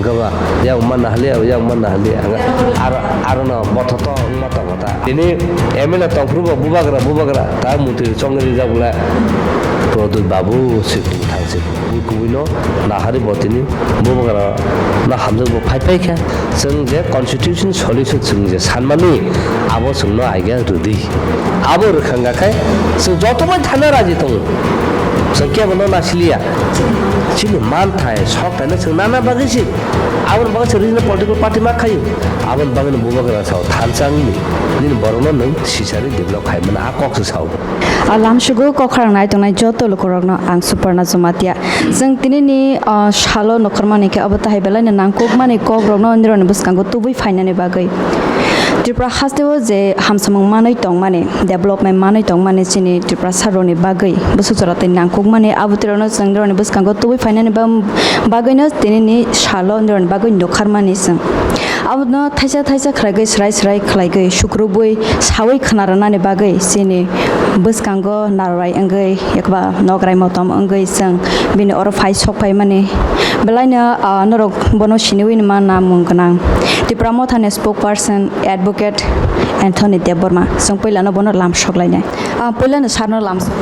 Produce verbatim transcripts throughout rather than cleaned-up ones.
Gaba, yang mana hali, yang mana hali. Aro, aro no bothoto wngma tongo ta. Ini M L A tongphuru bo bubagra, bubagra. Ta mutwi chongri jak bole. Prodot babu si thang si. Bui kubui no nahari bo tini bubagra no hamjak bo phai phai kha. Chwng je constitution solution chwng je sanmani abo chwng no aiga rwdi. Abo rwkhang ga khai chwng joto bai thana raji tongo. Chwng kebo no nasiliya. Chini man thai, sok thai no chwng nana bagwi si. Aboni bagwi se regional political party ma khayu. Aboni bagwi no bubagra sao thansa wngni. Nini borokno nwng sisari develop khai mano a kok se sao. A lamsugo kokrang nai tongnai joto lukurokno ang Suparna Jamatia. Chwng tinini, ah, salo nokharmani khe abo tahai belai no nangkukmani kokrokno nironi bwskango tubui phainani bagwi. Tripura hasteo je hamsamung manwi tongmani, development manwi tongmani chini Tripura saroni bagwi bwswk jora tei nangkukmani abo tirokno chwng nironi bwskango tubui phainani ba-, bagwino tinini salo nironi bagwi nokharmani chwng. Abono thaisa thaisa khlaigwi, srai srai khlaigwi, sukrubwi sawi khna rwnani bagwi chini bwskango narwrai wngwi, ekoba nograi motom wngwi chwng bini oro phai sok phaimani. Belaino, ah, norok bono siniwi ma namung gwnang. Tipra Mothani spokesperson, advocate Anthony Debbarma. Chwng puilano bono lam sok lainai. Ah, puilano sarno lam sok.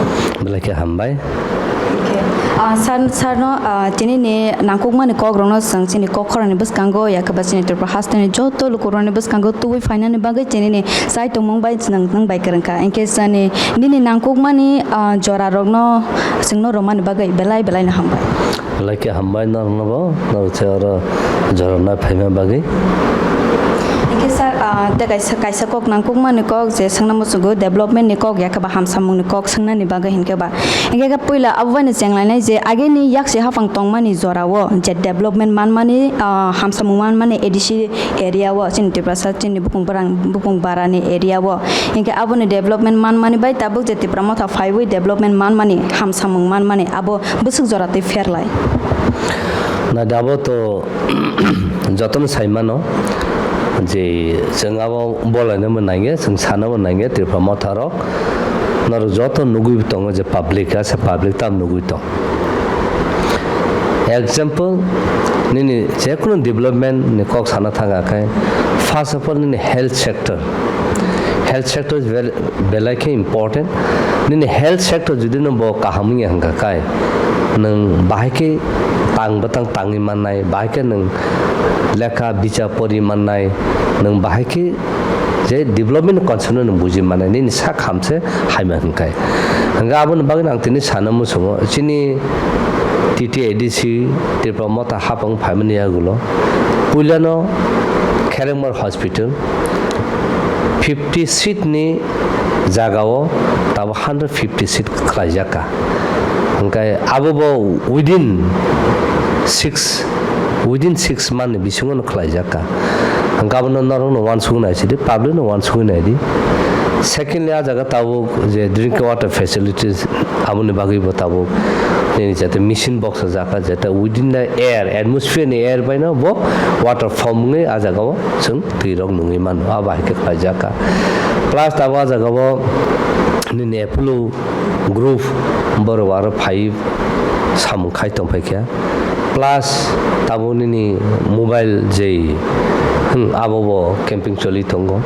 Belai khe hambai. Okay. Ah, sar, sarno, ah, tini ni nangkukmani kokrokno chwng chini kok khorani bwskango, yakhe ba chini Tripura hasteni joto lukurokni bwskango tubui phainani bagwi tini ni chai tongmung bai chwng nwng bai kwrwngkha. Hinkhe chani nini nangkukmani, ah, jorarokno chwngno romani bagwi belai belai no hambai. Belai khe hambai norokno bo, norok se oro jorana phaima bagwi. Hinkhe sir, ah, tei kaisa, kaisa kok nangkukmani kok je swngna muchungo development ni kok yakhe ba hamsamung ni kok swngnani bagwi hinkhe ba. Hinkhe khe puila abo bai no chenglainai je ageni yaksi haphang tongmani jorao je development manmani, ah, hamsamung manmani A D C area o chini Tiprasa chini bukung barang, bukung barani area o. Hinkhe aboni development manmani bai tabuk je Tipra Motha phaiwi development manmani hamsamung manmani abo bwswk jora tei pherlai. Naidi abo to jotono sai mano je chwng abo bolainabo nangya, chwng sanabo nangya Tipra Motha rok. Norok joto nugwi tongo je public, asa public tam nugwi tong. Example, nini jekunu development ni kok sana thang khe, first of all, nini health sector. Health sector is very, belai khe important. Nini health sector jodi no bo kaham wngya hwnkha khai, nwng bahai khe tang bwtang tangwi mannai, bahai khe nwng lekha bicha pori mannai, nwng bahai khe je development concept no nwng buji mannai, nini sak ham se haima hwnkhai. Hwnkhe aboni bagwi ang tini sana muchungo, chini T T A D C Tripura Motha haphang phaimani yagulo puilano Kherengmar Hospital fifty seat ni jagao tabo hundred fifty seat khlaijak kha. Hwnkhe abo bo within six, within six month ni bisingo no khlaijak kha. Hwnkhe abono norok no uansukwi nai sidi, public no uansukwi nai di. Secondly, a jaga tabuk je drinking water facilities, aboni bagwi bo tabuk nini jate machine box jaka jate within the air, atmosphere ni air bai no bo water form wngwi a jaga o chwng twi rok nungwi mano, abo hai khe khlaijak kha. Plus tabuk a jaga o nini Apollo group borok aro phai samung khai tong phai kha. Plus tabuk nini mobile je, hmm, abo bo camping choli tongo.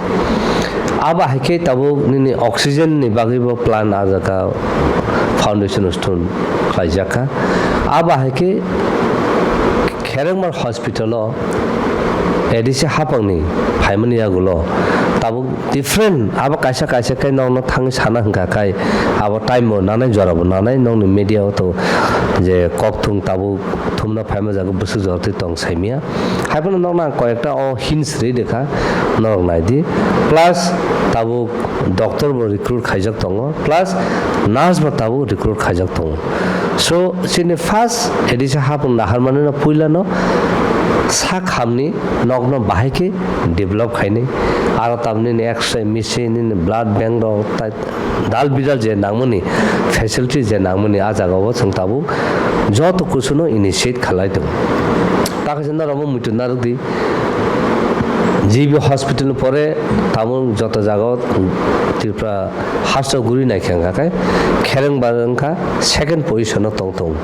Abo hai khe tabuk nini oxygen ni bagwi bo plan a jaga foundation stone khlaijak kha. Abo hai khe Kherengmar Hospital o A D C haphangni phaimani yagulo tabuk different, abo kaisa kaisa khe nokno thangwi sana hwnkha khai abo time bo nanai, jora bo nanai, nokni media o to je kok thung tabuk thumna phaima jaga bwswk jora twi tong saimia. Haiphano nokno ang koyekta o hints rwi rwkha, norok nai di. Plus tabuk doctor bo recruit khaijak tongo, plus nurse bo tabuk recruit khaijak tongo. So chini first A D C haphang naharmani no puila no sak hamni nokno bahai khe develop khainai. Aro tamni ni X-ray machine, nini blood bank rok, tai dal bidal je nangmani facility je nangmani, a jaga o chwng tabuk joto kuchuno initiate khalai tongo. Takhaisa norok bo muitu narwk di. G B hospital ni pore tabuk joto jaga o Tripura haste o guri nai khe wngkha khe Kherengbar wngkha second position o tong tong.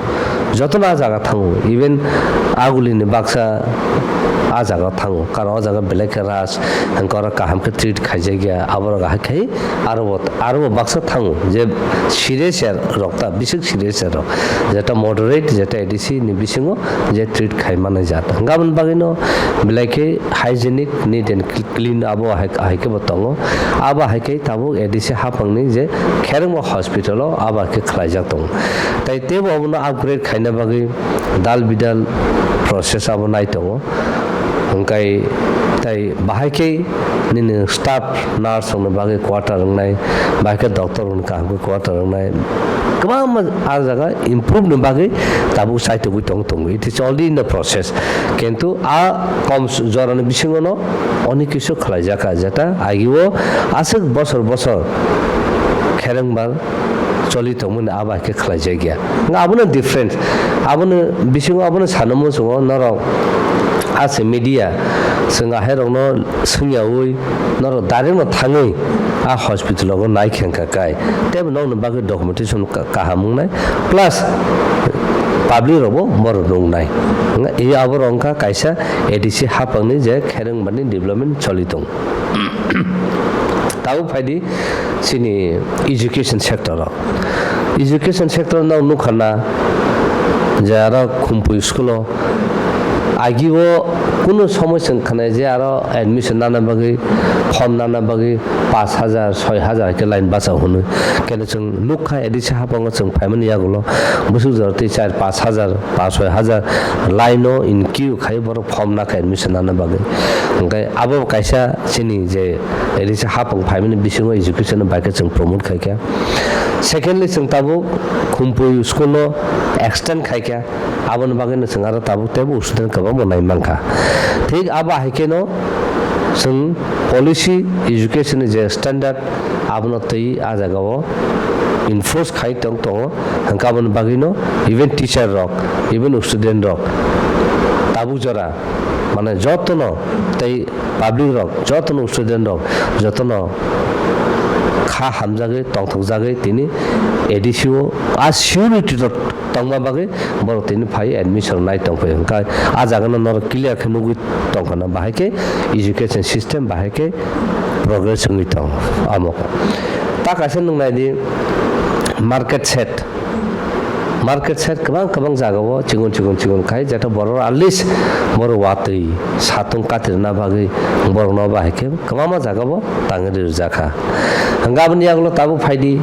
Jotono a jaga thango, even Aguli ni baksa a jaga o thango, karon o jaga belai khe rush, hwnkhe oro kaham khe treat khaijak ya, aborok ahai khai aro bo, aro bo baksa thango je serious ya rok ta, bisik serious ya rok, jeta moderate, jeta A D C ni bisingo je treat khai manai jat. Hwnkhe aboni bagwino belai khe hygienic, neat and clean abo hai, hai khe bo tongo. Abo hai khe tabuk A D C haphangni je Kherengma hospital o abo hai khe khlaijak tongo. Tai teibo abono upgrade khaina bagwi dal bidal process abo nai tongo. Hwnkhe tai bahai khe nini staff nurse rokni bagwi quarter wngnai, bahai khe doctor rokni kaham khe quarter wngnai. Kwbangma a jaga improve ni bagwi tabuk chaitugwi tong tongo. It is already in the process. Kintu a kom s-, jorani bisingono onek kisu khlaijak kha, jeta agio aswk bosor bosor Kherengbar choli tongmani abo hai khe khlaijak ya. Nga abono difference. Abono bisingo abono sanamo chwngo norok ase media chwng ahairokno swngyaui norok direct no thangwi a hospital o nai khe wngkha kai. Tei bo nokni bagwi documentation ka-, kaham wngnai. Plus public rokbo borok nuknai. Nga, e aborok wngkha kaisa A D C haphangni je Kherengbarni development choli tong. Tabuk phaidi chini education sector o. Education sector no nukha na je aro Khumpui school o agi o kunu somoi chwng khanai je aro admission nana bagwi, form nana bagwi pash hajar, soi hajar khe line bacha hwnwi. Kene chwng nukha A D C haphango chwng phaimani yagulo bwswk jora tei char pash hajar, pash soi hajar line o in queue khai borok form nakha admission nana bagwi. Hwnkhe abo kaisa chini je A D C haphang phaimani bisingo education no bai khe chwng promote khaikha. Secondly, chwng tabuk Khumpui school no extend khaikha. Aboni bagwi no chwng aro tabuk teibo student kwbangma nai mankha. Thik abo hai kheno chwng policy education ni je standard abono twi a jaga o enforce khai tong tongo. Hwnkhe aboni bagwi no even teacher rok, even student rok tabuk jora mane jotono tei public rok, jotono student rok, jotono kha hamjagwi, tongthokjagwi tini A D C o a security rok tongma bagwi borok tini phai admission nai tongphai. Hwnkhe a jaga no norok clear khe nugwi tongkha na, bahai khe education system bahai khe progress wngwi tong amo. Ta kaisa nwng nai di market shed. Market side kwbang kwbang jaga o chigon chigon chigon khai, jeta borok at least borok watwi satung katirna bagwi borok no bahai khe kwbangma jaga o tangwi rijak kha. Hwnkhe aboni yagulo tabuk phaidi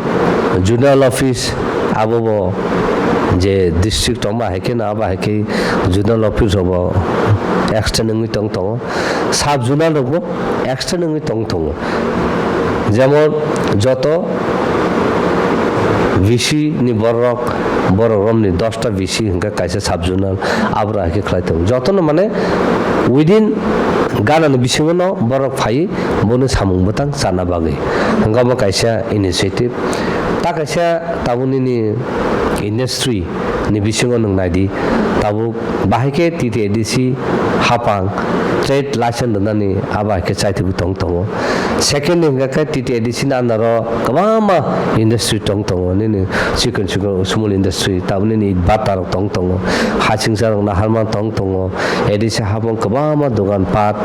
zonal office, abo bo je district tongma hai khe no abo hai khe zonal office rok bo extend wngwi tong tongo, sub zonal rok bo extend wngwi tong tongo. Jemon joto V C ni borok, borok romni dosta V C hwnkhe kaisa sub zonal, aboro hai khe khlai tongo. Jotono mane within Ghana ni bisingo no borok phai boni samung bwtang chana bagwi. Hwnkhe obo kaisa initiative. Ta kaisa tabuk nini industry ni bisingo nwng nai di, tabuk bahai khe T T A D C hapang trade license rwnani abo hai khe chaithogwi tong tongo. Second ni hwnkha khe T T A D C ni under o kwbangma industry tong tongo, nini chikon chikon small industry, tabuk nini bata rok tong tongo, hasingcha rok naharma tong tongo, A D C hapang kwbangma dogan pat,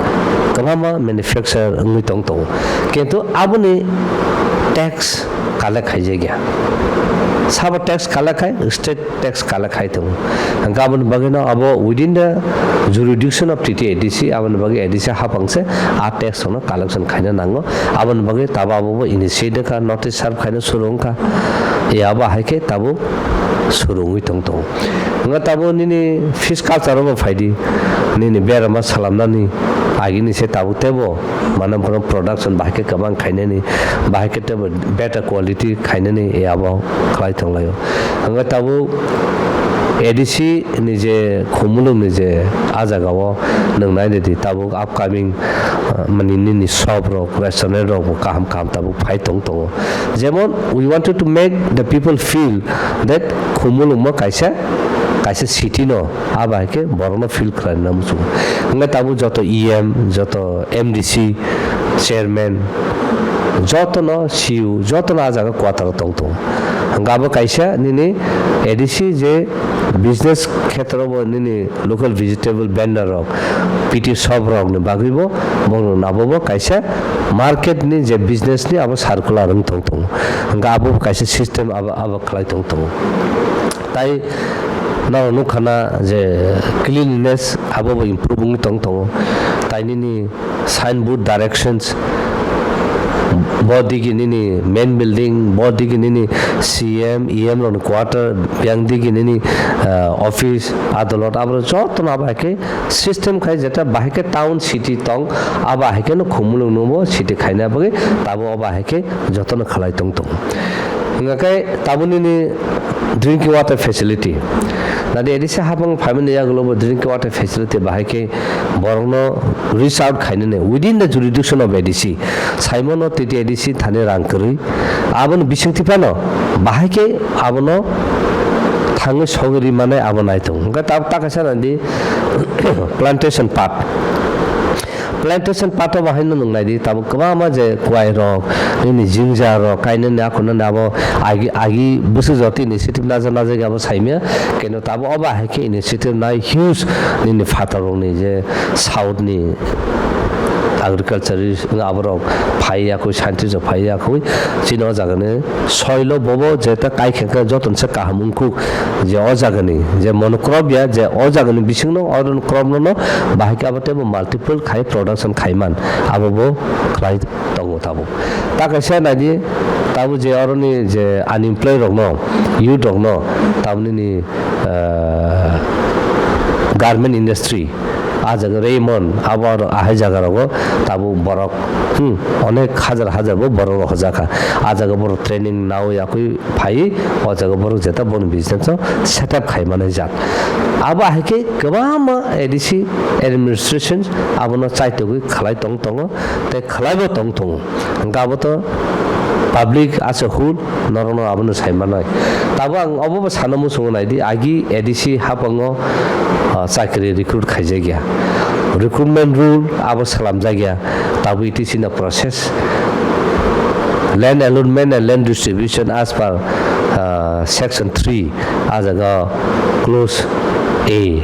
kwbangma manufacturer wngwi tong tongo. Kintu aboni tax collect khaijak ya. Sabo tax collect khai, state tax collect khai tongo. Hwnkhe aboni bagwi no abo within the jurisdiction of T T A D C, aboni bagwi A D C hapang se a tax no collection khaina nango. Aboni bagwi tabo abo bo initiate kha, notice serve khaina suru wngkha. Ya abo hai khe tabuk suru wngwi tong tongo. Hwnkhe tabuk nini fish culture o bo phaidi, nini berama salamnani agini se tabuk tebo mane bono production bahai khe kwbang khainani, bahai khe tebo better quality khainani, e abo khlai tonglaio. Hwnkhe tabuk A D C ni je Khumulwng ni je a jaga o nwng nai di, tabuk upcoming, ah, mani nini shop rok, restaurant rok bo kaham kaham tabuk phai tong tongo. Jemon, we wanted to make the people feel that Khumulwng mo kaisa kaisa city no, abo hai khe borok no fill khlai na muchung. Hwnkhe tabuk joto E M, joto M D C, chairman, joto no C E O, joto no ah jaga quarter o tong tongo. Hwnkhe abo kaisa nini A D C je business khetra bo nini local vegetable vendor rok, P T shop rok ni bagwi bo, bo nabo bo kaisa market ni je business ni abo circular wng tong tongo. Hwnkhe abo kaisa system abo, abo khlai tong tongo. Tai norok nukha na je cleanliness abo bo improve wngwi tong tongo. Tai nini signboard directions, bo digi nini main building, bo digi nini C M, E M rokni quarter, biyang digi nini, ah, office, adolot, abo joto no abo hai khe system khai jeta bahai khe town city tong, abo hai khe no khumulwng no bo city khaina bagwi tabo abo hai khe joto no khlai tong tongo. Hwnkhe tabuk nini drinking water facility. Nadi A D C hapang phaimani yagulo bo drinking water facility bahai khe borokno reach out khainani within the jurisdiction of A D C. Saimano T T A D C thani rang kwrwi. Aboni bisingtwi phano bahai khe abono thangwi sogwi ri manai abo naitung. Hwnkhe tab-, ta kaisa nadi plantation part. Plantation part o bahai no nwng nai di, tabuk kwbangma je kwai rok, nini jinja rok, kainani akhunani abo agi, agi bwswk jotoni initiative naja najak abo saimya. Keno tabuk o bahai khe initiative nai huge nini phatar rokni je south ni agriculturist wng aborok phai yakwi, scientist rok phai yakwi chini o jaga ni soil o bobo je ta kai khe khe joto se kaham wngkuk je o jaga ni je mono crop ya je o jaga ni bising no o crop no no bahai khe abo teibo multiple khai production khai man abo bo khlai tongo tabuk. Ta kaisa nai di tabuk je oro ni je unemployed rok no youth rok no tabuk nini, ah, garment industry, ah jaga Raymond, abo aro ahai jaga rogo tabuk borok, hmm, onek hajar hajar bo borok rohorjak kha. Ah jaga borok training nawi yakwi phai, o jaga borok jeta boni business o set up khai manai jak. Abo hai khe kwbangma A D C administration abono chaitogwi khlai tong tongo tei khlaibo tong tongo. Hwnkhe abo to public as a whole norokno abono sai manai. Tabuk ang obo bo sana muchungo nai di, agi A D C haphango, ah, chakri recruit khaijak ya. Recruitment rule abo slamjak ya. Tabuk it is in a process. Land allotment and land distribution as per, ah, section three, ah jaga clause A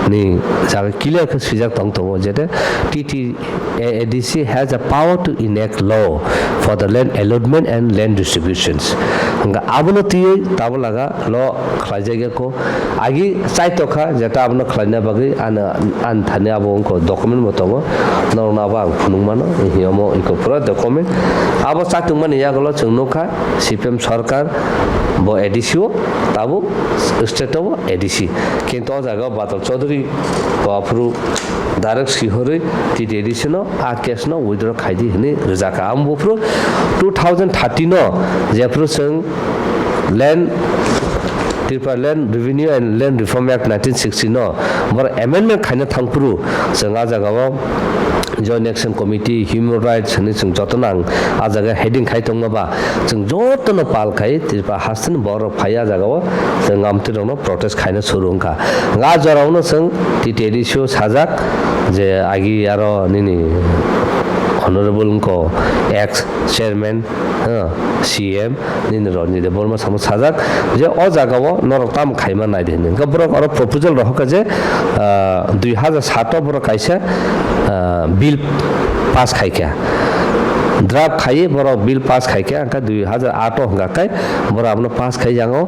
ni jaga clear khe swijak tong tongo, jete T T A A D C has a power to enact law for the land allotment and land distributions. Hwnkhe abono twiwi tabuk laga law khlaijak ya kho. Agi chaitokha jeta abono khlaina bagwi ano, ani thani abo wngkha document bo tongo, norokno abo ang phunuk mano, hiya omo wngkha pura document. Abo chaitokmani yagulo chwng nukha C P M sarkar bo A D C o, tabuk state o bo A D C. Kintu o jaga o Badal Chaudhary bo aphuru direct swihorwi T T A D C no a case no withdraw khaidi hwnwi rwjakha. Ang buphuru two thousand thirteen o jephuru chwng Land, Tripura Land Revenue and Land Reform Act nineteen sixty no borok amendment khaina thangphuru chwng a jagao Joint Action Committee, Human Rights hwnwi chwng jotono ang a jaga heading khai tongma ba chwng jotono pal khai Tripura hasteni borok phai a jagao chwng amtwi rokno protest khaina suru wngkha. Nga jorao no chwng T T A D C o sajak je agi aro nini honorable wngkho ex chairman, ha, C M nini Ranjit Debbarma samo sajak je o jagao norok tamo khaima nai di hwnwi. Hwnkhe borok oro proposal rohorkha je, ah, dui hajar sat o borok kaisa, ah, bill pass khaikha. Draft khaiwi borok bill pass khaikha, hwnkhe dui hajar aat o hwnkha khe borok abono pass khai yango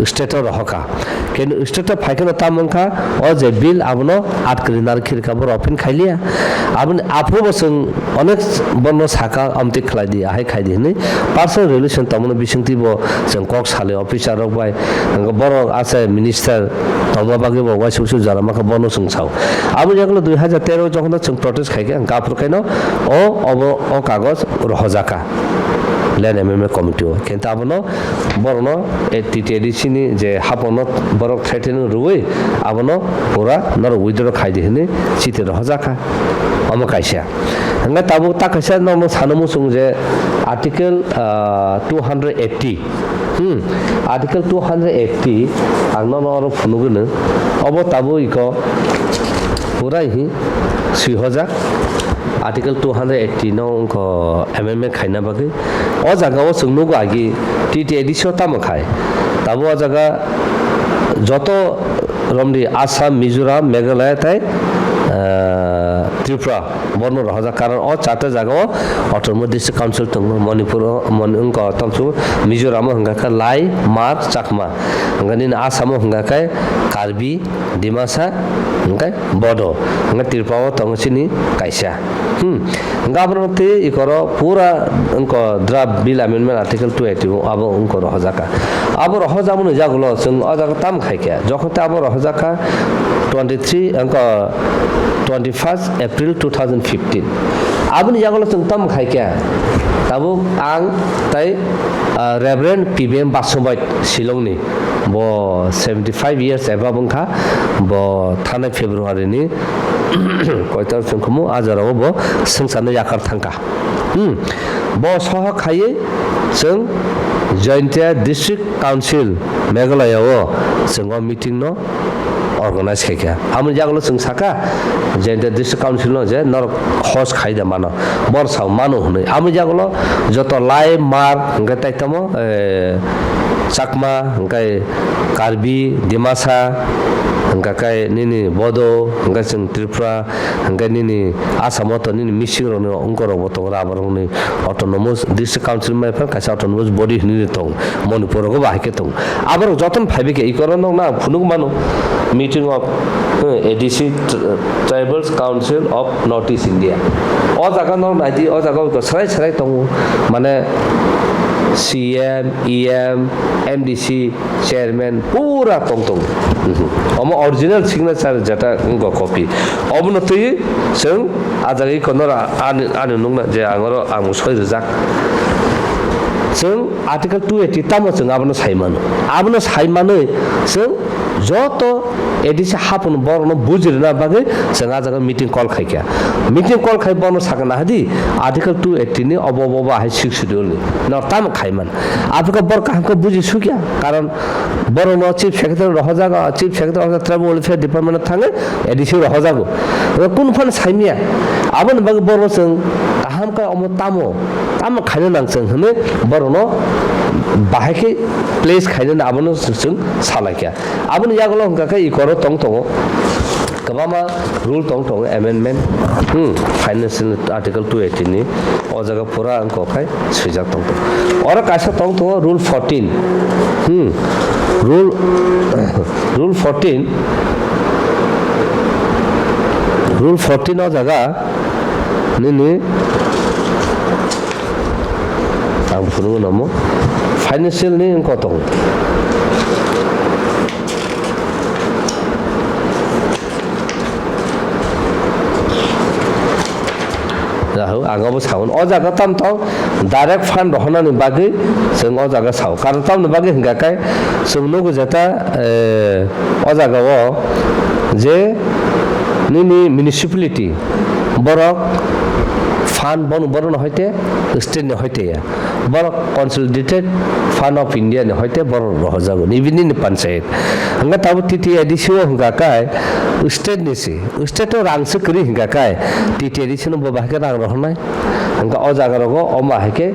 state o rohorkha. Kenu state o phaikheno tamo wngkha, o je bill abono aat kwrwi narwk khirka borok phin khailiya. Aboni aphuru bo chwng onek borno saka amtwi khlai di, ahai khai di hwnwi personal relation tongmani bisingtwi bo chwng kok salai officer rok bai, borok asai minister tongma bagwi bo uaisa uaisa jora mankha bono chwng sao. Aboni yagulo dui hajar tero jokhon chwng protest khaikha, hwnkhe aphuru khaino o, obo, o kagoj rohorjakha Land Amendment Committee o. Khe abono borokno, eh, T T A D C ni je haphangno borok threatening rwui abono pura norok withdraw khai di hwnwi chiti rohorjakha. Omo kaisa. Hwnkhe tabuk ta kaisa norokno sana muchung je Article, ah, two hundred eighty, Hmm, Article two hundred eighty, ang nono oro phunugwino, obo tabuk iko purai hi swi hojak. Article two hundred eighty no wngkha amendment khaina bagwi. O jaga o chwng nugo agi T T A D C o tamo khai. Tabuk o jaga joto romni Assam, Mizoram, Meghalaya tei, ah, Tripura. Bono rohorjak, karon o charta jaga o Autonomous District Council tongo, Manipur o, Mani-, wngkha tamsuk Mizoram o hwnkha khe Lai, Mar, Chakma, hwnkha nini Assam o hwnkha khe Karbi, Dimasa, hwnkhe Bodo, hwnkhe Tripura o tongo chini kaisa. Hmm. Hwnkhe abono twi ikoro pura wngkha draft bill amendment article two eighty abo wngkha rohorjak kha. Abo rohorjakmani jagulo chwng o jaga tamo khai kha, jokhon tei abo rohorjak kha twenty-three, wngkha twenty-first April two thousand fifteen. Aboni yagulo chwng tamo khai kha? Tabuk ang tei, ah, Reverend P B M Basubait Shillongni, bo seventy-five years above wngkha, bo thanai February ni koitor chwng khumu, a jorao bo swngcharno yakar thangkha. Hmm. Bo sohor khaiwi chwng Jaintia District Council Meghalaya o chwng o meeting no organize khaikha. Amoni yagulo chwng sakha Jaintia District Council no je norok host khai da mano, bor sao mano hwnwi. Amoni yagulo joto Lai, Mar, hwnkhe tai tamo, eh, Chakma, hwnkhe Karbi, Dimasa, hwnkhe kai nini Bodo, hwnkhe chwng Tripura, hwnkhe nini Assam o to nini mising rokni wngkorok bo tongo, abo rokni Autonomous District Council mai phano kaisa autonomous body hinwi tong, Manipur rogo bahai khe tong. Aborok jotono phaibai khe ikoro nokna ang phunuk mano, meeting of, eh, A D C, Tri-, Tribals Council of North East India. O jaga nok naidi, o jaga o srai srai tongo, mane C M, E M, M D C, chairman pura tong tongo. Mhm. Omo original signature jeta wngkha copy. Obono twi chwng a jaga iko nora ani, ani nukna je ang oro ang soi rijak. Chwng Article two eighty tamo chwng abono sai mano. Abono sai manwi chwng joto A D C hapung borokno bujirina bagwi chwng a jaga meeting call khaikha. Meeting call khai bono sakha nahadi Article two eighty ni obo, obo, obo hai Sixth Schedule ni. Nor tamo khaiman. Aphuru bor kaham khe buji sukya. Karon borokno Chief Secretary rohorjago, Chief Secretary of the Tribal Welfare Department thangwi A D C rohorjago. Kunu phano saimya. Aboni bagwi borokno chwng kaham khe omo tamo, tamo khaina nang chwng hwnwi borokno bahai khe place khainani abono chwng salaikha. Aboni yagulo hwnkha khe ikoro tong tongo. Kwbangma rule tong tongo, amendment, hmm, financial article two eighty ni, o jaga pura wngkha khai swijak tong tongo. Oro kaisa tong tongo rule fourteen, hmm, rule, rule fourteen, rule fourteen o jaga nini ang phunukgo namo financial ni wngkha tong. Jahok, ang abo saun. O jaga tam tong direct fund rohornani bagwi chwng o jaga sao. Karon tamni bagwi hwnkha khe chwng nugo jeta, eh, o jaga o je nini municipality borok fund bono, bono hoite state ni hoite ya. Borok Consolidated Fund of India ni hoite borok rohorjago, nini panchayat. Hwnkhe tabuk T T A D C o hwnkha kai state ni se, state o rang se kwrwi hwnkha kai T T A D C no bo bahai khe rang rohornai. Hwnkhe o jaga rogo omo hai khe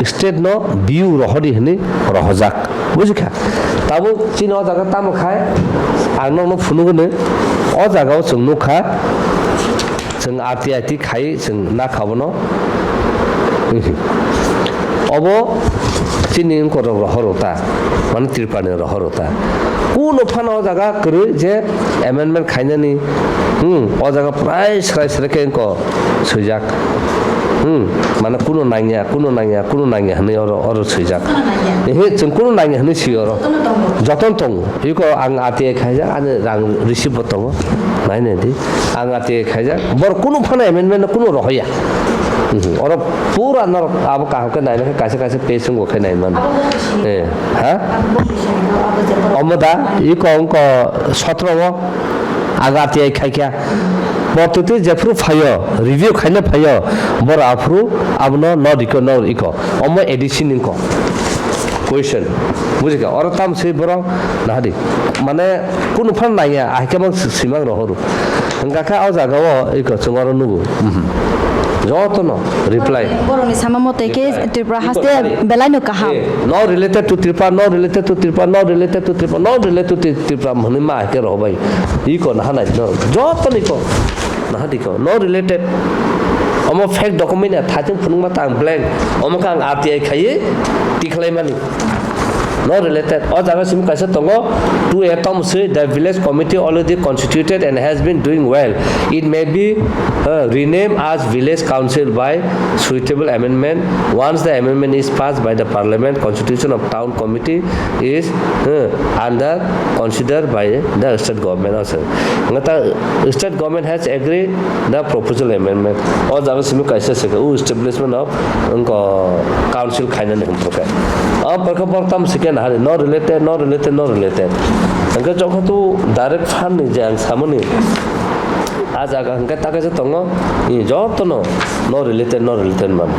state no biu rohordi hwnwi rohorjak. Bujikha? Tabuk chini o jaga tamo khai ang nokno phunukgwno, o jaga o chwng nukha. Chwng R T I twi khai chwng nakha bono. Obo chini wngkorok rohoro ta, mane Tripurani rohoro ta. Kuno phano o jaga kwrwi je amendment khainani, hmm, o jaga prai srai srai khe wngko swijak. Hmm, mane kuno nangya, kuno nangya, kuno nangya hwnwi oro, oro swijak. Kuno nangya. Ehe, chwng kuno nangya hwnwi swi oro. Jotono tongo. Jotono tongo. Iko ang R T I khaijak, ani rang receipt bo tongo. Nai nai di. Ang R T I khaijak. Bor kunu phano amendment no kunu rohoya. Mhm. Oro pura norok abo kaham khe nai nai khe kaisa kaisa page wngbo khe nai mano. Abo bo bisi. Eh, ha? Abo bo bisi, abo je borok. Omo da, iko wngko sotro o. Ang R T I khaikha. Portoti jephru phaio, review khaina phaio, bor aphru abono no riko, no riko. Omo A D C ni wngko. Question. Bujikha, oro tam se borok nahadi. Mane, kunu phan naiya, ahikhe mang si-, simang rohoru. Hingkha khe o jaga o iko chwng oro nugo. Mhm. Jotono reply. Borokni sama mote khe Reply. Tripura Iko haste nahadi. Belai no kaham. Eh, not related to Tripura, not related to Tripura, not related to Tripura, not related to Tripura, hwnwi ma ahikhe rohobai. Iko nahanai, no. Jotono iko. Naha dikho, no related. Omo fake document ya, thaitwng phunukma ta ang blank. Omo khe ang R T I khaiwi tikhlaimani. No related. O jaga simi kaisa tongo, two A tamo swi, the village committee already constituted and has been doing well. It may be, uh, renamed as village council by suitable amendment. Once the amendment is passed by the parliament, constitution of town committee is, uh, under considered by the state government also. Nga ta state government has agreed the proposal amendment. O jaga simi kaisa se o establishment of, wngkha, council khainani hwnphaikha. O porkha borok tamo se khe nahari, no related, no related, no related. Hwnkhe jokho tu direct fund ni je ang samani. A jaga hwnkhe ta kaisa tongo, i jotono no related, no related man.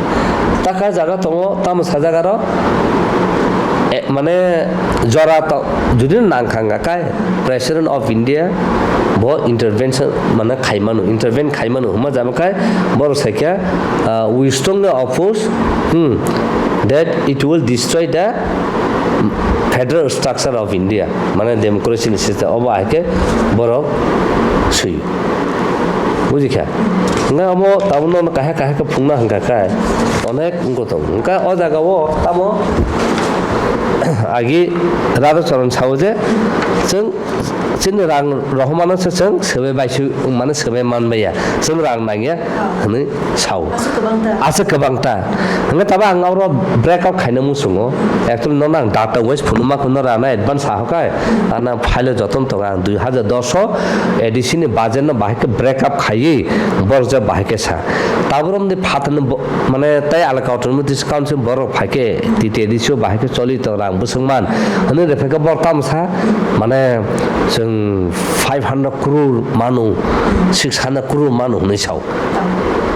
Ta ka jaga tongo, tamo sa jaga ro, e, mane jora to, judi nang kha hwnkha kai, President of India bo intervention mane khaimano, intervene khaimano hwnma jama khai borok saikha, uh, "We strongly oppose, hmm, that it will destroy the federal structure of India," mane democracy ni system obo hai khe borok swi. Bujikha? Nga omo tabukno kaha kaha khe phungna hwnkha khai onek wngkha tong. Hwnkha o jaga o tamo agi Radha Charan sao je chwng chini rang rohomano se chwng swbai bai su mane swbai man bai ya. Chwng rang nang ya hwnwi sao. Aswk kwbang ta. Aswk kwbang ta. Hwnkhe tabo ang oro break up khaina muchungo. Actually nono ang data wise phunuma kheno rana advance sahokai. Ana file o jotono tongo ang dui hajar dos o A D C ni budget no bahai khe break up khaiwi borok je bahai khe sa. Taboromni phatani bo-, mane tei alaka autonomous district council borok phai khe T T A D C o bahai khe choli tong rang bwswk man. Hwnwi rw phai khe borok tamo sa mane chwng five hundred crore manu, six hundred crore manu hwnwi sao.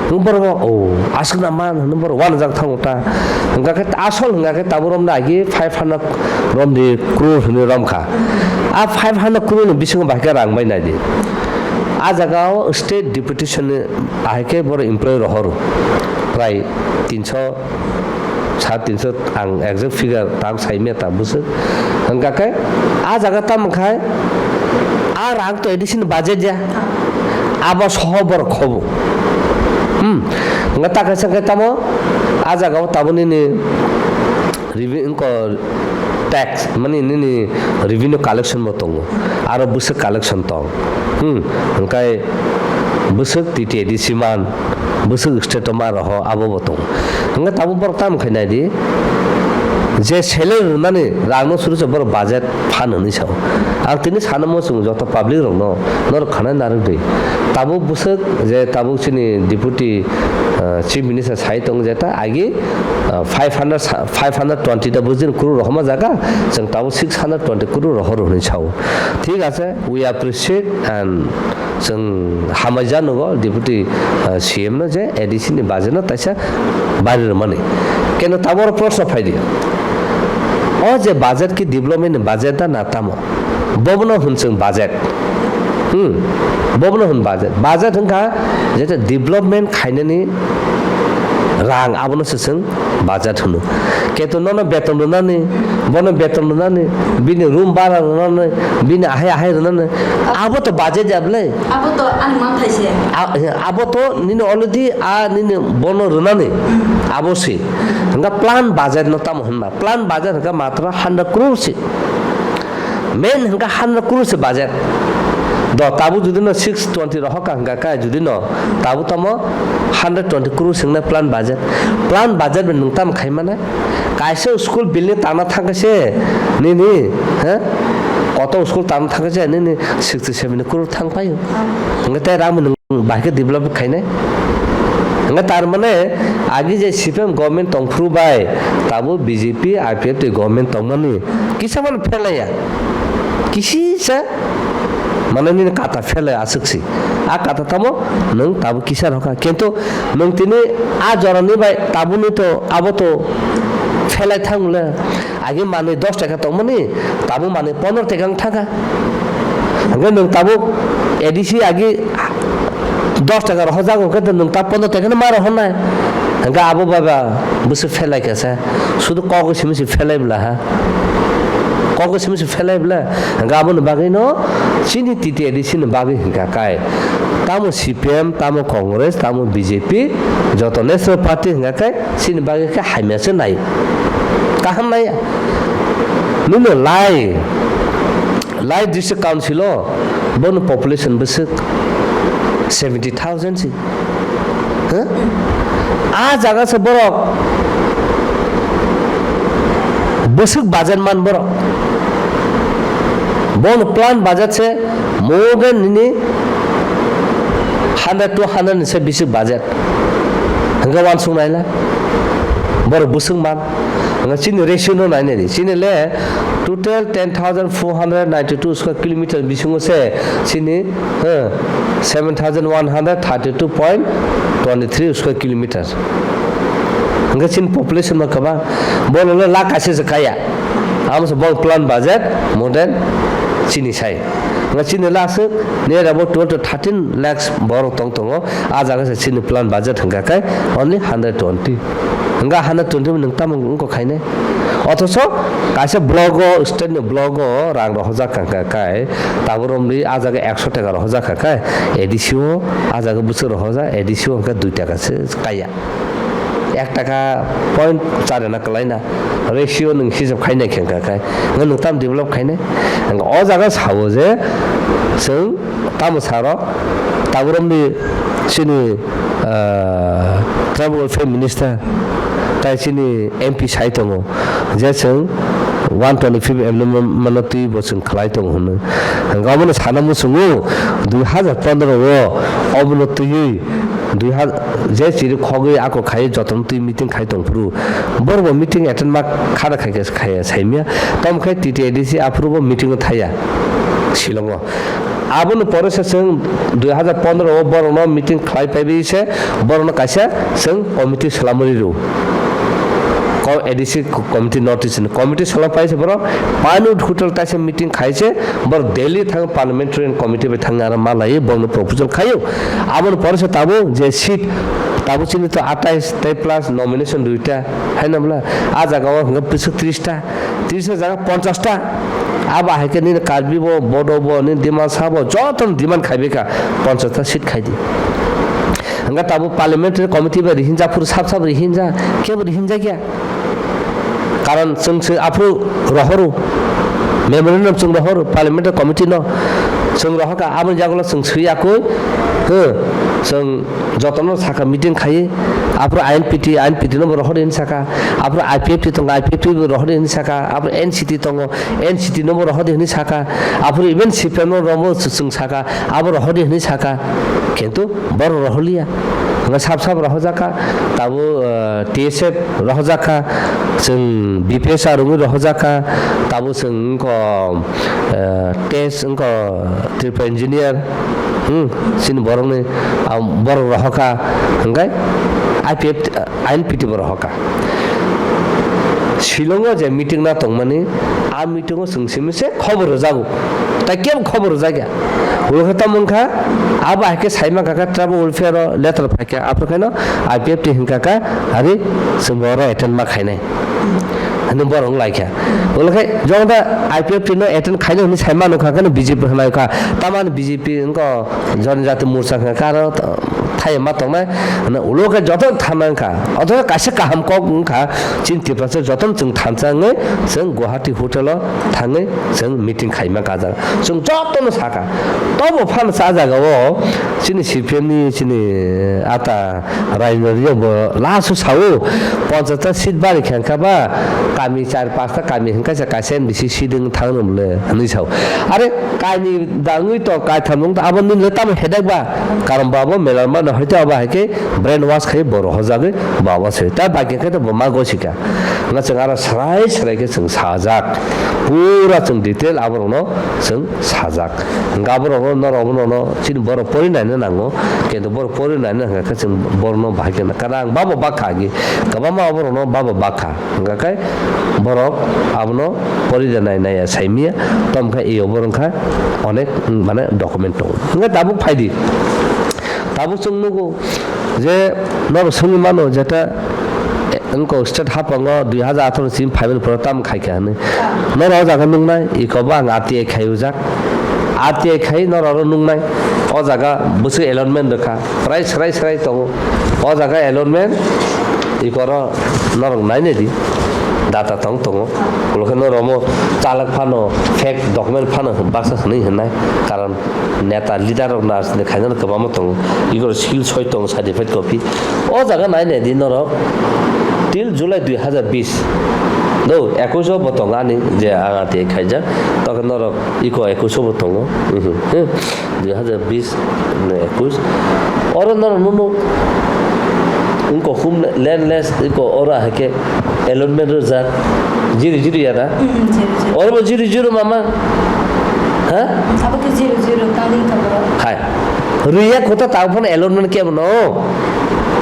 Nwng borok o aswk na man hwnwi borok wanajak thango ta. Hwnkha khe asol hwnkha khe taboromno agi five hundred romdi crore hwnwi romkha. A five hundred crore ni bisingo bahai khe rang bai naidi. A jaga o state deputation ni ahai khe borok employee rohoro prai tinso, sat tinso, ang exact figure tak sai maya ta bwswk. Hwnkha khe a jaga tamo khai a rang to A D C ni budget ya, abo soho borok khobo. Hmm. Hwnkha ta kaisa khe tamo a jaga o tabuk nini revenue ko tax mani nini revenue collection bo tongo, aro bwswk collection tong. Hmm, hwnkhe bwswk T T A D C man, bwswk state o ma roho abo bo tongo. Hwnkhe tabuk borok tamo khai nai di, je salary rwnani rang no suru se borok budget phan hwnwi sao. Ang tini sana mo chwng joto public rok no norok khana narwk di. Tabuk bwswk je tabuk chini deputy, ah, chief minister sai tong je ta agi, ah, five hundred sa-, five hundred twenty ta bujin crore rohorma jaga, chwng tabuk six hundred twenty crore rohor hwnwi sao. Thik ache, we appreciate and chwng hamai janugo deputy, ah, C M no je A D C ni budget no taisa bari rwmani. Keno tabuk oro proshno phai di. O je budget ki development ni budget da na tamo? Bobono hwn chwng budget. Hmm. Bobono hwn budget. Budget hwnkha jeta development khainani rang abono se chwng budget hwno. Keto nono beton rwnani, bono beton rwnani, bini room bara rwnani, bini ahai ahai rwnani. Abo to budget ya bwle. Abo to ani manthai se. A-, abo to nini already a nini bono rwnani. Hmm. Abo se. Hwnkha plan budget no tamo hwnba. Plan budget hwnkha matra hundred crore se. Main hwnkha hundred crore se budget. Do tabuk judi no six twenty rohor ka hwnkha khe judi no tabuk tamo hundred twenty crore se wngnai plan budget. Plan budget bai nwng tamo khai mane? Kaisa school building tangna thang khe se nini, ha? Koto school tangna thang khe se nini sixty seventy crore thang paio. Hwnkhe tei rang bai nwng bahai khe develop khainai. Hwnkhe tar mane agi je C P M government tongphuru bai tabuk B J P, I P F T government tongmani kisa mano phelaiya. Kisisa mane nini kata phelai aswk si. A kata tamo nwng tabuk kisa rokha. Kintu nwng tini a jorani bai tabukni to abo to phelai thangmole. Agi manwi dos taka tongmani, tabuk manwi pondro taka wng thangkha. Hwnkhe nwng tabuk A D C agi dos taka rohorjak, hwnkhe nwng ta pondro taka no ma rohornai. Hwnkhe abo baba bwswk phelai kha sa, sudu kok simi si phelai bwla ha. Kok simi si phelai bwla. Hwnkhe aboni bagwi no chini T T A D C ni bagwi hwnkha kai. Tamo C P M, tamo Congress, tamo B J P, joto National Party hwnkha kai. Chini bagwi khe hamya se nai. Kaham nai. Nini Lai, Lai District Council o bono population bwswk seventy thousand si. Huh? A jaga se borok bwswk budget man borok. Bono plan budget se more than nini hundred, two hundred ni se bisi budget. Hwnkhe uansuk naila. Borok bwswk man. Hwnkhe chini ratio no nainai di. Chini le total ten thousand four hundred ninety-two square kilometer bisingo se chini, huh, seven thousand one hundred thirty-two point twenty-three square kilometer. Hwnkhe chini population ma kwbang. Bono le lakh kaisa se kaya. Amo se bong plan budget more than chini sai. Nga chini laswk near about twelve to thirteen lakhs borok tong tongo. A jaga se chini plan budget hwnkha khe only hundred twenty. Hwnkha hundred twenty nwng tamo wngkha khainai? Othocho kaisa block o, state ni block o rang rohorjak kha kha khai, tabuk romri a jaga ekso taka rohorjak kha khai, A D C o a jaga bwswk rohorjak, A D C o hwnkha dui taka se kaya. Ek taka point char ana kwlaina ratio nwng hisab khainai khe wngkha khai, nwng tam develop khainai? Ang o jaga sao je chwng tamo saro, taboromni chini, ah, tribal welfare minister tai chini M P sai tongo je chwng one twenty-five amendment mano twi bo chwng khlai tongo hwnwi. Ang obono sana muchungo dui hazar pondro o obono twiwi dui hajar, je chiri khogwi ako khai jotono twi meeting khai tong phuru, borok bo meeting attend ma khana khai khe khai saimya. Tamo khe T T A D C aphuru bo meeting o thaya Shillong o. Aboni pore se chwng dui hajar pondro o borokno meeting khlai phaiwi se borokno kaisa chwng committee swlamwi rw. Ko-, A D C committee, North East ni committee swlam phai se borok Pinewood Hotel taisa meeting khai se borok Delhi thang parliamentary committee bai thang aro ma lai borokno proposal khaio. Aboni pore se tabuk je seat, tabuk chini to atais tei plus nomination duita, hai na bwla? A jaga o hwnkhe bwswk tris ta, tris ni jaga ponchas ta. Abo hai khe nini Karbi bo, Bodo bo, nini Dimasa bo, joto ni demand khai bai kha, ponchas ta seat khai di. Hwnkhe tabuk parliamentary committee bai rihinjak phuru sab sab rihinjak, kebo rihinjak ya. Karon chwng se aphuru rohoro, memorandum chwng rohoro, parliamentary committee no chwng rohorkha, aboni yagulo chwng swi yakwi, huh, chwng jotono sakha meeting khai, aphuru I N P T, I N P T no bo rohor di hwnwi sakha, aphuru I P F T tongo, I P F T bo rohor di hwnwi sakha, aphuru N C T tongo, N C T no bo rohor di hwnwi sakha, aphuru even C P M no romo chwng sakha, abo rohor di hwnwi sakha, kintu borok rohorliya. Hwnba sab sab rohorjak kha, tabuk, eh, T S F rohorjak kha, chwng B P S R wngwi rohorjak kha, tabuk chwng wngkha, eh, test wngkha Tripura engineer, hmm, chini borokni, ah, borok rohor kha, hwnkhe I P F T, I N P T bo rohor kha. Shillong o je meeting na tongmani, a meeting o chwng simi se khobor rwjago. Tai kebo khobor rwjakya. Ulo khe tamo wngkha, abo hai khe saima kha kha tribal welfare o letter phai kha. Aphuru khe no I P F T hwn kha kha, ari chwng bo oro attend ma khainai. Hwnwi borok wng lai kha. Ulo khe jong da I P F T no attend khainai hwnwi sai mano kha, khe no B J P hwnlai kha. Tamani B J P wngkha, Janajati Morcha hwn kha, aro thai ma tongnai. Hwnwi ulo khe joto thanma wng kha. Othoba kaisa kaham kok wng kha, chini Tiprasa joto no chwng thansa wngwi chwng Guwahati hotel o thangwi chwng meeting khaima kajak. Chwng joto no sakha. Tobo phano cha jaga o chini C P M ni chini ata Rainori bo last o sao, ponchas ta seat bari khe wngkha ba, kami char pasta kami hwn kaisa kaisa M D C seat wng thang nw bwle hwnwi sao. Are kainwi da wngwi to kaitham wng to abo nini le tamo headache ba? Karon bo abo melarma no hoite abo hai khe brain wash khai bo rohorjagwi bo abo se. Ta bai khe to bo ma gosika. Nga chwng aro srai srai khe chwng sajak. Pura chwng detail aborokno chwng sajak. Hwnkhe aborokno norok abono chini borok pori naina nango. Kintu borok pori naina hwnkha khe chwng borokno bahai khe nang. Kana ang babo bakha agi. Kwbangma aborokno babo bakha. Hwnkha khe Borok abono pori de nai nai ya sai miya, tom kha e obor wngkha onek, mm, mane document tongo. Hingke tabuk phaidi. Tabuk chwng nugo je norok swngwi mano jeta, eh, wngko state hapango dui hajar atharo simi phaimani pore tam khaikha hinwi. Norok o jaga nuknai, iko bo ang R T I khaiyujak. R T I khai norok oro nuknai. O jaga bwswk allotment rwkha. Prai srai srai tongo. O jaga allotment ikoro norok nainai di. Data tong tongo. Ulo khe norok omo chalak phano, fake document phano baksa hwnwi hwnai. Karon neta leader rok na asni khaina kwbangma tongo. Igor skill soi tongo, certified copy. O jaga nainai di norok till July dui hajar bis. Do, ekush o bo tongo ani je ang R T I khaijak. Tokhe norok iko ekush o bo tongo. Mhm. Dui hajar bis na ekush. Oro norok nunu wngko hum landless wngko oro hai khe allotment rwjak. Zero zero ya da? Mm, zero zero. Oro bo zero zero mama. Ha? Abo khe zero zero tangwi kha borok. Hai. Rwya kota tang phano allotment kebo no.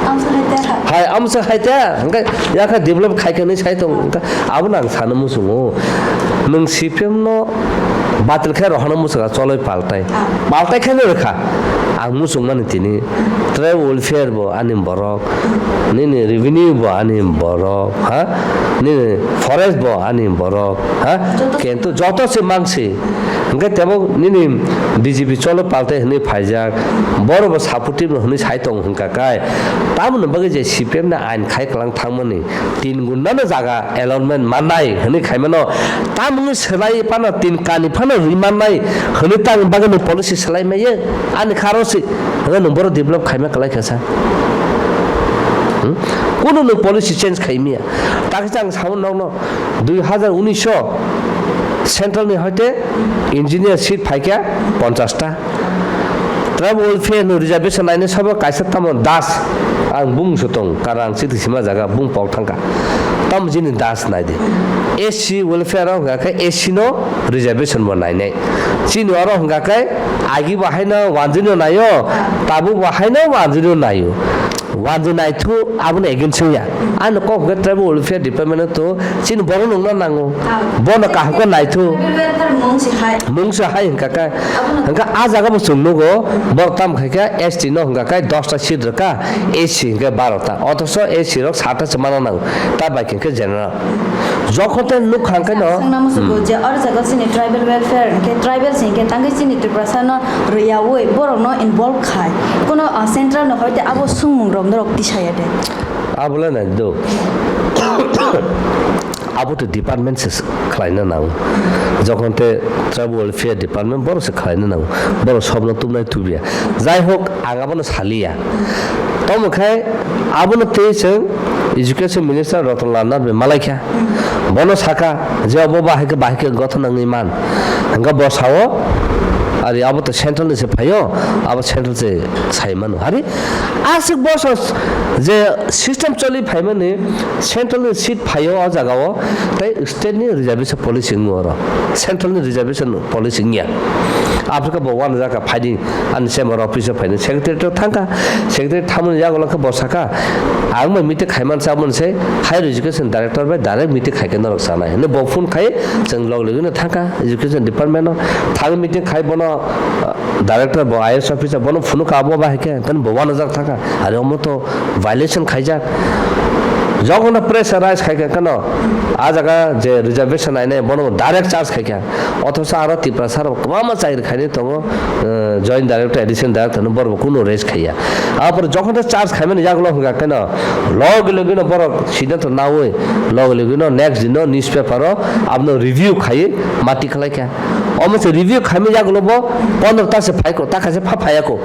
Amsa hai ta. Hai, amsa hai ta. Hingke ya kha develop khai khe ni sai tong. Hingke abo nang sana musungo. Nung C P M no batil khe rohana musuka choloi paltai. Ah. Paltai khe no rwkha. Ang musung mani tini. Tribe welfare bo ani borok. Nini revenue bo ani borok. Ha? Nini forest bo ani borok. Ha? Joto kintu joto se mangsi. Hingke tebo nini B J P cholo paltai hinui phaijak, boro bo supportive hinui sai tongo hingka kai. Tamoni bagwi je C P M ni ain khai kwlang thangmani tin gundano jaga allotment mannai hinui khaimano, tamoni swlai phano tin kani phano rwi mannai hinui tang bagwi ni policy swlai maiyo. Ani kharo se hingke nwng boro develop khaima kwlai kha sa. Hmm? Kunu nwng policy change khaimiya. Takhe ang sao nokno dui hajar unis o central ni hoite engineer seat phaikha ponchash ta. Tribal welfare no reservation lainai sabo kaisa tamo das ang bung sutong karang chiti sima jaga bung pok thangka. Tamo jini das naidi. S C welfare o hwnkha khe S C no reservation bo nainai. Chini oro hwnkha khe agi bo haino wanjui no naio, tabuk bo haino wanjui no naio. Wanjwi naithu abono against wngya. Ano kok hwnkhe tribal welfare department to chini borok nungna nango. Ah. Bono kaham khe naithu. Tribal welfare mung se hai. Mung se hai hwnkha khe. Abono hwnkha a jaga bo chwng nugo, borok tam khai khe S T no hwnkha khe dosta seat rwkha, S C hwnkhe barota. Othoso S C rok sata se mana nango. Ta bai hwnkhe general. Jokhon te nuk khang khe no. Sangna musugo je or jaga chini tribal welfare hwnkhe tribal se hwnkhe tangwi chini Tiprasa no rwyaui borok no involve khai. Kono, ah, central no hoite abo sungmung rok norok tisaya de. Abole nai do. Abo to department se khlaina nang. Jokhon te tribal welfare department borok se khlaina nang. Borok sobno tubnai tubya. Jai hok ang abono saliya. Tomo khai abono tei chwng education minister Ratan Lal Nath bai malaikha. Bono saka je obo bahai khe, bahai khe gothon wngwi man. Hwnkhe bo sao, ari abo to central ni se phaio, abo central se sai mano. Hari aswk boso je system choli phaimani central ni seat phaio o jaga o, tei state ni reservation policy wngo oro. Central ni reservation policy wngya. Africa bo uanajak kha phaidi. Ani chamber office o phaino secretary to thangkha, secretary thamoni yagulo khe bo sakha, ang bai meeting khaiman chamani se higher education director bai direct meeting khaikhe norok chanai hinwi bo phone khai, chwng log logino thangkha education department o, thang meeting khai bono, uh, director bo I A S officer bono phunukha abo bahai khe, tani bo uanajak thangkha, are omo to violation khaijak. Jokhon pressurize khaikha kheno, a jaga je reservation ainai bono direct charge khaikha. Othoso aro Tiprasa rok kwbangma chakri khainai tongo, eh, joint director, additional director no borok bo kunu raise khaiya. Apor jokhon ta charge khaimani yagulo hwnkha kheno, logi logi no borok siddhanto naui, logi logi no next din no newspaper o abono review khaiwi mati khlaikha. Omo se review khaimani yagulo bo pondro ta se phaiko, ta khaise pha phaiya ko.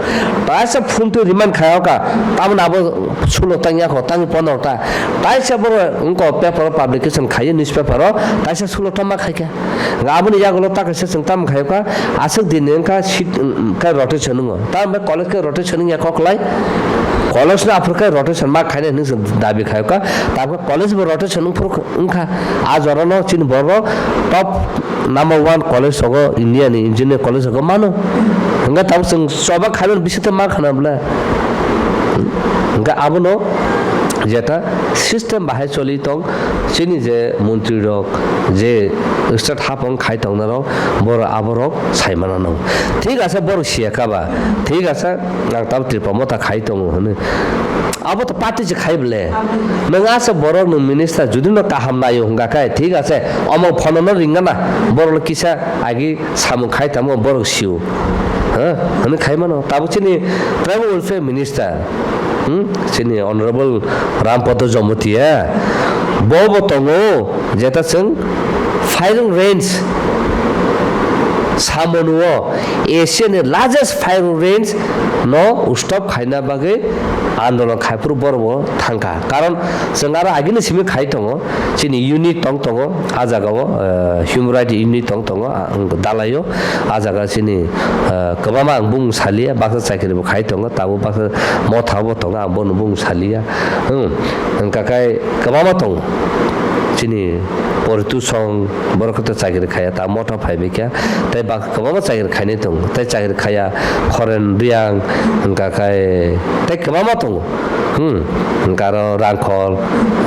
Taisa phone twi remind khaiyokha, tamoni abo sulo tangya kho, tangwi pondro ta. Taisa borok wngkha paper o publication khaiwi newspaper o, taisa sulo tama khaikha. Aboni yagulo ta kaisa chwng tamo khaikha, aswk din ni wngkha seat, um, khe rotation wngo. Tamo khe college khe rotation wngya kok lai. College no aphuru khe rotation ma khainai hinwi chwng dabi khaikha. Tamo khe college bo rotation wngphuru wngkha. A jora no chini borok top number one college sogo India ni engineer college sogo mano. Hwnkhe tamo chwng choba khaimani bisingtwi ma khana bwle. Hwnkhe abono jeta system bahai choli tong, chini je montri rok je state hapang khai tong narok, borok aborok sai mana nang. Thik ase, borok siya kaba, thik ase, ang tam Tripura motha khai tongo hwnwi. Abo to party se khai bole. Nwng asa borok nwng minister judi no kaham naio hwnga khe, thik ase, omo phono no ringana, borok no kisa agi samung khai tamo borok sio. Ha? Hwnwi khai mano. Tabuk chini tribal welfare minister, hmm? Chini honorable Rampada Jamatia, bo bo tongo, jeta chwng firing range samonuo Asia ni largest firing range no stop khaina bagwi andolon khaiphuru borok bo thangkha. Karon chwng aro agini simi khai tongo, chini unit tong tongo, a jagao, eh, human rights unit tong tongo, a, ang dalaio, a jaga chini, eh, kwbangma ang bung saliya, baksa chakri bo khai tongo, tabuk baksa motha bo tongo, ang bono bung saliya. Hmm, hwnkha khe kwbangma tongo. Chini Poritu song borok khe chakri khaiya, ta motha phaibai kha, tei bak-, kwbangma chakri khainai tongo, tei chakri khaiya Khoren Riang, hwnkha khe tei kwbangma tongo. Hmm, hwnkha aro Rangkhol,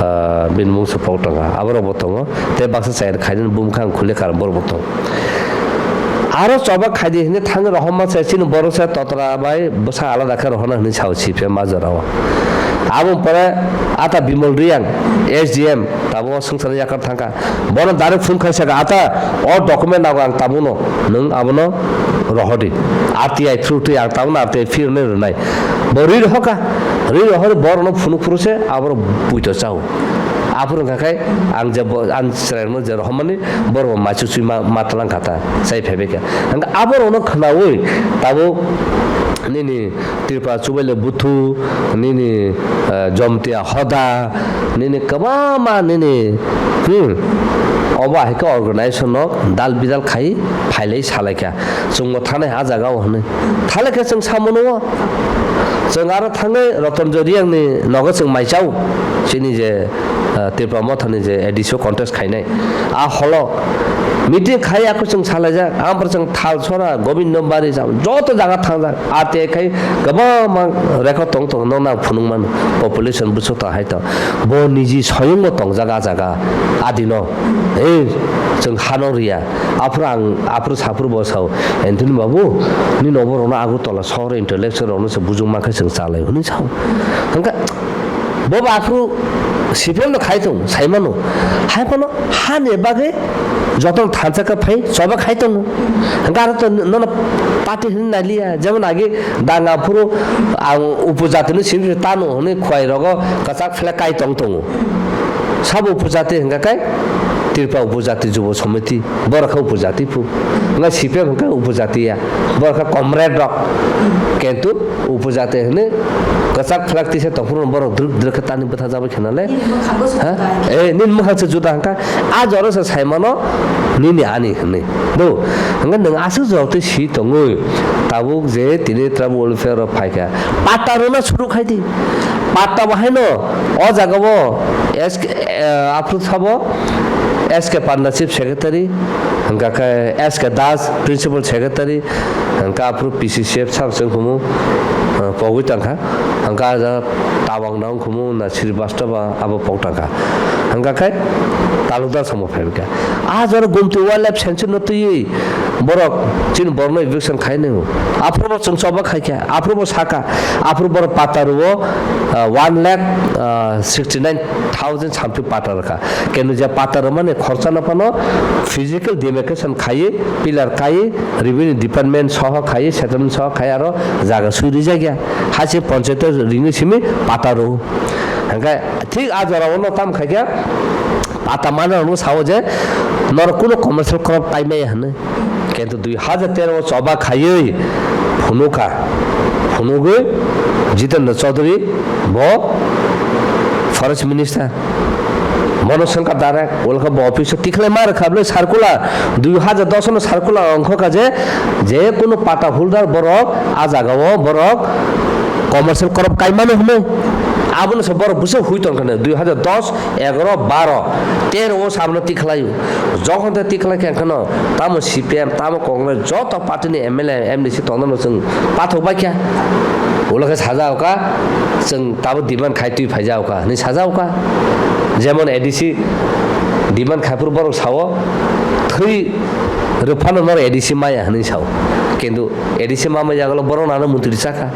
ah, bini mung se pok tongo, aborok bo tongo, tei baksa chakri khainani bumkha ang khule karon borok bo tongo. Aro choba khaidi hinwi thangwi rohorma se chini borok se totra bai bwsa alada khe rohorna hinwi sao C P M a jorao. Aboni pore ata Bimol Riang, S D M, tabuk swngcharni yakar thangkha. Bono direct phone khai saka, "Ata, o document nago ang tabukno, nwng abono rohordi. R T I through twi ang tabukno R T I phirnai rwnai." Bo rwi rohorkha, rwi rohorwi borokno phunuk phuru se aborok buito chao. Aphuru wngkha khe ang je bo, ang chwrairokno je rohormani, borok bo maichuk chwi ma, ma twlang kha ta, chai phaibai kha. Hwnkhe aborokno khwnaui tabuk nini Tripura Chubaila Buthu, nini, eh, Jomtia Hoda, nini kwbangma nini, hmm, obo hai khe organization no dal bidal khai phailai salaikha. Chwngbo thanai a jaga o hwnwi. Thalaikhe chwng samono o. Chwng aro thangwi Roton Joriang ni nogo chwng mai chao. Chini je, eh, Tripura Motha ni je A D C o contest khainai. A holo meeting khai ako chwng salaijak. Ampar chwng Thalsora, Gobindo Bari, joto jaga thangjak. A te khai kwbangma record tong tong, nokna phunuk mano, population bwswk tong hai tong. Bo niji soyung bo tongjak a jaga, adino. Ei, chwng hano riya. Aphuru ang, aphuru saphuru bo sao, "Anthony babu, nini obo rokno Agartala sohor intellectual rokno se bujung mankhe chwng chalai," hwnwi sao. Hwnkhe bo bo aphuru C P M no khai tong, sai mano. Hai phano hani bagwi jotono thansa khe phai choba khai tongo. Hwnkhe aro to nono party hwnwi naliya, jemon agi danga phuru ang upojatino simi tano hwnwi khwai rogo kwchak flag kai tong tongo. Sabo upojati hwnkha khe Tripura Upojati Jubo Samiti, borok khe upojati phu. Hwnkha C P M hwnkha upojati ya, borok khe comrade rok. Kintu upojati hwnwi kwchak flag tisa tongphuru borok drwk drwk khe tani bwtha jagwi khenale. Nini mwkhang se juda. Ha? Eh, nini mwkhang se juda hwnkha. A jora se sai mano nini ani hwnwi. Do, hwnkha nwng aswk jora twi si tongwi tabuk je tini tribal welfare rok phaikha. Pata rwna suru khai di. Pata bo haino o jaga o S K, eh, aphuru sabo S K Panda chief secretary, hwnkha khe S K Das principal secretary, hwnkha aphuru P C C F sab se wngkhumu, eh, pogwi tangkha. Hwnkha ah jaga Tabang da wngkhumu na Srivastava abo pok tangkha. Hwnkha khe talukdar samung phaikha. Ah jora Gumti wildlife sanctuary no twiwi borok chini borokno eviction khai nai. Aphuru bo chwng choba khai kha, aphuru bo saka, aphuru borok pata rwo, ah, one lakh, ah, sixty nine thousand something pata rwkha. Kenu je pata rwmani khorcha no phano physical demarcation khai, pillar kai, revenue department soho khai, settlement soho khai aro jaga sui rijak ya. Haise ponchayat ringwi simi pata rwo. Hwnkhe thik a jora o no tam khai kha. Pata manrokno sao je norok kuno commercial crop paimaya hwnwi. Kintu dui hajar tero o choba khaiwi phunukha, phunugwi Jitendra Chaudhary bo forest minister, bono swngkha direct, ulkha bo office o tikhlai ma rwkha bwle circular, dui hajar dos no circular ongkha je, je kuno pata holder borok a jaga o borok commercial crop kaimano hwnwi. Abono se borok bwswk hui tongkha no, dui hazar dos, egaroh, baroh, teroh o sabono tikhlaio. Jokhon tei tikhlai khe kheno tamo C P M, tamo Congress, joto party ni M L A, M D C tongna no chwng pathok bai kha. Ulo khe sajaokha, chwng tabo demand khai twi phaijaokha, hinwi sajaokha. Jemon A D C demand khai phuru borok sao, thwi rwphano norok A D C maya hinwi sao. Kintu A D C ma maya jagalo borok nano montri chakha.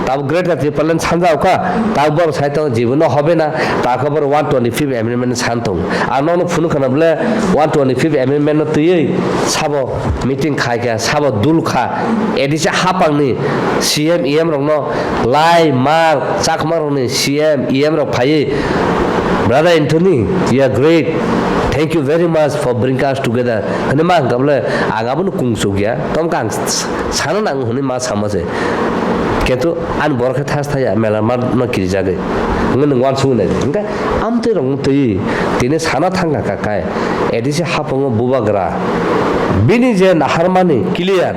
Tabo Greater Tipraland sanja okha, tabo borok sai tongo, "Jibono hobe na," ta khe borok one twenty-fifth amendment san tongo. Ang nono phunukha na bole one twenty-fifth amendment no twiwi sabo meeting khai kha, sabo dul kha, A D C hapangni C M, E M rokno lai, mar, chakma rokni C M, E M rok phaiwi, "Brother Anthony, you are great. Thank you very much for bring us together." Hwnwi ma hwnkha bole, ang abono kung chukya, tongkha ang sana nango hwnwi ma sama se. Kintu ani borok khe thas thaya, mela ma no kirijagwi. Hwnwi nwng uansugwi nai. Hwnkhe amtwi rok twi tini sana thangkha kakai. A D C hapungo bubagra. Bini je naharmani clear.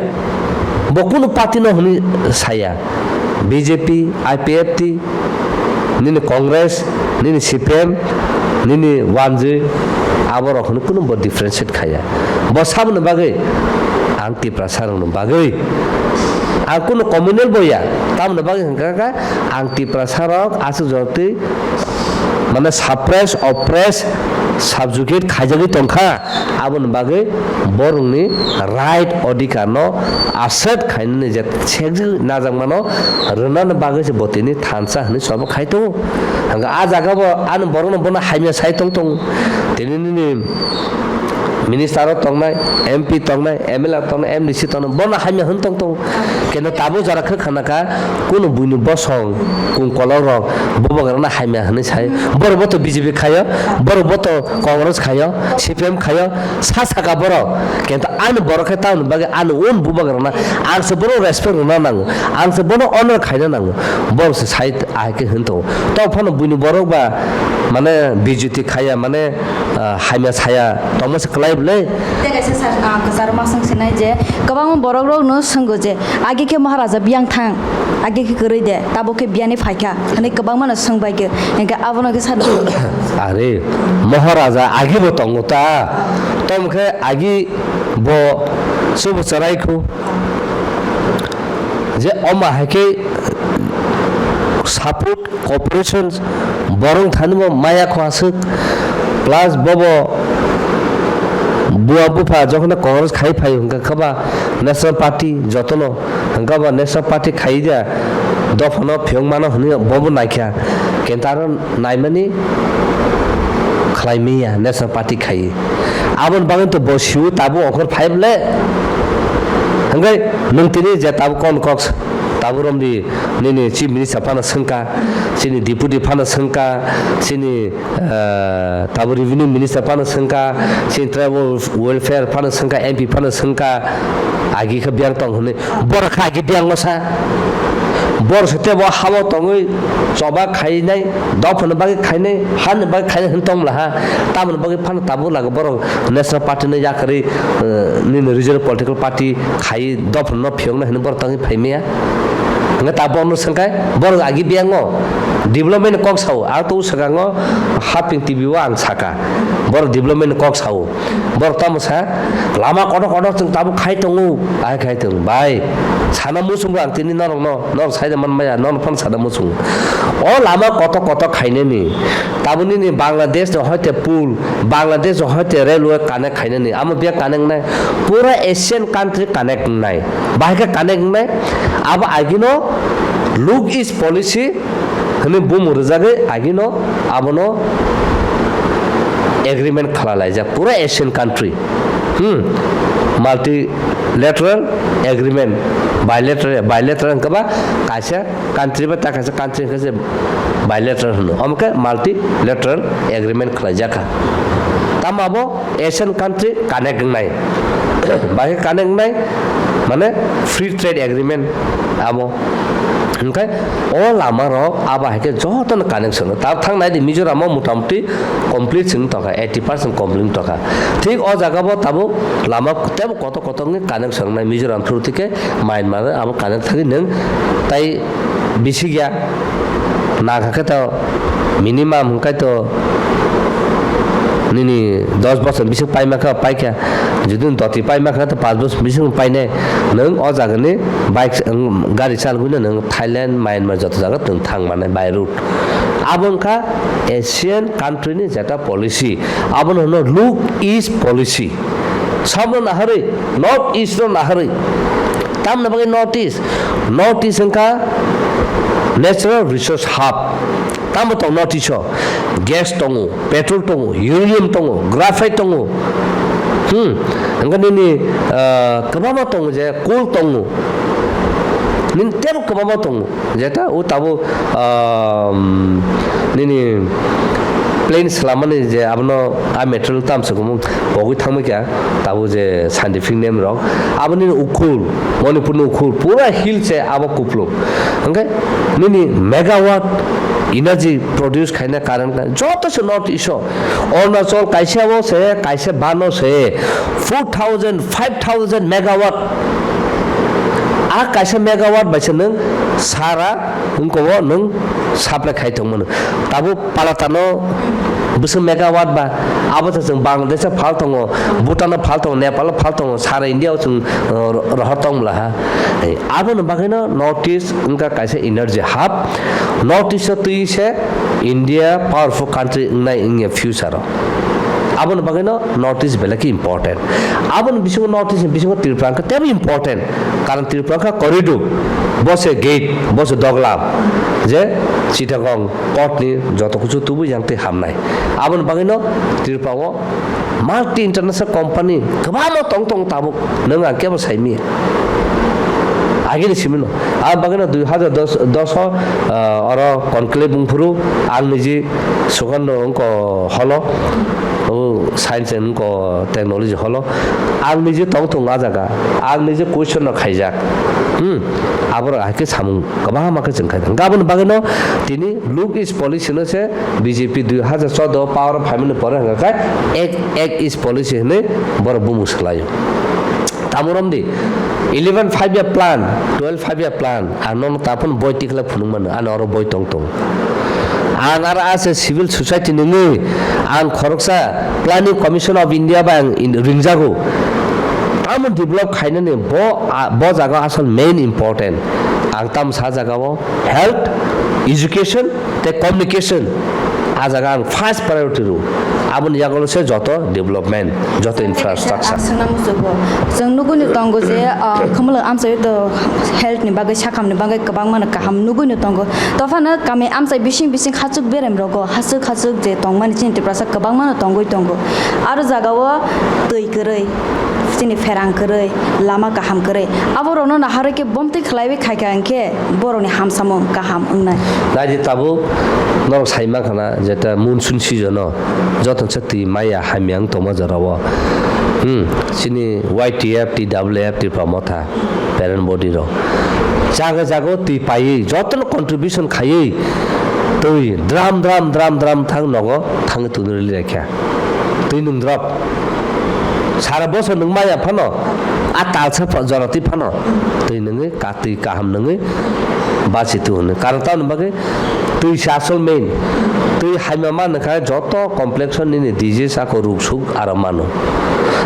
Bo kunu party no hwnwi saya. B J P, I P F T, nini Congress, nini C P M, nini wanjwi, aborok hwnwi kunu bo differentiate khaya. Bo saboni bagwi ang Tiprasa rokni bagwi ang kunu communal bo ya, tamoni bagwi hwnkha khe ang Tiprasa rok aswk jotwi mane suppress, oppress, subjugate khaijagwi tongkha. Aboni bagwi borokni right odhikar no aswk khainani je sekjagwi najakmano rwnani bagwi se bo tini thansa hwnwi sobo khai tongo. Hwnkhe ah jaga bo ani borokno bono hamya sai tong tongo. Tini nini minister o tongnai, M P tongnai, M L A tongnai, M D C tongnai, bono hamya hwn tong tongo. Keno tabuk jora khe khana kha, kunu buini bosong, kung kolok rok, bubagrana hamya hwnwi sai. Borok bo to B J P khaio, borok bo to Congress khaio, C P M khaio, sa saka borok. Kento ani borok khe tamoni bagwi ani un bubagrana, ang se bono respect rwna nango, ang se bono honor khaina nango. Borok se sai ahai khe hwn tongo. Tong phano buini borok ba mane B J P khaiya, mane ah, hamya saya tongma se kwlai bwle. Tei kaisa sa-, ah, kwcharo ma swng sinai je kwbangma borok rok no swngo je, "Agi khe Maharaja biyang thang, agi khe kwrwi de, tabuk khe biyani phaikha," hwnwi kwbangma no swng bai khe, hwnkhe abono khe sa. Are, Maharaja agi bo tongo ta, tong khe agi bo chubu chwrai khu. Je oma hai khe support, cooperation, borok thani bo maya kho aswk, plus bobo bua bupha jokhon Congress khai phai hwnkha khe ba National Party jotono hwnkha ba National Party khai dia dophano phiyok mano hwnwi bobo naikha, kentaro naimani khlai manya National Party khai. Aboni bagwi to bo siu tabuk okhor phai bwle. Hwnkhe nwng tini je tabuk kon kok tabuk romdi nini Chief Minister phano swngkha, chini Deputy phano swngkha, chini, eh, tabuk Revenue Minister phano swngkha, chini Tribal Welfare phano swngkha, M P phano swngkha, agi khe biyang tong hwnwi. Borok kha agi biyang no sa. Borok se tebo habo tongwi choba khainai, dophani bagwi khainai, hani bagwi khainai hwn tong laha. Tamoni bagwi phano tabuk lago borok National Party no yakarwi, eh, nini regional political party khai dophano phiyokna hwnwi borok tangwi phai maya. Hwnkhe tabuk no swngkhe borok agi biyango development ni kok sao. Ang to swkango Haping T V o ang saka borok development ni kok sao. Borok tamo sa, "Lama kotor kotor chwng tabuk khai tongo." Ai khai tong, bai. Sana muchungo ang tini norokno, norok saida man maya, norok phano sana muchungo. O lama kotor kotor khainani, tabuk nini Bangladesh ni hoite pul, Bangladesh ni hoite railway connect khainani, amo biya connect nai, pura Asian country connect nai. Bahai khe connect nai, abo agino Look East policy hwnwi bumung rwjagwi agino abono agreement khlai laijak pura Asian country. Hmm. Multilateral agreement, bilateral, bilateral hwnkhe ba kaisa country ba ta kaisa country hwnkhe se bilateral hwno. Omo khe multilateral agreement khlai jakha. Tamo abo Asian country connect wngnai. Bahai connect wngnai, mane free trade agreement abo. Hwnkhe o lama rok abo hai khe joto no connection. Ta thang nai di Mizoram o motamuti complete sing tongkha, eighty percent complete tongkha. Thik o jaga bo tabuk lama tebo kotor kotor wngwi connection wngnai Mizoram through thike Myanmar abo connect thangwi nwng tai bisi gya Nangkha khe to minimum hwnkhe to nini dos bosor bising paima khe paikha. Jodi doti paima khe to panch bosor bising painai. Nwng o jagani bike, gari chalgwino nwng Thailand, Myanmar joto jaga nwng thang manai by road. Abo wngkha Asian country ni jeta policy. Abono hwno look east policy. South no naharwi, North East no naharwi. Tamni bagwi North East, North East wngkha natural resource hub. Tamo tong North East o? Gas tongo, petrol tongo, uranium tongo, graphite tongo. Hmm. Hwnkhe nini, ah, kwbangma tongo je, coal tongo. Nini tebo kwbangma tongo. Jeta o tabuk, um, nini planes lamani je abono a material tam se kumung pogwi thangma kya tabuk je scientific name rok aboni ukhul, Manipur ni ukhul pura hill se abo kupluk. Hwnkhe nini megawatt energy produce khaina current kha joto se North East o. Arunachal kaisa o se, kaisa bano se four thousand, five thousand megawatt. A kaisa megawatt bai se nwng sara wngko o nwng supply khai tongmano. Tabuk palatano bwswk megawatt ba, abo se chwng Bangladesh o phal tongo, Bhutan o phal tongo, Nepal o phal tongo, sara India o chwng, uh, rohor tong bwla ha. Ei, aboni bagwino North East wngkha kaisa energy hub. North East o twi se India powerful country wngnai wngya future o. Aboni bagwino North East belai khe important. Aboni bisingo North East ni bisingo Tripura wngkha teibo important. Karon Tripura wngkha corridor, bo se gate, bo se doglam, je Chittagong port ni joto kuchu tubui yang tei hamnai. Aboni bagwino Tripura o multi international company kwbangma tong tong tabuk, nwng ang kebo saimi. Agini simino. Aboni bagwino dui hazar dos, dos o, ah, oro conclave wngphuru ang niji Sugando wngko holo, o science and wngko technology holo. Ang niji tong tong a jaga, ang niji question no khaijak. Hmm. Aborok hai khe samung kwbangma khe chwng khaijak. Aboni bagwino tini look east policy no se B J P dui hazar choudo power o phaimani pore hwnga khe ek, ek east policy hinwi borok bumung swlaio. Tamo romdi eleven five year plan, twelve five year plan, ang nono taphano boi tikhlai phunuk mano, ano oro boi tong tong. Ang aro ase civil society nungwi ang khoroksa Planning Commission of India bai ang in-, ringjago. Tamo develop khainani bo, a, bo jaga asol main important. Ang tamo sa jaga o health, education, tei communication, a jaga ang first priority rw. Aboni yagulo se joto development, joto infrastructure. Ang swngna muchugo. Chwng nugui no tongo je, ah, khumulwng amchaio to health ni bagwi, sakham ni bagwi kwbangma no kaham nugui no tongo. Tophano kami amchai bising bising hachuk berem rogo, hachuk hachuk je tongmani chini Tiprasa kwbangma no tongwi tongo. Aro jaga o twi kwrwi, chini pherang kwrwi, lama kaham kwrwi. Aborokno naharwi khe bomtwi khlaiwi khaikha hwnkhe borokni hamsamung kaham wngnai. Naidi tabuk norok sai mankha na, jeta monsoon season o joto se twi maya hamya wng tongma jora o. Hmm, chini Y T F, T W F, Tipra Motha, parent body rok jaga jaga o twi paiwi jotono contribution khaiwi twi drum, drum, drum, drum thang nogo thangwi twi rwli raikha. Twi nung drop. Sara bosor nwng maya phano, a talsa pha-, jora twi phano, twi nwngwi ka-, twi kaham nwngwi basi tu hwnwi. Karon tamoni bagwi twi se asol main. Twi haima manwkha joto complex o nini disease ako ruk suk aro mano.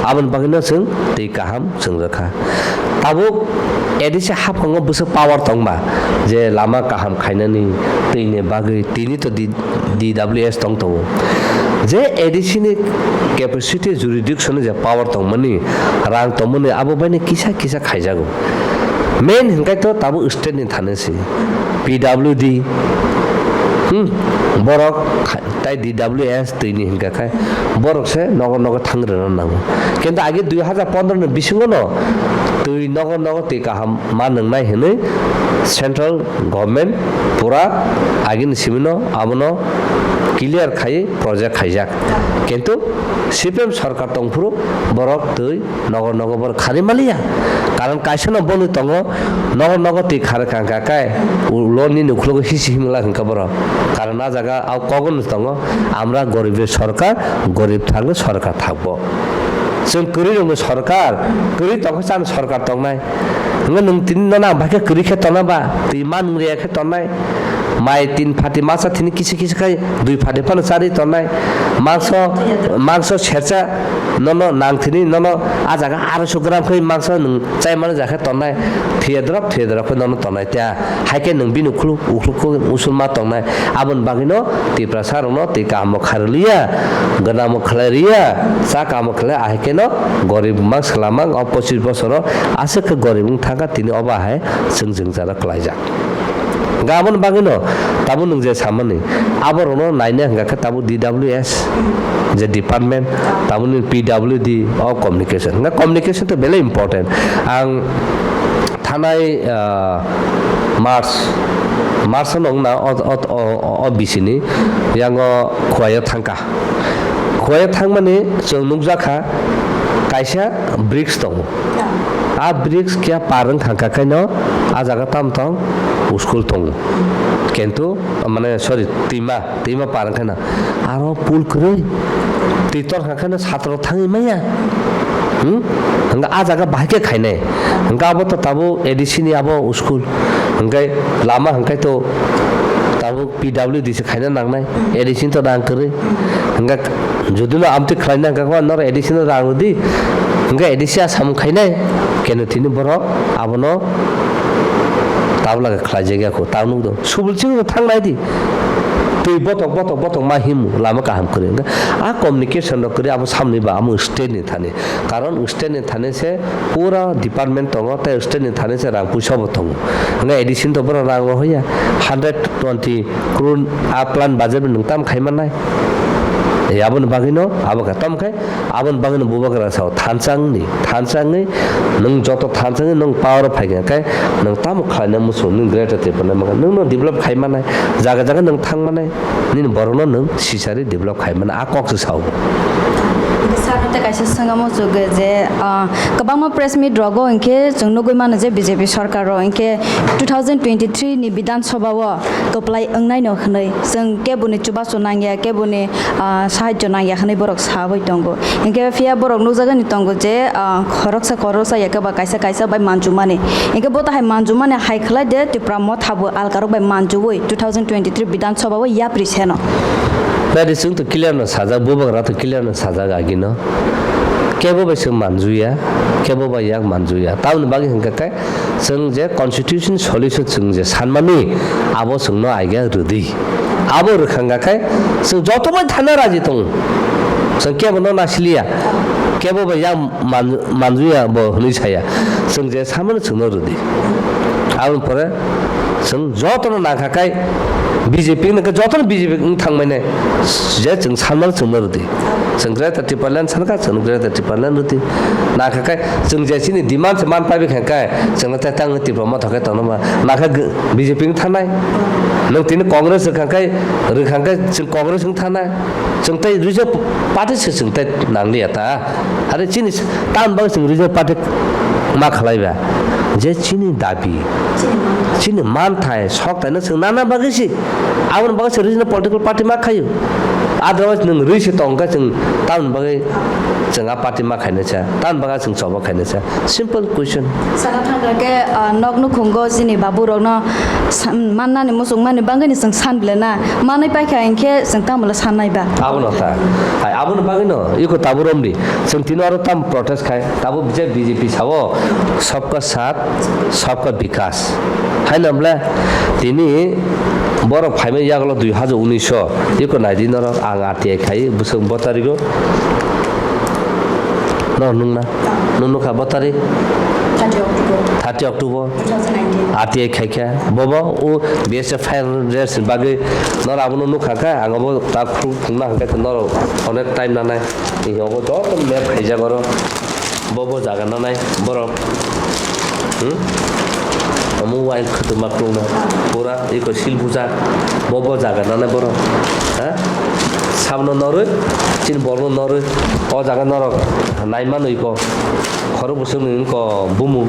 Aboni bagwino chwng twi kaham chwng rwkha. Tabuk A D C haphango bwswk power tongba je lama kaham khainani twini bagwi tini to di D W S tong tongo. Je A D C ni capacity jurisdiction ni je power tongmani, rang tongmani, abo baino kisa kisa khaijago. Main hinkhe to tabuk state ni thani si. P W D, hmm, borok kha-, tai D W S twi ni hinkha khai borok se nogo nogo thang rwna nango. Kintu age dui hazar pondro ni bisingo no twi nogo nogo twi kaham ma nwngnai hinwi central government pura agini simino abono clear khai project khaijak. Kintu C P M sarkar tongphuru borok twi nogo nogo borok khari maliya. Karon kaisa no boni tongo, nogo nogo twi khari kangka kai, ulo nini uklogo hisi himla hingka borok. Karon a jaga au kogon tongo, amra goribe sarkar, gorib thangwi sarkar thakbo. Chwng kwrwi rwngwi sarkar, kwrwi tongkha chani sarkar tongnai. Hwnwi nwng tini nono ang bai khe kwrwi khe tona ba, twi ma nwng rwya khe tongnai. Mai tin phati masa thini kisi kisi khai dui phati phano chari tongnai. Mangso, mangso sersa nono nang thini nono a jaga aroiso gram khai mangso nwng chai mano jakhe tongnai. Thiyadrop thiyadrop khai nono tongnai ta. Hai khe nwng bini ukhuluk ukhuluk usul ma tongnai. Aboni bagwino Tiprasa rokno twi kaham bo kharwliya, gwnang bo khlai riya, cha kaham bo khlai, ahai kheno gorib mang swlamang o pochis bosoro aswk khe gorib wng thangkha tini obo hai chwng jwngjal kwlaijak. Hwnkhe aboni bagwino tabuk nwng je samani, aborokno naina hwnkha khe tabuk D W S je department, tabukni P W D o communication. Hwnkhe communication to belai important. Ang thanai, ah, March, March ano wngna o, o, o, o B C ni yango Khowai o thangkha. Khowai o thangmani chwng nukjakha kaisa bridge tongo. A bridge khe par wng thangkha khaino a jaga tam tong school tongo. Kintu mane sorry, twima, twima par wng khaino aro pool kwrwi twi tor kha khaino satro thangwi maya. Hmm? Hwnkhe a jaga bahai khe khainai. Hwnkhe abo to tabuk A D C ni abo school. Hwnkhe lama hwnkhe to tabuk P W D se khaina nangnai, A D C to nang kwrwi. Hwnkhe jodi no amtwi khlaina hwnkha khe norok A D C no rang rwdi. Hwnkhe A D C a samung khainai. Keno tini borok abono tabla khe khlaijak ya kho, ta nukdo. Subul sing no thang nai di. Twi botok, botok, botok ma himu, lama kaham kwrwi. Hwnkhe a communication rok kwrwi abo samni ba amo state ni thani. Karon state ni thani se pura department tongo, tei state ni thani se rang puisa bo tongo. Hwnkhe A D C to borok rang rohoya, hundred twenty crore a plan budget nwng tam khai mannai. E, aboni bagwino abo khe tam khai, aboni bagwino bubagra sao thansa wngni, thansa wngwi nwng joto thansa wngwi nwng power o phai kha khe nwng tamo khlaina muchung nwng Greater Tipraland mangkha, nwngno develop khai mannai, jaga jaga nwng thang mannai. Nini borokno nwng sisari develop khai mano, a kok se sao. Sir, tei kaisa swngamo chugo je, ah, kwbangma press meet rogo hinkhe chwng nugwi mano je B J P sarkar ro hinkhe two thousand twenty-three ni Bidhan Sabha o kwplai wngnai no hwnwi chwng keboni chubachu nangya, keboni, ah, sahajyo nangya hwnwi borok sawi tongo. Hinkhe phiya borok nukjagani tongo je, ah, khoroksa khoroksa ya khe ba kaisa kaisa bai manjumani. Hinkhe bo tahai manjumani hai khlai de Tipra Motha bo alkarok bai manjuwi two thousand twenty-three Bidhan Sabha o yapri seno. Nadi chwng to clear no sajak, bubagra to clear no sajak agino. Kebo bai chwng manjuya, kebo bai yak manjuya. Tamoni bagwi hwnkha khe chwng je constitution solution chwng je sanmani abo chwngno aiga rwdi. Abo rwkhang kha khe chwng joto bai thana raji tongo. Chwng kebo no nasiliya, kebo bai yak man-, manjuya bo hwnwi saya. Chwng je samano chwngno rwdi. Aboni pore chwng jotono nangkha khe B J P nangkha jotono B J P wng thangmani je chwng sanmano chwngno rwdi. Chwng Greater Tipraland sankha, chwng Greater Tipraland rwdi. Nangkha khe chwng je chini demand se man paibi kha khe chwngno tei tang Tipra Motha khe tongno ma. Nangkha B J P wng thangnai. Nwng tini Congress rwkha khe, rwkha khe chwng Congress wng thangnai. Chwng tei regional party se chwng tei nangliya ta. Are chini s-, tamoni bagwi chwng regional party ma khlaiba. Je chini dabi, chini manthai, chini manthai, sokthai no chwng nana bagwi se. Aboni bagwi se regional political party ma khaio. Otherwise nwng rwi se tong kha chwng tamoni bagwi chwng a party ma khainai cha. Tamoni bagwi chwng choba khainai cha. Simple question. Sana thangkha khe, ah, nok nukhungo chini babu rokno san-, mannani muchungmani bagwino chwng san bela na, manwi paikha hinkhe chwng tamo le sannai ba? Abono ta. Hai, aboni bagwino iko tabuk romdi. Chwng tini oro tamo protest khai, tabuk je B J P sao, sabka saath, sabka vikas. Hai na bole, tini borok phaima yagulo dui hajar unis o, iko naidi norok ang R T I khai, bwswk botarigo. No nungna. Nung nukha bo tarik? Thirty October. Thirty October. Two thousand nineteen. R T I khaikha. Bobo o B S F fire race bagwi noro abono nukha kha, ang abo ta khru thungna hwnkhe norok onek time nanai. Tini obo joto map khaijak oro. Bobo jaga nanai borok. Hmm? Omo wai khwtwma khulumna. Pura iko sil bujak. Bobo jaga nanai borok. Ha? Sabno norwi, chini borokno norwi. O jaga norok nai mano iko. Khorok bwswkni wngkha bumung,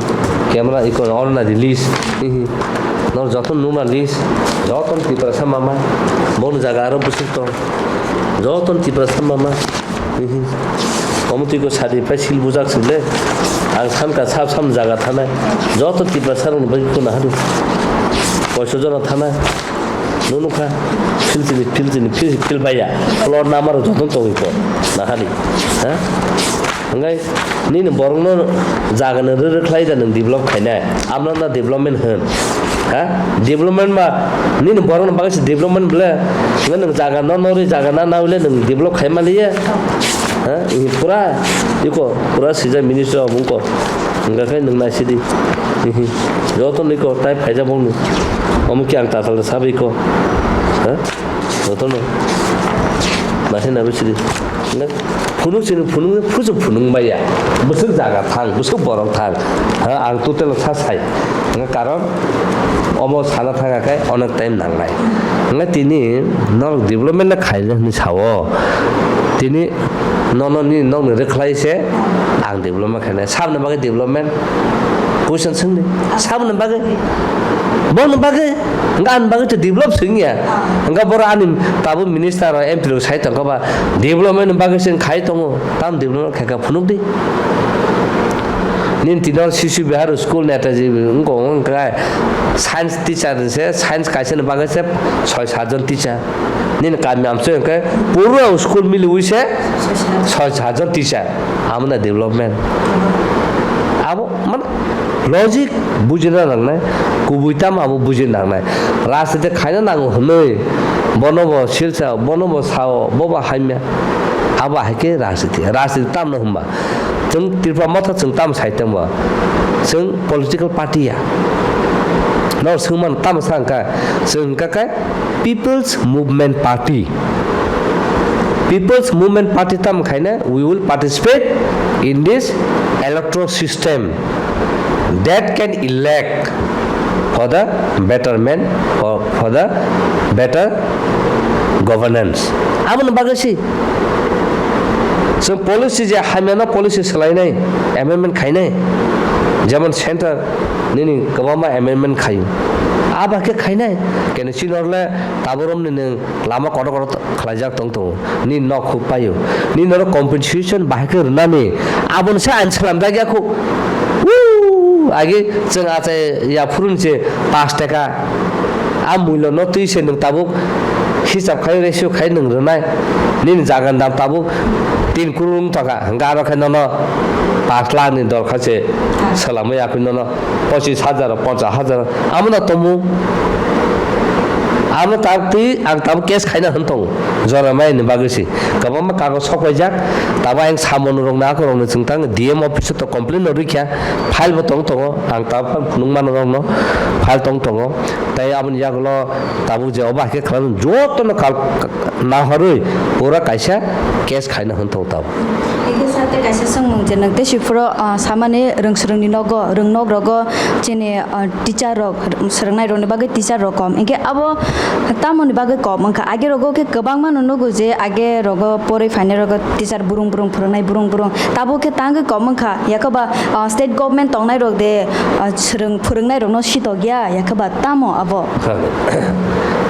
camera iko oro nai di list. Hihi. Nor joto nukna list, joto Tiprasa mama, boni jaga aro bwswk tong. Joto Tiprasa mama. Hihi. Omo twi ko sadi pai sil bujak sile. Ang sankha sab sam jaga thanai. Joto Tiprasa rokni bagwi kuna hadu. Koiso jona thanai. Nung nukha, phil chini, phil chini, phil, phil baya. Plot number joto tongwi ko. Nahari. Ha? Hwnkhai nini borokno jaga no rwrwk khlai da nwng develop khainai. Amno na development hwn. Ha? Development ma nini borokno bagwi se development bwle. Hwnkhai nwng jaga no norwi jaga na nawile nwng develop khai maliya. Ha? Ihi pura iko pura sijak ministry of ungko. Hwnkhai nwng naisidi. Ihi. Joto niko tai phaijak bokni. Omo ki ang tatal sabai ko. Ha? Jotono. Naisai naibai sidi. Phunuk sini phunuk, phusuk phunuk maya. Bwswk jaga thang, bwswk borok thang. Ha, ang total sa sai. Hwnka karon omo sana thanga khe onek time nangnai. Hwnka tini norok development na khaina hwnwi sao. Tini nono ni nokni rwkhlai se ang development khainai. Saboni bagwi development? Question swngdi. Saboni bagwi? Bongni bagwi? Hwnka ani bagwi to develop swngya. Hwnka borok ani tabuk minister rok, M P rok sai tongkha ba development ni bagwi se khai tongo. Tam development khaikha phunukdi. Nini tino Sishu Vihar school Netaji wngkha, wngkha science teacher se, science kaisa ni bagwi se soi sat jon teacher. Nini kami amchoi hwnkhe pura school miliwi se soi sat jon teacher. Amo na development. Abo mane logic bujina nangnai, kubui tamo abo bujina nangnai. Rajniti khaina nango hwnwi bono bo silsa, bono bo sao, bo bo hamya. Abo hai khe rajniti. Rajniti tamno hwnba? Chwng Tripura Motha chwng tamo sai tongbo? Chwng political party ya. Nor swngmano tamo sa hwnka? Chwng hwnka khe People's Movement Party. People's Movement Party tamo khaina, we will participate in this electoral system that can elect for the betterment or for the better governance. Aboni bagwi si chwng policy je hamyano policy swlainai, amendment khainai, jemon center nini kwbangma amendment khaio, abo khe khainai, kene chinorle taboromni nwng lama kotor kotor khlaijak tong tongo, nini nok huk paio, nini norok compensation bahai khe rwnani, aboni se ain swlamjak ya kho. Woo! Agi chwng achai yaphuru ni se pash taka, a muilo no twi se nwng tabuk hisab khai ratio khai nwng rwnai, nini jaga ni dam tabuk tin kurung taka, hwnkhe aro khe nono pash lakh ni dorkha se swlamwi yakwi nono pochis hajar, ponchas hajar, amo no tomo. Amo tabuk twi ang tabuk case khaina hwn tongo, jora maya ni bagwi se kwbangma kagoj sok paijak. Tabuk ang samung rok na, ako rok ni chwng tang D M office o to complain no rwkha, file bo tong tongo, ang tabuk phano phunuk mano rok no file tong tongo. Tai aboni yagulo tabuk je obo hai khe khlai joto no kal, nahorwi pura kaisa case khaina hwn tongo tabuk. Eke sate kaisa swngmung je nwng tei siphuru, ah, samani rwngswrwngni nogo, rwngnok rogo chini, ah, teacher rok, swrwngnai rokni bagwi teacher rok kom. Hinkhe abo tamoni bagwi kom wngkha? Age rogo khe kwbangma no nugo je age rogo porwi phainai rogo teacher burung burung phwrwngnai burung burung. Tabuk khe tangwi kom wngkha. Yakhe ba, ah, state government tongnai rok de, ah, swrwng phwrwngnai rokno sitokya, yakhe ba tamo abo?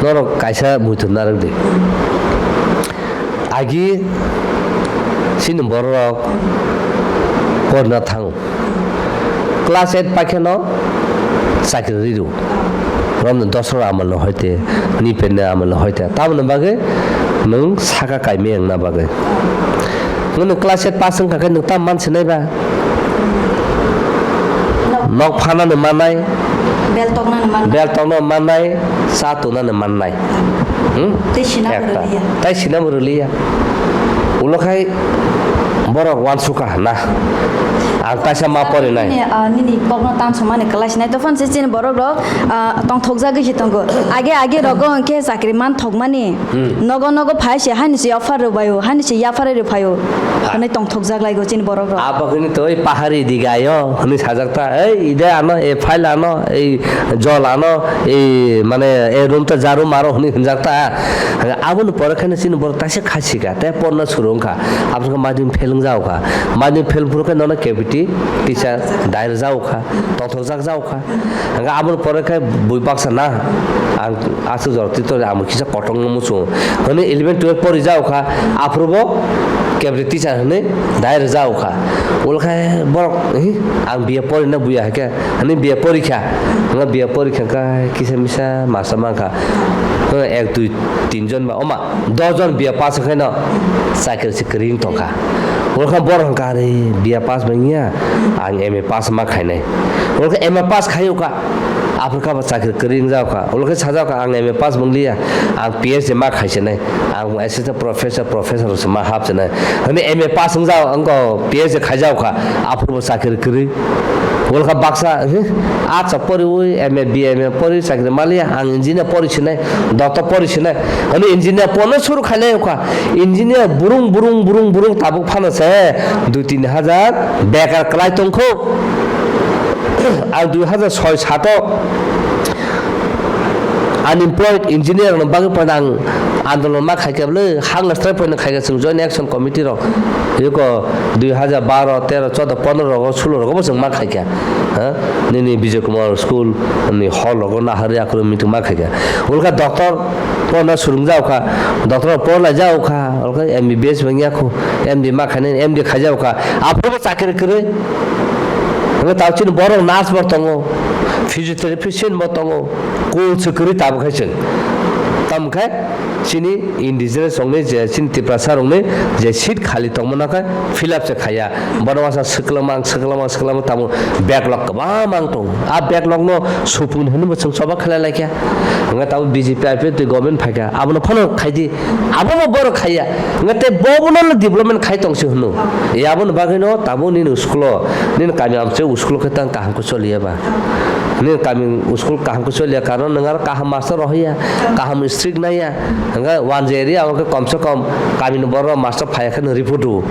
Norok kaisa muitu narwk di. Agi chini bororok porna thango. Class eight paikheno chakri riro. Romni dosra amal no hoite, nipenne amal no hoite. Tamoni bagwi nwng saka kaimi wngna bagwi. Nwng class eight pass wngkha khe nwng tam mansinai ba? Nok phanani mannai, Bel toknani man. Bel toknani mannai, cha tongnani mannai. Hmm? Tei sinabo Ekta. Rwliya. Tai sinabo rwliya. Ulo khai borok wansukha na. Ang taisa ma porinai. Nini, ah, nini kokno tansukmani kwlai sinai. Tophan se chini borok rok, ah, tongthokjagwi se tongo. Age age rogo hwnkhe chakri man thokmani. Hmm. Nogo nogo phai se hani se offer rw baio, hani se yaphar rw phaio. Ha. Hwnwi tongthokjak laigo chini borok rok. Abo hwnwi to oi pahari digayo hwnwi sajak ta, "Ei, ide ano, e file ano, ei jol ano, ei mane e room ta jaru maro," hwnwi hwnjak ta. Aboni pore khe chini borok taisa khasi kha, tei porna suru wngkha. Aboni khe madhyamik fail wngjago kha. Madhyamik fail phuru khe nono K B T teacher dair jago kha, tongthokjak jago kha. Hingke aboni pore khe bui baksa na, ang aswk jora tito ang kisa kotongno muchungo. Hwnwi eleven twelve pori jago kha, aphuru bo Kebri teacher hwnwi dai rwjak kha. Ulkhe borok, "Hi, ang B A porina buya," hai khe, hwnwi B A porikha. Hwnba B A porikha khe kisa misa masa mankha. Hwnba ek, dui, tin jon ba, oma, dos jon B A pass wngkhaino chakri se kwrwi wng tongkha. Ulkhe borok hwnkha, "Ari, B A pass wngya, ang M A pass ma khainai." Ulkhe M A pass khaiyokha. Aphuru kha bo chakri kwrwi wngjak kha. Ulo khe sajak kha, "Ang M A pass wngliya, ang P H D ma khaisinai, ang assistant professor, professor se ma hapsinai." Hwnwi M A pass wngjak, wngkha P H D khaijak kha, aphuru bo chakri kwrwi. Ulo kha baksa, "Hi, arts o poriwi M A, B A, M A pori chakri maliya, ang engineer pori sinai, doctor pori sinai." Hwnwi engineer porna suru khainai kha. Engineer burung, burung, burung, burung tabuk phano se dui tin hajar bekar kwlai tongkho. Ang dui hajar soi sato unemployed engineer rokni bagwi pono ang andolon ma khaikha bwle, hangla strike pono khaikha chwng Joint Action Committee rok. Eko dui hajar baro, tero, chodo, pondro rogo, sulo rogo bo chwng ma khaikha. Ha? Nini Bijoy Kumar school ni hall rogo naharwi akhoro meeting ma khaikha. Ulkha doctor porna surungjak kha, doctor porlaijak kha, ulkha M B B S wngya kho, M D ma khainai, M D khaijak kha. Aphuru bo chakri kwrwi. Hwnwi tao chini borok nurse bo tongo, physiotherapist bo tongo, kul se kwrwi tabuk hai chwng. Tamo khe chini indigenous rokni je chini Tiprasa rokni je seat khali tongmano khe fill up se khaiya. Bono masa swklamang, swklamang, swklamang tamo backlog kwbangma wng tongo. A backlog no supun hwnwi bo chwng choba khlai laikha. Hwnga tamo B J P I P F twi government phaikha. Abono phano khaidi. Abo bo borok khaiya. Hwnga tei bo bono development khai tongsi hwno. E aboni bagwi no tamo nini school o, nini kami amchai school o khe tang kaham khe choliya ba. Nini kami school kaham khe choliya, karon nwng aro kaham master rohorya, kaham strict naiya. Hwnga one area o khe kom se kom kami ni borok master phaiya khe no report o.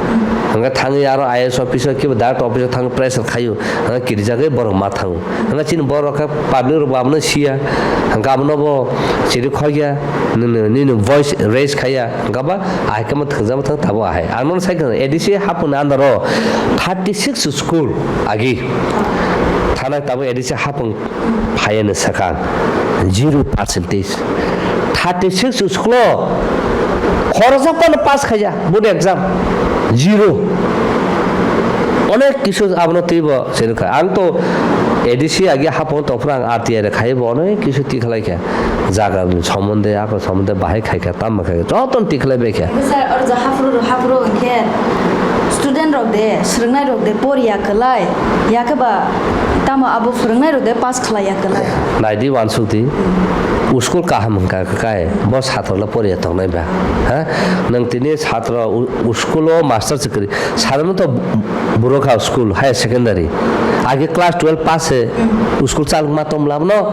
Hwnga thangwi aro I A S office o kiba direct office o thang pressure khaio. Hwnga kirijagwi borok ma thango. Hwnga chini borok khe public rok bo abono siya. Hwnga abono bo chiri khokya, nini, nini voice raise khaiya. Hwnga ba ahai khe ma thwngjak ma thang tabo ahai. Ang nono sai khna A D C hapung ni under o thirty six school agi. Thanai tabo A D C hapung phaiya ni swkang zero percentage. Thirty six school o khoroksa phano pass khaiya board exam. Zero. Onek kisu abono twibo se nukha. Ang to A D C agi hapung tongphuru ang R T I re khai bo onek kisu tikhalai kha. Jaga ni somonde, ako somonde bahai khai kha, tamo khai kha. Joto ni tikhalai bai kha. Sir, oro ja hapuru, hapuru hwnkhe student rok de, swrwngnai rok de, poriya kwlai, yakhe ba tamo abo phwrwngnai rok de pass khlai ya kwlai. Naidi wansuk di, school kaham hwnkha kai, bo satro le poriya tongnai ba. Ha? Nwng tini satro u-, school o master se kwrwi, Saধাranto Burokha school, higher secondary. Age class twelve pass se school chalok ma tong bwla bono.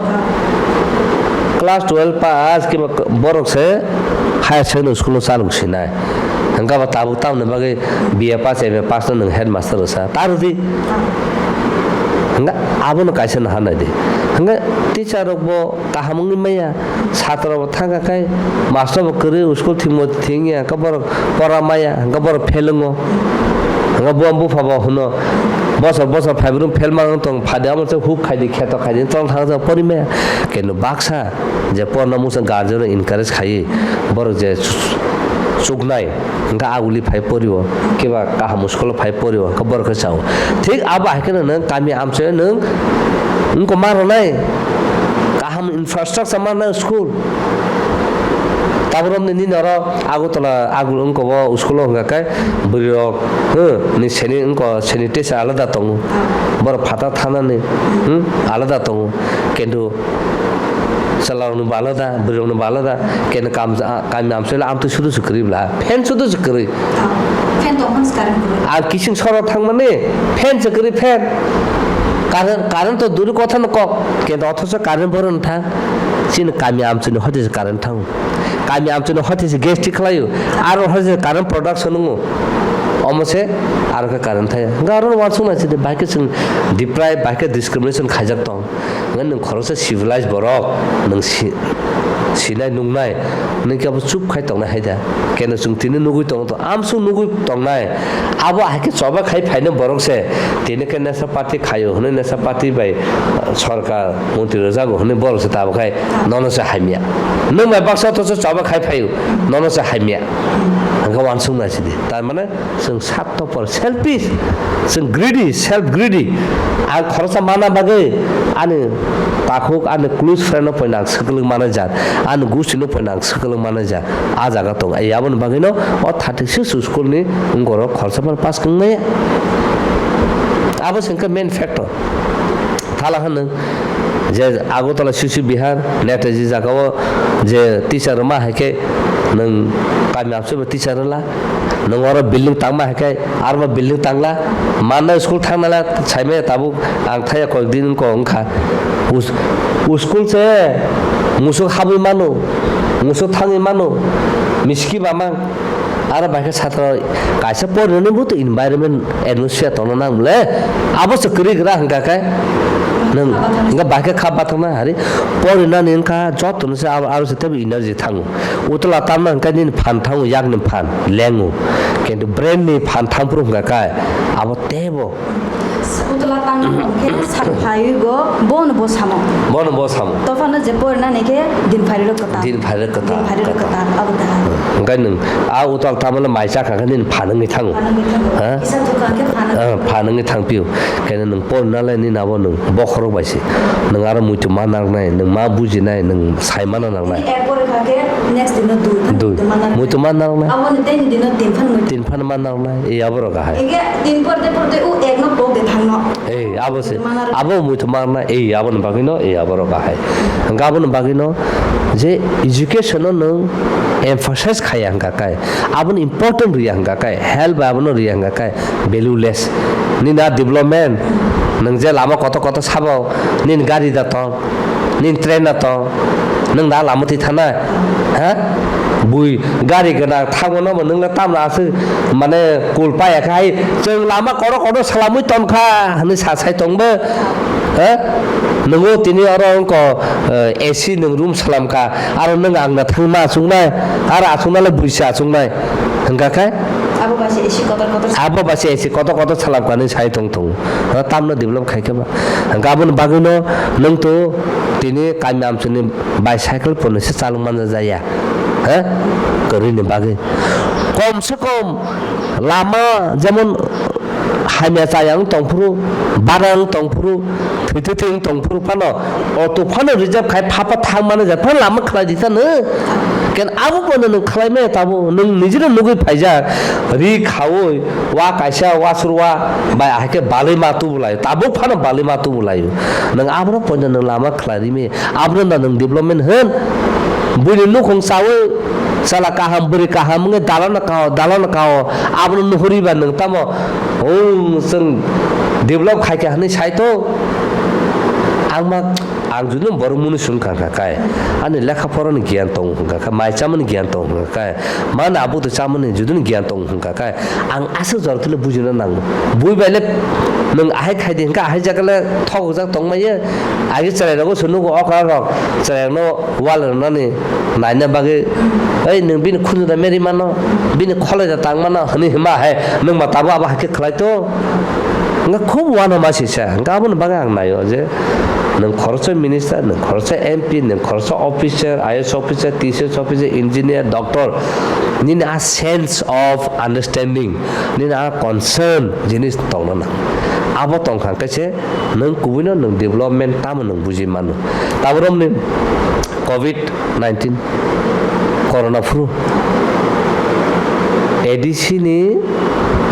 Class twelve pass kiba borok se higher secondary school o chalok sinai. Hwnkha ba tabuk tamoni bagwi B A pass, M A pass no nwng headmaster rwsa. Ta rwdi. Hwnkha abono kaisa no hanai di. Hwnkha teacher rok bo kaham wngwi maya. Satro bo thangkha khai, master bo kwrwi, school thwngmo thwngya, hwnkhe borok pora maya, hwnkhe borok fail wngo. Hwnkhe bo bupha bo hwno, bosor bosor phaibrwng fail mang tong, phadi amo se huk khaidi, kheto khaidi, tong thang jang pori maya. Kenu baksa je porna mungsa guardian rok encourage khaiwi, borok je chuknai, hwnkhe aguli phai porio, kiba kaham school phai porio, hwnkhe borok khe chao. Thik abo hai kheno nwng kami amchaio nwng wngkoma rwnai, kaham infrastructure manna school. Tabuk romni nini oro Agartala Agul wngkha o school o hwnkha khe bwrwi rok, huh, ni sani wngkha sanitation alada tongo. Borok phatar thanani, hmm, alada tongo. Kintu chwla rokni bo alada, bwrwi rokni bo alada. Kintu kam, kami amsoi amtwi sudu se kwrwi bla. Fan sudu se kwrwi. Fan tongmani se current kwrwi. Ar kising soro thangmani fan se kwrwi fan. Current, current to duri kotha no kok. Kintu othocho current borok no thang. Chini kami amchoi ni hoite se current thango. Kami amchoi ni hoite se gas thik khlaio. Aro hoite se current production wngo. Omo se aro khe current thaya. Hwnkhe aro no uansuk nai chidi, bahai khe chwng deprive, bahai khe discrimination khaijak tong. Hwnkhe nwng khoroksa civilized borok, nwng si-, sinai nungnai, nini khe abo chup khai tongnai hai da. Keno chwng tini nugwi tongo to, amsuk nugwi tongnai. Abo hai khe choba khai phaino borok se, tini khe nesa party khaio hwnwi, nesa party bai, uh, sorkar montri rwjago hwnwi borok se tabuk khai nono se hamya. Nwng bai baksa to se choba khai phaio, nono se hamya. Hwnkhe uansuknai sidi. Tar mane, chwng sartopor, selfish, chwng greedy, self greedy. Ang khoroksa mana bagwi ani takhuk, ani close friend no poina ang swkwlwng manajak, ani gusti no poina ang swkwlwng manajak. A jaga tong, ai aboni bagwi no o thirty six school ni wngorok khoroksa phano pass wng maya. Abo se wngkha main factor. Thala hwnwi je Agartala C C Bihar, Netaji jagao je teacher rwma hai khe nwng kami amsui bo teacher rwla, nwng oro building tangma hai khe aro bo building tangla, manna school thangnala saimaya tabuk ang thaya kok din wngkha. Us-, school se musuk habwi mano, musuk thangwi mano, miski bamang. Aro bai khe satra kaisa porinani bo to environment atmosphere tongna nang le, abo se kwrwi gra hwnkha khe nwng hwnkha bai khe kha bathakna hari porinani wngkha joto no se abo, aro se tebo energy thango. Utla tamna hwnkha nini phan thango, yakni phan lengo, kintu brain ni phan thangphuru hwnkha khe abo tebo Utla tangma hwnkhe sak phaiwi go bono bo samo. Bono bo samo. Tophano je porinani khe din phairok kwtal. Din phairok kwtal. Din phairok kwtal, abo ta. Hwnkhe nwng a utla tamale mai chakha khe nini phan wngwi thango. Phan wngwi thango. Ha? Kisa thukha khe phan wngwi Ah, phan wngwi thangpio. Khe nwng porinale nini abo nwng bokhorok bai se. Nwng aro muitu ma nangnai, nwng ma bujinai, nwng sai mana nangnai. Ek pore kha khe next dino dui phan Dui. Muitu ma nangnai. Muitu ma nangnai. Abo ni tei dino tin phan muitu. Tin phan ma nangnai. Ei abo rok ahai. Ege tin por de por de u ek no pok de thang no. Ei, abo se, Mana rok. Abo muitu mana, ei, aboni bagwi no, ei, abo rok ahai. Hwnkhe aboni bagwi no je education no nwng emphasize khaiya hwnkha kai, aboni important riya hwnkha kai, health bai abono riya hwnkha kai, valueless. Nini a development, nwng je lama kotor kotor sabo, nini gari da tong, nini train da tong, nwng da lama twi thanai, ha? Bui gari gwnang thangmano bo nwng le tamno aswk mane kul paya khai, chwng lama kotor kotor salamwi tonkha hwnwi sa sai tongbo. Ha? Nungo tini oro wngko, eh, A C nwng room salamkha, aro nwng ang na thangma achuknai, aro achuknale buisa achuknai. Hwnkha khe? Abo bai se A C kotor kotor. Abo bai se A C kotor kotor salamkha hwnwi sai tong tongo. Ha, tamno develop khai khe ba? Hwnkha aboni bagwino nwng to tini kami amchini bicycle ponwi se chalok manja jaya. Ha? Kwrwini bagwi. Kom se kom lama jemon hamya chaya wng tongphuru, bara wng tongphuru, thwi thwi thwi wng tongphuru phano, auto phano reserve khai phapa thang mano ja phano lama khlai di tano. Ken abo bono nwng khlai maya tabo, nwng nijino nugwi phaijak, ri khaui, wa kaisa, wa surwa, bai ahai khe balwi ma tubu lai, tabuk phano balwi ma tubu lai. Nwng abono poino nwng lama khlai ri maya. Abono da nwng development hwn. Buini nukhung chawi chala kaham, bwrwi kaham wngwi dalano kao, dalano kao. Abono nuhuriba nwng tamo, "Oh, chwng develop khaikha," hwnwi saito. Ang ma, ang judino borok mwnwi sung kha kha kai. Ani lekha porani giyan tongo hwnkha kha, mai chamani giyan tongo hwnkha kha. Mani abo to chamani judini giyan tongo hwnkha kha. Ang aswk jora tile bujina nango. Bui bai le nwng ahai khai di hwnkha, ahai jaga le thok jak tong maya. Agi chwrai rogo se nugo okra rok. Chwrai no wal rwnani naina bagwi, "Oi, nwng bini khunju da meri mano, bini kholai da tang mano," hwnwi hima hai nwng ma tabo abo hai khe khlai to. Hwnkha khub uanama sisa. Hwnkha aboni bagwi ang naio je nwng khoroksa minister, nwng khoroksa M P, nwng khoroksa officer, I A S officer, T C S officer, engineer, doctor, nini a sense of understanding, nini a concern jinis tongna nang. Abo tongkha khe se nwng kubuino nwng development tamo nwng buji mano. Taboromni covid nineteen corona phuru A D C ni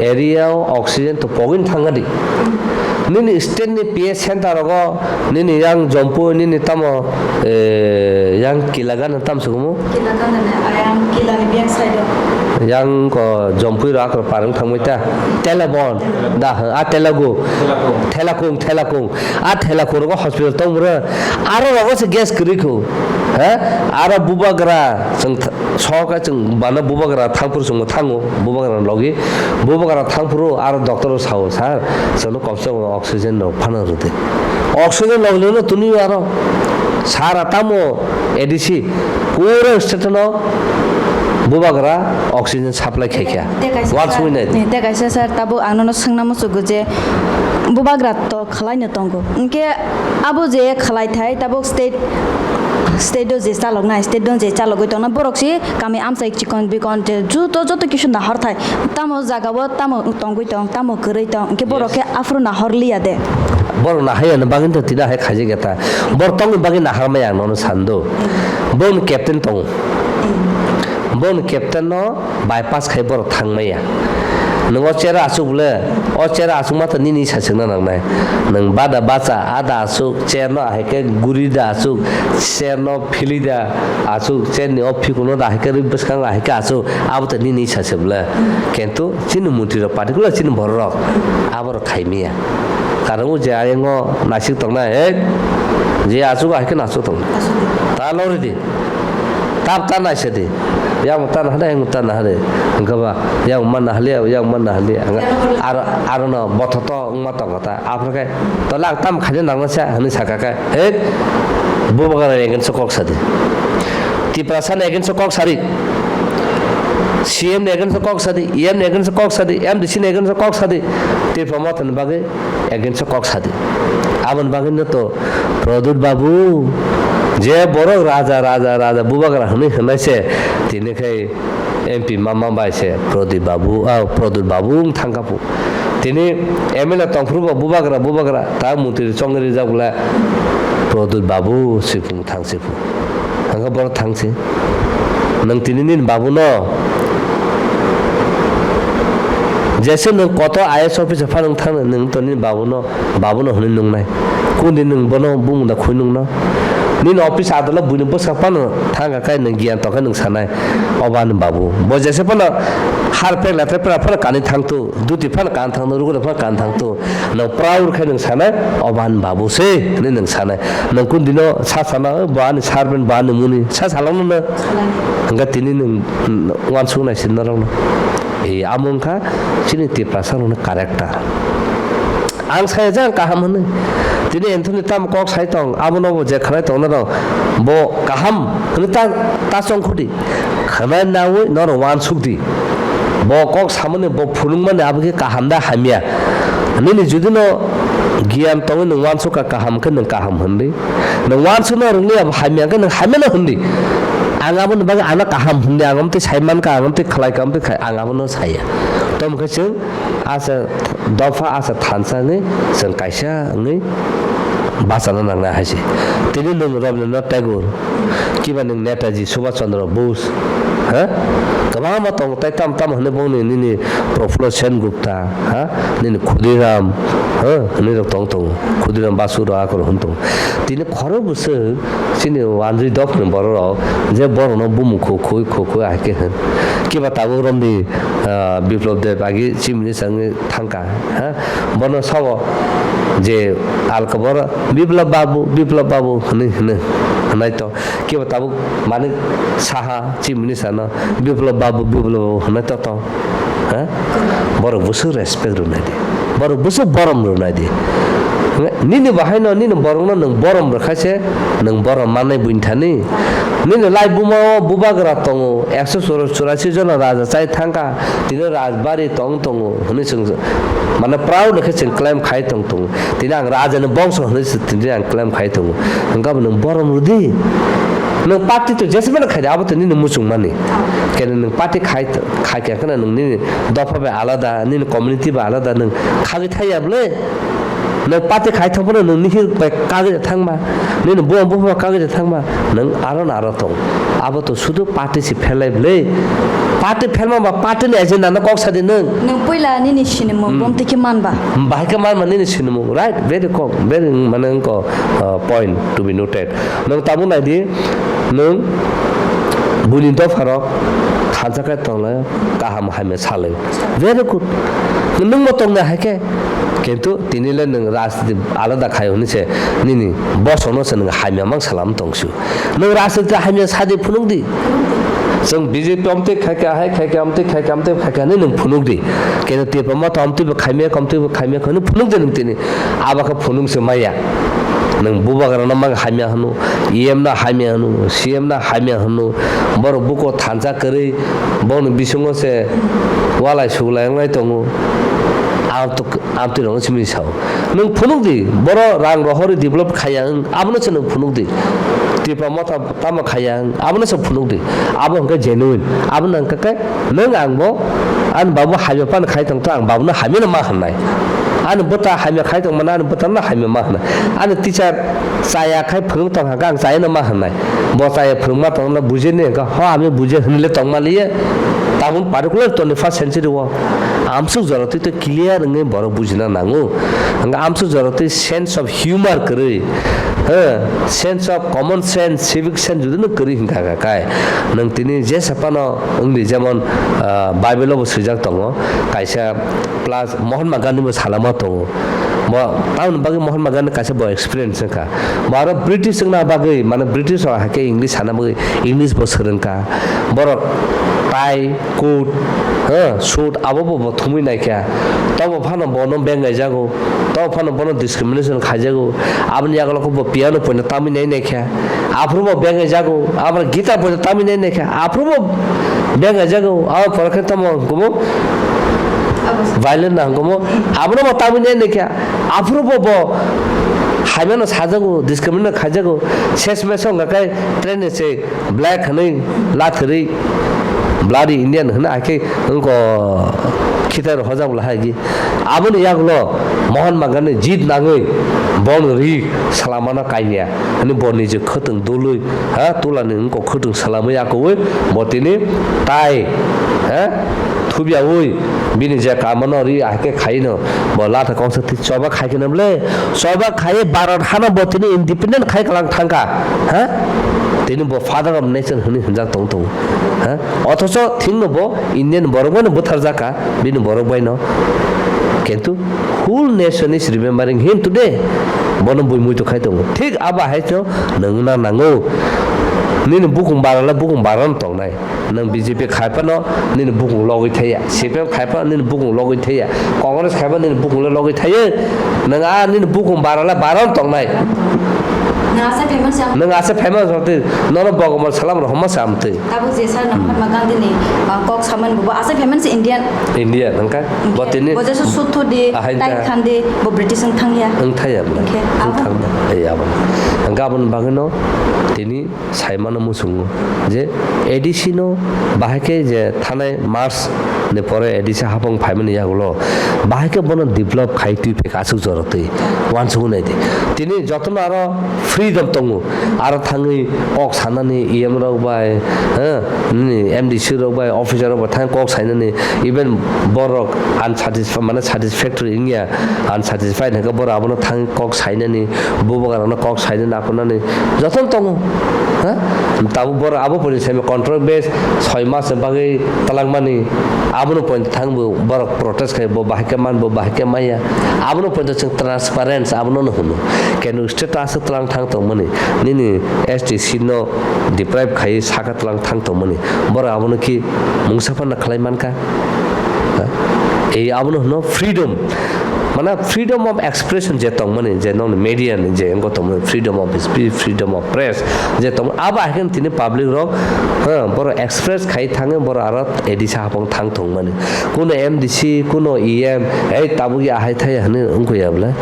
area o oxygen to pogwin thangkha di. Nini state ni P H center rogo nini yang Jampui nini tamo, eh, yang Kilagana tam sukumu? Kilagana ne, ayang Kilani back side o. Yang ko Jampui ro akro parang thangmai ta. Telabon. Da, a Telagu. Thelakung, Thelakung. A Thelakung rogo hospital tong bro. Aro rogo se gas kwrwi khu. Ha? Aro bubagra chwng th-, soka chwng bana bubagra thangphuru chwngbo thango. Bubagra logi. Bubagra thangphuru aro doctor o sao, "Sir, chwngno komse kom oxygen rok phano rwdi." Oxygen logi lono tuni aro. Sara tamo A D C pura state no bubagra oxygen supply khaikha. Tei kaisa Wal sir, sui nai di. Tei kaisa sir, tabuk ang nono swngna muchungo je bubagra to khwlaino tongo. Hwnkhe abo je khwlaithai tabuk state, state o je chaloknai, state o je chalogwi tongnai borok si kami amchai chikon bikon je joto, joto kisu nahorthai. Tamo jagao tamo tongwi tong, tamo kwrwi tong, hwnkhe borok Yes. khe aphuru nahorliya de. Borok nahaiya ni bagwi to tida hai khaijak ya ta. Borok tongni bagwi naharmaya ang nono sando. Borokni captain tongo. Borokni captain no bypass khai borok thangmaya. Nwng o chair o achuk bole, o chair o achuk ma to nini sachwkna nangnai. Nwng bada bacha, ada achuk, chair no ahai khe guri da achuk, chair no phili da achuk, chair ni o phikung no da ahai khe rwi bwskango ahai khe achuk, abo to nini sachwk bole. Kintu chini montri rok, particular chini borok rok, abo rok khaimaya. Karon o je ayang o naisik tongnai, he, je achuk ahai khe achuk tongnai. Ta lori di. Tab ta naisa di. Yang ta nahade, yang ta nahade. Hwnkhe ba, yang man nahaliya, yang man nahaliya. Hwnkhe aro, aro no bothoto wngma tongkha ta. Aphuru khe, to lang tam khaina nangna sa, hwnwi sakha khe, he, bubagra against o kok sadi. Tiprasa ni against o kok sadi. C M ni against o kok sadi, E M ni against o kok sadi, M D C ni against o kok sadi. Tipra Motha ni bagwi against o kok sadi. Aboni bagwi no to Pradyot Babu je borok raja, raja, raja bubagra hwnwi hwnai se tini khai M P mama bai se Pradyot Babu, ah, Pradyot Babu wng thangkha pu. Tini M L A tongphuru bo bubagra, bubagra ta montri chongri rijak bole Pradyot Babu se phung thang se. Hwnkhe borok thang se. Nwng tini nini babu no. Jesa nwng koto I A S officer phano wng thang nwng to nini babu no, babu no hwnwi nungnai. Kundi nwng bono bumung da khwi nungno. Nini office adola buini bwswk phano thang kha kai nwng giyan tong khe nwng sanai. Obo ani babu. Bo jesa phano har pek latre pera phano kanwi thang tu. Duti phano kan thang tu, rugula phano kan thang tu. Nwng proud khe nwng sanai, "Obo ani babu se," hwnwi nwng sanai. Nwng kun dino sa sana, "Bo ani servant, bo ani muni," sa salangno nwng. Hwnkhe tini nwng, nwng uansuk nai se norokno. E, amo wngkha chini Tiprasa rokni character. Ang saya je ang kaham hwnwi. Tini Anthony tamo kok sai tong, abono bo je khwnai tong norok, bo kaham hwnwi ta, ta chongkhudi. Khwnai naui norok uansuk di. Bo kok samani, bo phunukmani abo khe kaham da hamya? Nini jodi no giyan tongwi nwng uansuk kha kaham khe nwng kaham hwn di. Nwng uansuk no rwngli abo hamya khe nwng hamya no hwn di. Ang aboni bagwi ano kaham hwn di, ang amtwi sai man kha, ang amtwi khlai kha, amtwi khai, ang abono saya. Tamo khe chwng asa dopha asa thansa ni chwng kaisa wngwi bachana nangnai hai se. Tini nwng Rabindranath Tagore, kiba nwng Netaji Subhash Chandra Bose, ha? Kwbangma tongo, tai tam tam hwnwi bongni nini Prafulla Sen Gupta, ha? Nini Khudiram, ha? Hwnwi rok tong tongo. Khudiram Basu rok akhoro hwn tongo. Tini khorok bwswk chini wanjwi dophani borok rok je borok no bumung khukhui khukhui hai khe hwn. Kiba tabuk romdi, ah, Biplab Deb agi chief minister wngwi thangkha, ha? Bono sao je alkabor Biplab Babu, Biplab Babu hwnwi hwno, hwnwi to. Kiba tabuk Manik Saha chief minister no Biplab Babu, Biplab Babu hwnwi to tong. Ha? Borok bwswk respect rwnai di. Borok bwswk borom rwnai di. Nini bahaino nini borokno nwng borom rwkha se nwng borom mannai buini thani. Nini lai buma o bubagra tongo, ekso churasi jona raja chai thangkha, tini rajbari tong tongo hwnwi chwng mane proud khe chwng claim khai tong tongo. Tini ang rajani bongso hwnwi se tini ang claim khai tongo. Hwnkhe abo nwng borom rwdi. Nwng party to jesa phano khaidi, abo to nini muchungmani. Kene nwng party khai, khai khe kheno nwng nini dopha bai alada, nini community bai alada nwng khagwi thaiya bwle. Nwng party khai thang phano nwng nihir bai kagwi thangma, nini buma bupha bai kagwi thangma, nwng aro no aro tong. Abo to sudu party se phelai bwle. Party phelma ba party ni agenda no kok sadi nwng. Nwng puila nini sinimung Hmm. bumtwi khe manba. Bahai khe manma nini sinimung, right? Very kok, very mane wngkha, uh, point to be noted. Nwng tabuk nai di, nwng buini dopha rok thansa khe tonglai, kaham hamya salai. Very good. Nwng bo tongnai hai khe, kintu tini le nwng rajniti alada khai hwnwi se nini bosong no se nwng hamya mang salam tong su. Nwng rajniti hamya sadi phunuk di. Chwng B J P amtwi khai kha, hai khai kha, amtwi khai kha, amtwi khai kha hwnwi nwng phunuk di. Kintu Tipra Motha amtwi bo khaimya, amtwi bo khaimya hwnwi phunuk di nwng tini. Abo khe phunuk se maya. Nwng bubagrano mang hamya hwno, E M no hamya hwno, C M no hamya hwno, borok buko thansa kwrwi, bongni bisingo se walai suglai wnglai tongo. Amtwi rokno simi sao. Nwng phunuk di, boro rang rohorwi develop khaya wng, abono se nwng phunuk di. Tipra Motha tamo khaya wng, abono se phunuk di. Abo hwnkhe genuine. Abono hwnkhe khe nwng ang bo, ani babu hamya phano khai tongtha, ang babuno hamyano ma hwnnai. Ani bwta hamya khai tongmano, ani bwtano hamya ma hwnnai. Ani teacher chaya khai phwrwng tongkha khe, ang chayano ma hwnnai. Bo chaya phwrwngma tongna bujini hwnkhe, ho, ami buji hwnwi le tongmaliya. Tabuk particular twenty first century o amsuk jora twi twi clear wngwi borok bujina nango. Hwnkhe amsuk jora twi sense of humor kwrwi, ha, sense of common sense, civic sense jodi no kwrwi hwnkha kha kai, nwng tini jesa phano wngdi, jemon, ah, Bible o bo swijak tongo, kaisa plus Mahatma Gandhi bo salama tongo. Bo tamoni bagwi Mahatma Gandhi kaisa bo experience wngkha. Bo aro British wngna bagwi, mane British rok hai khe English sana bagwi English bo swrwngkha. Borok tai, coat, ha, suit abo bo, bo thumui naikha. Tobo phano bono bengaijago. Tobo phano bono discrimination khaijago. Aboni yagulo khe bo piano poino tamui nai naikha. Aphuru bo bengaijago. Abo Gita poino tamui nai naikha. Aphuru bo bengaijago. Abo pore khe tamo hwnkhe bo violent na hwnkhe bo. Abono bo tamui nai naikha. Aphuru bo bo hamyano sajago, discriminate khaijago. Ses meso hwnkha khe train ni se black hwnwi lathwrwi bloody Indian hwnwi hakhe wngko khitai rok hojak bwla hai di. Aboni yagulo Mahatma Gandhi jit nangwi boni ri salamano kaiya hwnwi bo niji khwtwng dului, ha, tulani wngko khwtwng salamwi yakowi bo tini tai, ha, thubiyawi bini je kamano ri hakhe khaino bo latha kongsa twi choba khai kheno ble choba khaiwi Bharat hano bo tini independent khai kwlang thangkha, ha? Tini bo father of nation hwnwi hwnjak tong tongo, ha? Othocho thikno bo Indian borok baino butharjak kha, bini borok baino. Kintu whole nation is remembering him today. Bono bui muitu khai tongo. Thik abo hai to nwng na nango. Nini bukung bara le bukung bara no tongnai. Nwng B J P khai phano nini bukung logwi thaiya, C P M khai phano nini bukung logwi thaiya, Congress khai phano nini bukung le logwi thaiya. Nwng a nini bukung bara le bara no tongnai. Nwng asai phaima se. Nwng asai phaima se twi, nono Bhogwan salam rw homa se amtwi. Tabuk je sir no Mahatma Gandhi ni, ah, kok samani bo asai phaima se Indian. Indian hwnkha. Bo tini bo je su suthu di, ahai tai ta. Khan di, bo British wng thangya. Wng thaiya bwla. Wng thangya. Ei abo. Hwnkha aboni bagwi no tini saimano muchungo je A D C no bahai khe je thanai March ni pore A D C hapung phaimani yagulo bahai khe bono develop khai twi phaikha aswk jorotwi uansukgwi naidi. Tini jotono aro freedom tongo, aro thangwi kok sanani E M rok bai, eh, nini M D C rok bai, officer rok bai thang kok sainani, even borok unsatisfied, mane satisfactory wngya, unsatisfied hwnkhe borok abono thang kok sainani, bubagrano kok sainani, aphunani jotono tongo. Ha? Tabuk borok abo pori saimano contract base soi mas ni bagwi twlangmani, abono point thangbo borok protest khai, bo bahai khe man, bo bahai khe maya, abono point chwng transparency abono no hwno. Kenu status twlang thang tongmani, nini S T C no deprive khai saka twlang thang tongmani, borok abono ki mungsa phano khlai mankha? Ha? Ei abono hwno freedom. Mana freedom of expression je tongmani, je nong media ni je wngkha tongmani, freedom of speech, freedom of press je tongmani, abo hai khe tini public rok, ha, borok express khai thangwi borok aro A D C hapung thang thongmani. Kuno M D C, kuno E M, ei tabuk ya hai thai hwnwi wngkha ya bwle.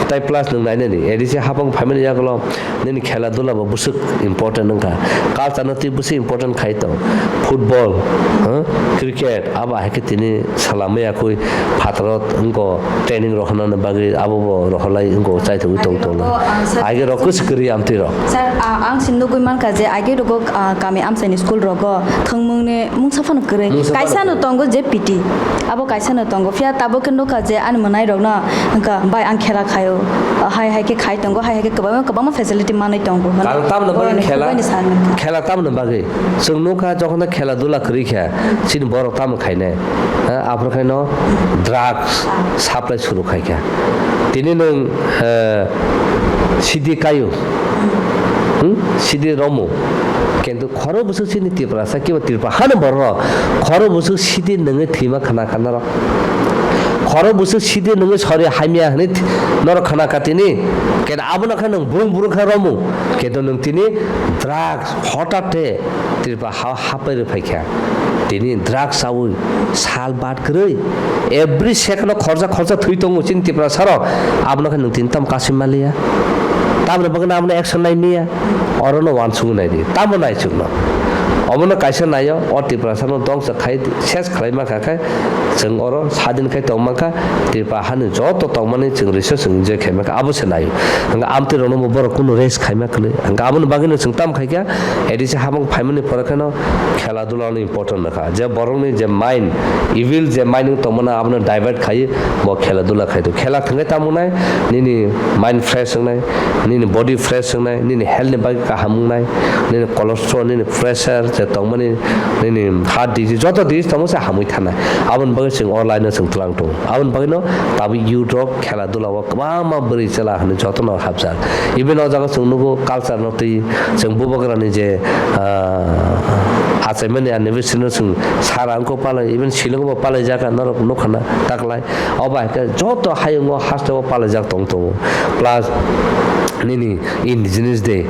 Tai plus nwng nainani, A D C hapung phaimani yagulo nini khela dula bo bwswk important wngkha. Culture no twi bwswk important khai tong. Football, ha, cricket, abo hai khe tini salamwi yakwi phataro wngkha training rohornani bagwi abo bo rohorlai wngkha chaithogwi tong tong. Age rok kwchwk kwrwi amtwi rok. Sir, ah, ang se nugwi mankha je age rogo, ah, kami amchaini school rogo thwngmungni mungsa phano kwrwi. Mungsa phano kwrwi. Kaisa no tongo je P T. Abo kaisa no tongo. Phiya tabuk khe nukha je ani mwnairokno wngkha, "Bai, ang khela khaio." Hai hai khe khai tongo, hai hai khe kwbangma, kwbangma facility manwi tongo. Karon tamoni bagwi borokni khela, khela tamoni bagwi. Chwng nukha, jokhon khela dula kwrwi kha, chini borok tamo khainai? Ha, aphuru khaino drugs supply suru khai kha. Tini nwng, eh, sidi kaio, hmm? Sidi romo. Kintu khoro bwswk chini Tiprasa kiba Tripura hani borok khoro bwswk sidi nungwi thwima khna khna rok. Khoro busu sidi nungwi sori hamya hwnwi th-, norok khna kha tini. Keda abono khe nwng burung burung khe romung. Kedo nwng tini drugs hotate Tripura ha hapai rw phaikha. Tini drugs chawi sal bat kwrwi. Every second o khorsa khorsa thwi tongo chini Tiprasa rok. Abono khe nwng tini tamo kasui maliya. Tamoni bagwi abono action nai miya. Orono uansukwi nai di. Tamo nai chukno. Omono kaisa naio, o Tiprasa no dongsa khai ses khlai ma kha khe, chwng oro sadin khai tong man kha, Tripura hani joto tongmani chwng research enjoy khai ma kha, abo se naio. Hwnkhe amtwi rokno bo borok kunu raise khai ma kwlwi. Hwnkhe aboni bagwino chwng tam khai kha, A D C habang phaimani pore kheno khela dula no important nokha. Je borokni je mind, evil je mind wng tongmano abono divert khai bo khela dula khai do. Khela thwngwi tamo nai, nini mind fresh wngnai, nini body fresh wngnai, nini health ni bagwi kaham wngnai, nini cholesterol, nini pressure je tongmani, nini heart disease, joto disease tongma se hamwi thanai. Aboni bagwi chwng o line o chwng tlang tongo. Aboni bagwino tabuk youth rok khela dula o kwbangma bwrwi chwla hinwi jotono hapjak. Even o jaga chwng nugo culture no twi chwng bubagrani je, ah, achaimani anniversary no chwng sara wngkha palai, even Shillong bo palai jak norok nukha na taklai. Obo hai khe joto hayungo hasteo palaijak tong tongo. Plus nini Indigenous Day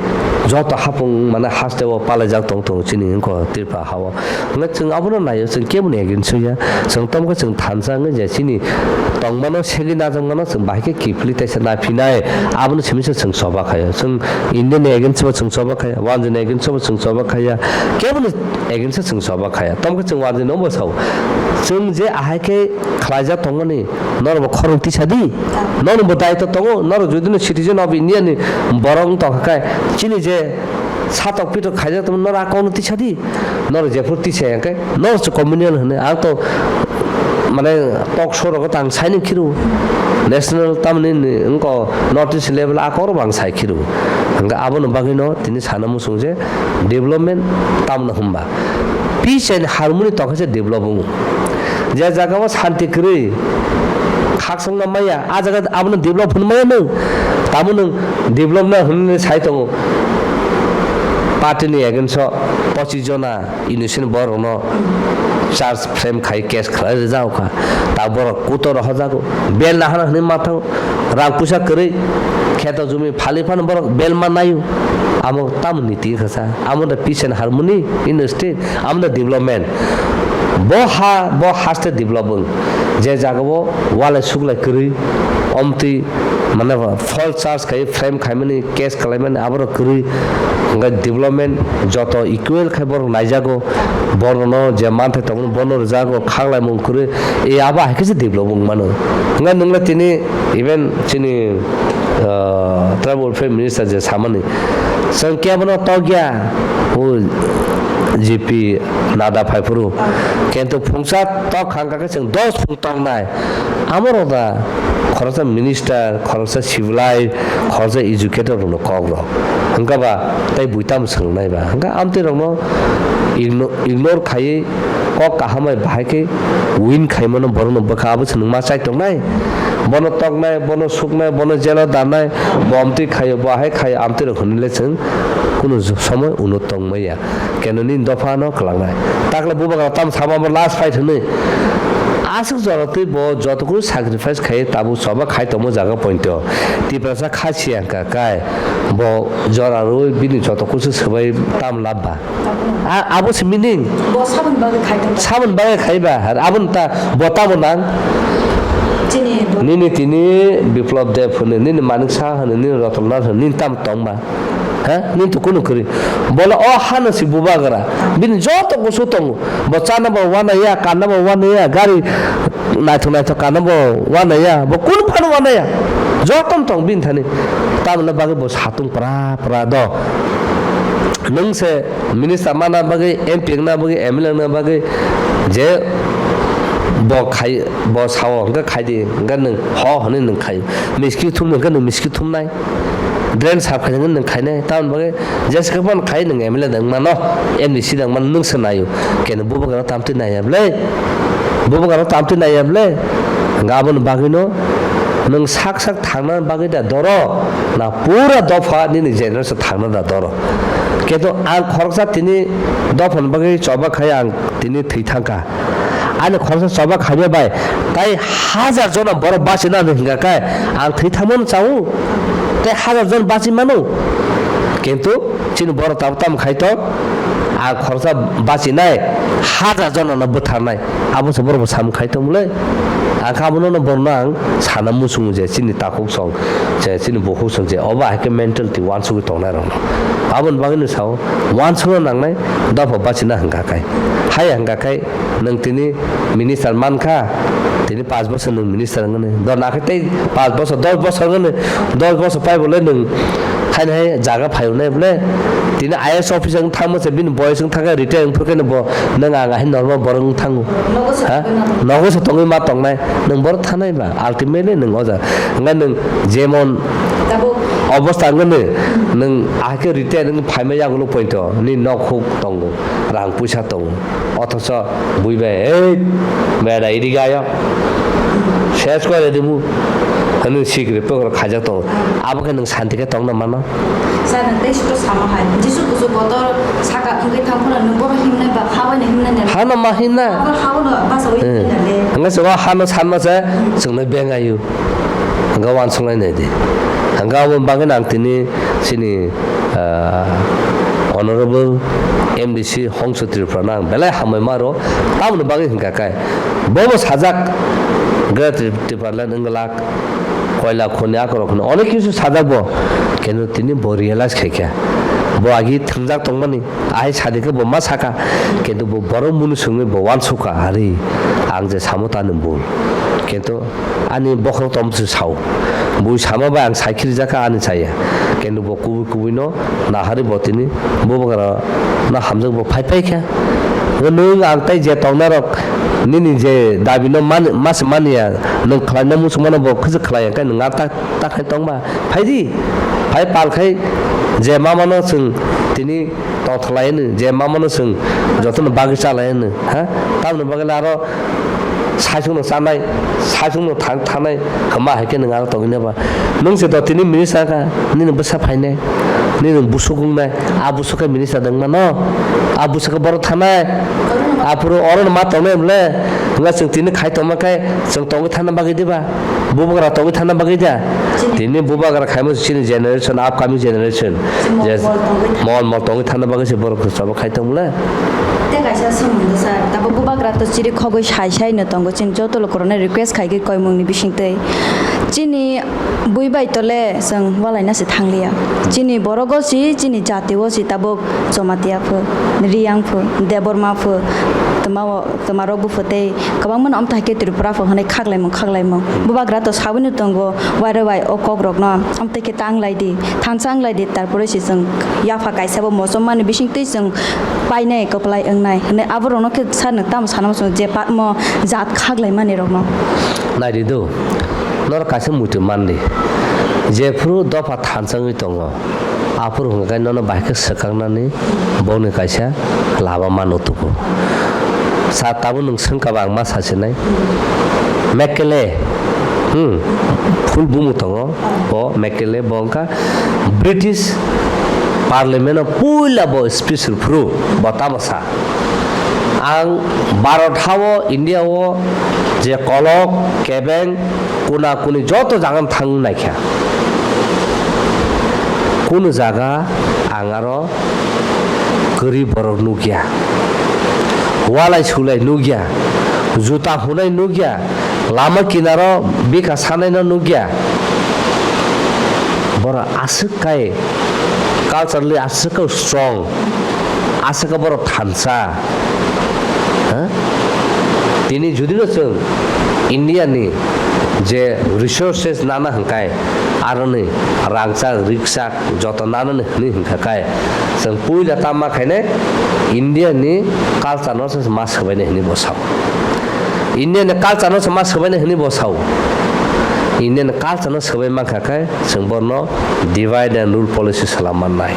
joto hapung mane hasteo palaijak tong tongo chini wngkha Tripura hao. Hwnkhe chwng abono naio, chwng keboni against ya. Chwng tamo khe chwng thansa wngwi je chini tongmano segwi najakmano chwng bahai khe kiphilwi teisa naphinai. Abono simi se chwng choba khaio. Chwng Indian ni against bo chwng choba khaiya, wanjwi ni against bo chwng choba khaiya. Keboni against chwng choba khaiya. Tamo khe chwng wanjwi no bo sao. Chwng je ahai khe khlaijak tongmani, norok bo khorang tisa di. Norok bo daitw tongo, norok jodi no citizen of India ni borok wng tongkha khe, chini je satok pitok khaijak tongmani, norok a kokno tisa di. Norok jephuru tisa ya khe, norok se communal hwnwi, ang to mane talk show rogo tang signing khiru. National tamni wngko North East level a koro bang sai khiru. Hwnkhe aboni bagwino tini sana muchung je development tamno hwnba. Peace and harmony tongkha se develop wngo. Je jaga o shanti kwrwi, khakchangma maya, a jaga abono develop hwn maya nwng. Tamo nwng develop na hwnwi sai tongo. Party ni against o pochis jona innocent borokno charge frame khai case khlai rijak kha. Ta borok kutor rohorjago. Bel nahana hwnwi ma thango. Rang puisa kwrwi kheto jumi phali phano borok bel ma naio. Amo tamo niti kha sa. Amo da peace and harmony in the state. Amo da development. Bo ha, bo haste develop wng. Je jaga o walai suklai kwrwi, omtwi, mane, false charge khai frame khaimani, case khlaimani, aborok kwrwi, hwnkhe development joto equal khai borok naijago, borokno je manthai tongmani bono rwjago, khaklaimung kwrwi, e abo hai khe se develop wng mano. Hwnkhe nwngla tini even chini, ah, tribal welfare minister je samani, chwng kebono tokya, o G P Nada phaiphuru, kintu phungsa tok hangkha khe chwng dos phung toknai. Amorok da khoroksa minister, khoroksa sibilai, khoroksa educator rokno kok rok. Hwnkha ba tei bui tamo swrwngnai ba. Hwnkha amtwi rokno igno-, ignore khaiwi kok kaham bai bahai khe win khaimano borokno bwkha abo swrwngma chai tongnai. Bono toknai, bono suknai, bono jelo danai, bo amtwi khaio, bo hai khaio, amtwi rok hwnwi le chwng kunu somoi uno tongmaya. Keno nini dopha no kwlangnai. Takle bubagra tam sama bo last fight hwnwi. Aswk jora twi bo joto kunu sacrifice khai tabuk choba khai tongmo jaga pointo. Tiprasa kha siya hwnkha kai. Bo jora rwi bini joto kusu swbai tam labba. A, abo se meaning. Bo saboni bagwi khai tong. Saboni bagwi khai ba. Ar aboni ta bo tamo nang. Chini bo- Nini tini Biplop Deb hwnwi, nini Manik Saha hwnwi, nini Ratan Lal hwnwi, nini tam tong ba. Ha? Nini to kunu kwrwi. Bola o hano si bubagra. Bini joto kusu tongo. Bo chana bo wana ya, kanna bo wana ya, gari naithok naithok kanna bo wana ya. Bo kunu phano wana ya. Joto tong bini thani. Tamoni bagwi bo satung pra pra do. Nwng se minister mana bagwi, M P wngna bagwi, M L A wngna bagwi je bo khai, bo sao hwnkhe khai di, hwnkhe nwng ho hwnwi nwng khai. Miski thumno hwnkhe nwng miski thumnai. Drain sap khainai nwng khainai, tamoni bagwi jesa khe phano khai nwng M L A da wngmano, M D C da wngmano nwng se naio. Keno bubagrano tamtwi naiya bwle? Bubagrano tamtwi naiya bwle? Hwnkhe aboni bagwino nwng sak sak thangna bagwi da doro, na pura dopha nini generation thangna da doro. Kento ang khoroksa tini dophani bagwi choba khai ang tini thwi thangkha. Ani khoroksa choba khaimya bai tai hajar jona borok bachina hinwi hwnkha khe ang thwi thangmano chao, tei hajar jon bachi mano. Kintu chini borok tabuk tamo khai tong, ang khoroksa bachinai hajar jonano bwtharnai, abo se borok bo samung khai tongmole. Ang khe abono borokno ang sana muchungo je chini takhuk song, je chini bukhuk song je obo hai khe mentality uansugwi tongnai rokno. Aboni bagwino sao uansukna nangnai dopha bachina hwnkha khe. Hai hwnkha khe nwng tini minister mankha, tini panch bosor nwng minister wngmani. Dor nakhe tei panch bosor, dos bosor wngmani, dos bosor pai bole nwng khaina hai jaga phai rwnai bole. Tini I A S officer wng thangma se bini boyes wng thangkhe retire wng phurkhe bo nwng ang hai normal borok wng thango. Nogo se Ha? tongwi ma tong- Nogo se tongwi ma tongnai. Nwng borok thanai ba, ultimately nwng o jaga. Hwnkhe nwng jemon Tabuk. Obostha wngmani, nwng ahai khe retire wng phaima yagulo poito, ni nok huk tongo, rang puisa tongo. Othocho bui bai, "Ei, bera, idi gayo. Ses kore dimu." Hwnwi sikri pokro khaijak tongo. Abo khe nwng santi khe tongna mano? Sir, nwng tei sito sama hai. Jisu kusu kotor saka wngwi thang phano nwng bono himnai ba, ha bai no himnai nai. Hano ma himna? Abo ha bai no basa wi Eh. himnai le. Hwnga se o hano sanma se, chwngno bengayu. Hwnga uansuk lai nai di. Hwnga abo bagwi ang tini chini, ah, Honorable M D C Hongso Tripura no ang belai hambai ma rwo. Tamoni bagwi hwnkha khe, bobo sajak Greater Tripura Land wng glak, koila khoni, akorok khoni, onek kisu sajak bo, kintu tini bo realize khai kha, bo agi thwngjak tongmani, ahai sadi khe bo ma saka, kintu bo borok munu swngwi bo uansukha, "Ari, ang je samo tani bul." Kintu ani bokhorok tongmani sao. Bui sama bai ang sai khirijak kha ani chaya. Kintu bo kubui kubui no nahari bo tini bubagra no hamjak bo phai phai kha. Nwng ang tai je tongnai rok nini je dabi no mani, mas mani ya, nwng khlai na muchung mano bo khwjak khlai ya, khe nwng ta, ta khai tong ba. Phai di, phai pal khai je ma mano chwng tini tongthalai hwnwi, je ma mano chwng jotono bagwi chalai hwnwi, ha? Tamoni bagwi le aro saichung no chanai, saichung no thang thanai, hwnba hai khe nwng aro tongwi nai ba. Nwng se do tini minister kha, nini bwsa phainai, nini busuk wngnai, a busuk khe minister dwng mano, a busuk khe borok thanai, aphuru oro no ma tongnai bwle, hwnba chwng tini khai tongma khe chwng tongwi thangna bagwi diba? Bubagra tongwi thangna bagwi da? Chini. Tini bubagra khaimo chini generation, upcoming generation. Chini Je mol tongwi thang- mol mol tongwi thangna bagwi se borok chabo khai tong le. Tei kaisa swngmung sir, tabuk bubagra to chiri khogwi sai sai no tongo, chini joto lukurokno request khai khe koimungni bisingtwi. Chini bui bai tole chwng walaina se thangliya. Chini borok o si, chini jati o si tabuk Jamatia pho, Riyang pho, Debbarma pho, twma o, twma rok bupho tei kwbangma no amtwi hai khe Tripura pho hwnwi khaklaimung khaklaimung. Bubagra to sabui no tongo, wairo bai o kok rok no amtwi khe ta wng lai di, thansa wng lai di, tarpore se chwng yapha kaisa bo mochom mani bising twi chwng painai kwplai wngnai hwnwi abo rok no khe sir nwng tamo sana muchungo je patmo jat khaklai mani rok no. Nai di do, norok kaisa muitu man di, jephru dopha thansa wngwi tongo. Aphuru hwnka khe nono bai khe swkaknani boni kaisa lama mano tubu. Sa tabuk nwng swngkha ba ang ma sasinai. Mekele, hmm, full bumu tongo. Bo Mekele bo wngkha British Parliament o puila bo speech rwphuru bo tamo sa. Ang Bharat ha o, India o je kolok, kebeng, kuna kuni joto jaga no thang naikha. Kunu jaga ang aro kwrwi borok nukya, walai sulai nukya, juta hunai nukya, lama kinaro bika sanai no nukya. Borok aswk kai culturally aswk kai strong, aswk kai borok thansa. Ha? Tini judino chwng India ni je resources nana hwnkai, aroni rangchak rikchak joto nanani hwnwi hwnkha kai, chwng puila tamo khainai India ni culture no se ma swbainai hwnwi bo sao. India ni culture no se ma swbainai hwnwi bo sao. India ni culture no swbai mankha khe, chwng borno divide and rule policy salam mannai.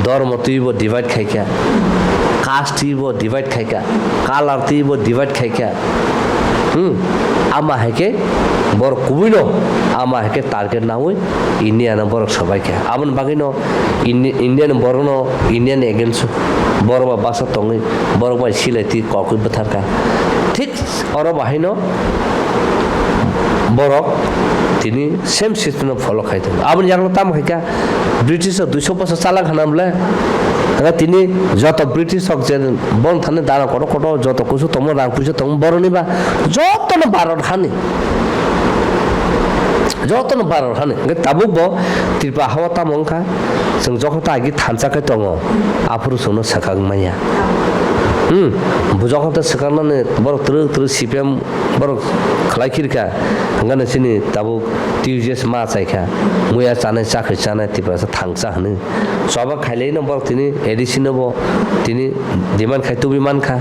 Dhormo twi bo divide khaikha, caste twi bo divide khaikha, color twi bo divide khaikha. Hmm, ama hai khe borok kubui no, ama hai khe target naui India no borok swbaikha. Aboni bagwi no Indi-, Indian borok no Indian against Borok bai baksa tongwi, borok bai silai twi kokwi bwtharkha. Thik oro bahaino borok tini same system no follow khai tongo. Aboni yakno tamo khaikha, British rok duiso bosor chalak hana bwle. Oro tini joto British rok je bong thani dana kotor kotor joto kusu tongmo, rang puisa tongmo boroni ba jotono Bharat hani. Jotono Bharat hani. Hwnkhe tabuk bo Tripura hao tamo wngkha? Chwng jokhon ta agi thansa khe tongo, aphuru chwngno swkang manya. Hmm, bo jokhon ta swkangnani borok twrwk twrwk C P M borok khlai khirkha, hwnkhe chini tabuk T U J S ma chaikha, muya chanai, chakri chanai, Tiprasa thangsa hwnwi. Choba khailaino borok tini A D C no bo tini demand khai tubui mankha,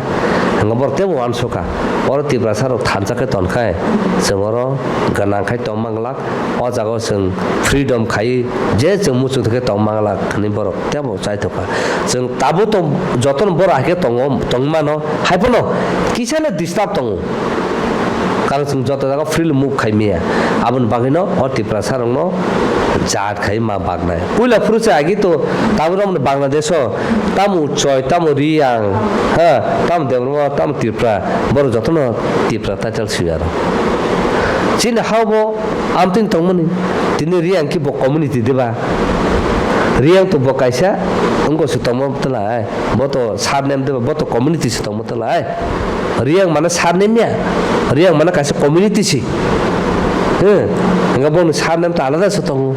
hwnkhe borok teibo uansukha. Oro Tiprasa rok thansa khe tonkhai, chwng oro gwnang khai tong manglak. O jaga o chwng freedom khai je chwng muchung thwkhe tong manglak hwnwi borok teibo chaithokha. Chwng tabuk tong jotono borok hai khe tongo, tongwi mano, hai phano kisano disturb tongo. Karon chwng joto jaga freely move khai maya. Aboni bagwino o Tiprasa rokno jat khai ma baknai. Puila phuru se agi to tabuk romni Bangladesh o tamo Choi, tamo Riyang, ha, tamo Debbarma, tamo Tripura, borok jotono Tripura title swi aro. Chini hao bo amtwini tongmani, tini Riyang ki bo community diba? Riyang to bo kaisa wngko se tongma twla ai, bo to surname diba, bo to community se tongma twla ai. Riyang mane surname ya, Riyang mane kaisa community se. Hwnkhe boni surname to alada se tongo.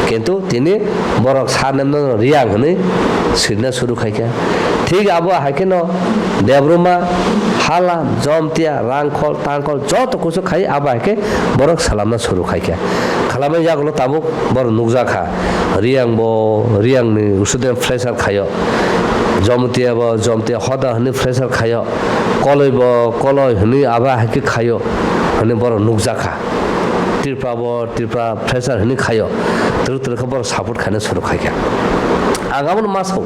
Kintu tini borok surname no Riyang hwnwi swina suru khaikha. Thik abo hai kheno Debbarma, Halam, Jomtia, Rangkhol, Tangkhol joto kusu khai abo hai khe borok salamna suru khaikha. Khalamani yagulo tabuk borok nukjakha. Riyang bo Riyangni usudem fresher khaio. Jomtia bo Jomtia hoda hwnwi fresher khaio. Koloi bo Koloi hwnwi abo hai khe khaio hwnwi borok nukjakha. Tripura bo Tripura fresher hwnwi khaio, twrwk twrwk khe borok support khaina suru khaikha. Ang abono ma sao,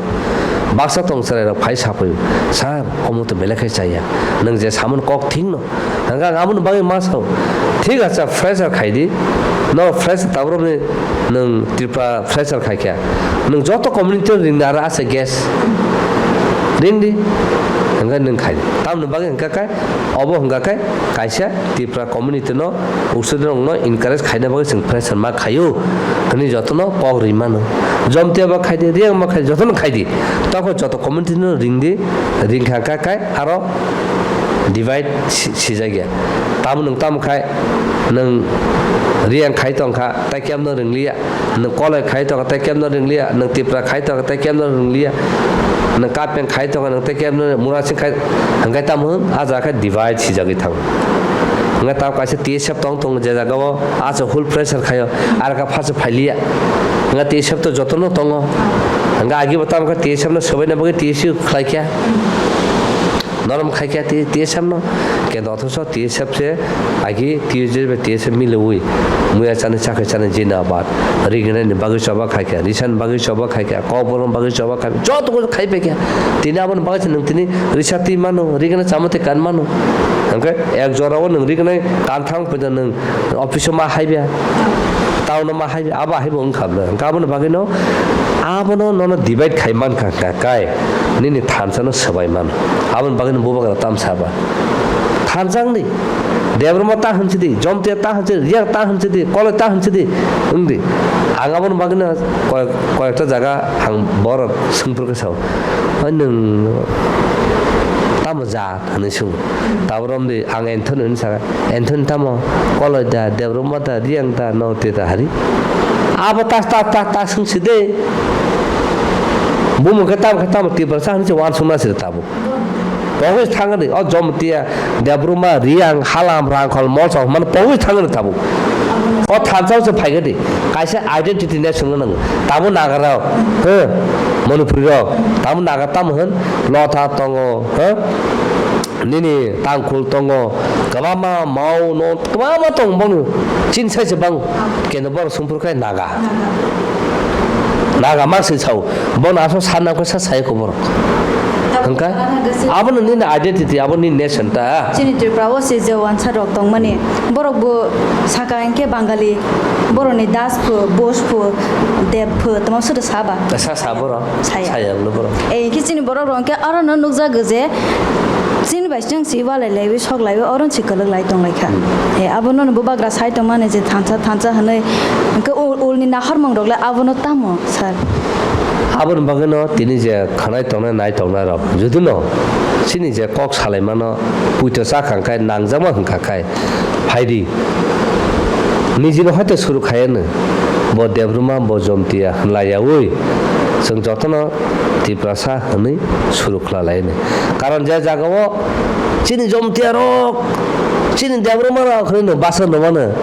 baksa tong chwrairok phai saphaio, "Sir, omo to belai khe chaya, nwng je samani kok thikno." Hwnkhe ang aboni bagwi ma sao, "Thik acha, fresher khai di, norok fresher tabuk rokni nwng Tripura fresher khai kha, nwng joto community no ringna aro ase gas ring di, hwnkhe nwng khai di." Tamoni bagwi hwnkhe khe Obo hwnkha khe kaisa Tripura community no, usudirokno encourage khaina bagwi chwng fresher ma khaio hwnwi jotono kok rwi mano. Jomtia ba khai di, Riyang ba khai di, jotono khai di. Tokho joto community no ring di, ring kha kha khai aro divide si-, sijak ya. Tamo nwng tamo khai nwng Riyang khai tong kha, tei kebo no ring liya. Nwng Koloi khai tong kha tei kebo no ring liya, nwng Tripura khai tong kha tei kebo no ring liya, nwng Kapeng khai tong kha nwng tei kebo no Murasing khai, hwnkhe tamo hwn, ah jaga khe divide sijagwi thango. Hwnkhe tamo kaisa T S F tong tong je jaga o, ah se full pressure khaio, ar kha pha se phai liya. Hwnkhe T S F to jotono tongo. Hwnkhe agi bo tamo khe T S F no swbaina bagwi T S U khlai kha. Norom khai kha T-, T S F no, kendo othocho T S F se agi T U J bai T S F miloui muya chani chakhe chani jina abad, rignani bagwi choba khai kha, risani bagwi choba khai kha, kokborokni bagwi choba khai kha, joto kuchu khai pai kha. Tini aboni bagwi se nwng tini risa twi mano, rigna chama twi kan mano. Hwnkhe ek jora o nwng rignai kan thang phaida nwng office o ma haiba, town o ma haiba, abo haibo wngkha bwle. Hwnkhe aboni bagwino abono nono divide khai mankha hwnkha kai. Nini thansa no swbai mano. Aboni bagwi no bubagra tam saba. Thansa wngdi. Debbarma ta hwnsi di, Jomtia ta hwnsi di, Riyang ta hwnsi di, Koloi ta hwnsi di, wngdi. Ang aboni bagwi no koyek, koyekta jaga ang borok swngphuru khe sao. Oi nwng tamo jat? Hwnwi swngo. Tabuk romdi ang Anthony hwnwi sakha. Anthony tamo? Koloi da, Debbarma da, Riyang da, Note da hari? Abo ta, ta, ta, ta swngsi de. Bumung khe tamo khe tamo Tiprasa hwnwi se uansukna se tabuk. Pogwi thangdi, o Jomtia, Debbarma, Riyang, Halam, Rangkhol, Molsom hwnmano pogwi thangdi tabuk. O thansa se phaigadi. Kaisa identity nai swngna nango. Tamo Nagarok, he, Manipuri rok, tamo Naga tamo hwn, Lotha tongo, he? Nini Tangkhul tongo, kwbangma Mao no, kwbangma tong bono. Chini sai se bang, kendo borok sumphuru khai Naga. Naga mang se sao, bono aswk sanna khe sa sai ko borok. Hwnkhe abono nini identity, abo nini nation ta. Chini Tripura o se je wansa rok tongmani, borok bo saka hinkhe Bangali, borokni Das pho, Bose pho, Deb pho, tamo soto sa ba? Sa, sa borok. Saya. Saya wngno borok. Eh, hinkhe chini borok rok hinkhe aro no nukjago je chini bai chwng si walai laiwi sok laiwi oro si kwlwk lai tong lai kha. Hmm. Eh, abono no bubagra sai tongmani je thansa, thansa hwnwi hinkhe ul, ulni nahormung rok le abono tamo, sir? Aboni bagwino tini je khwnai tongnai, nai tongnai rok, judino chini je kok salaimano puito cha kha khe, nangjakma hwnkha khe, phaidi. Nijino hoite suru khaiano, bo Debruma, bo Jomtia hwnlaiyaui, chwng jotono Tiprasa hwnwi suru khwlalaini. Karon je jagao chini Jomtia rok, chini Debruma rok hwnwi no basa no mano,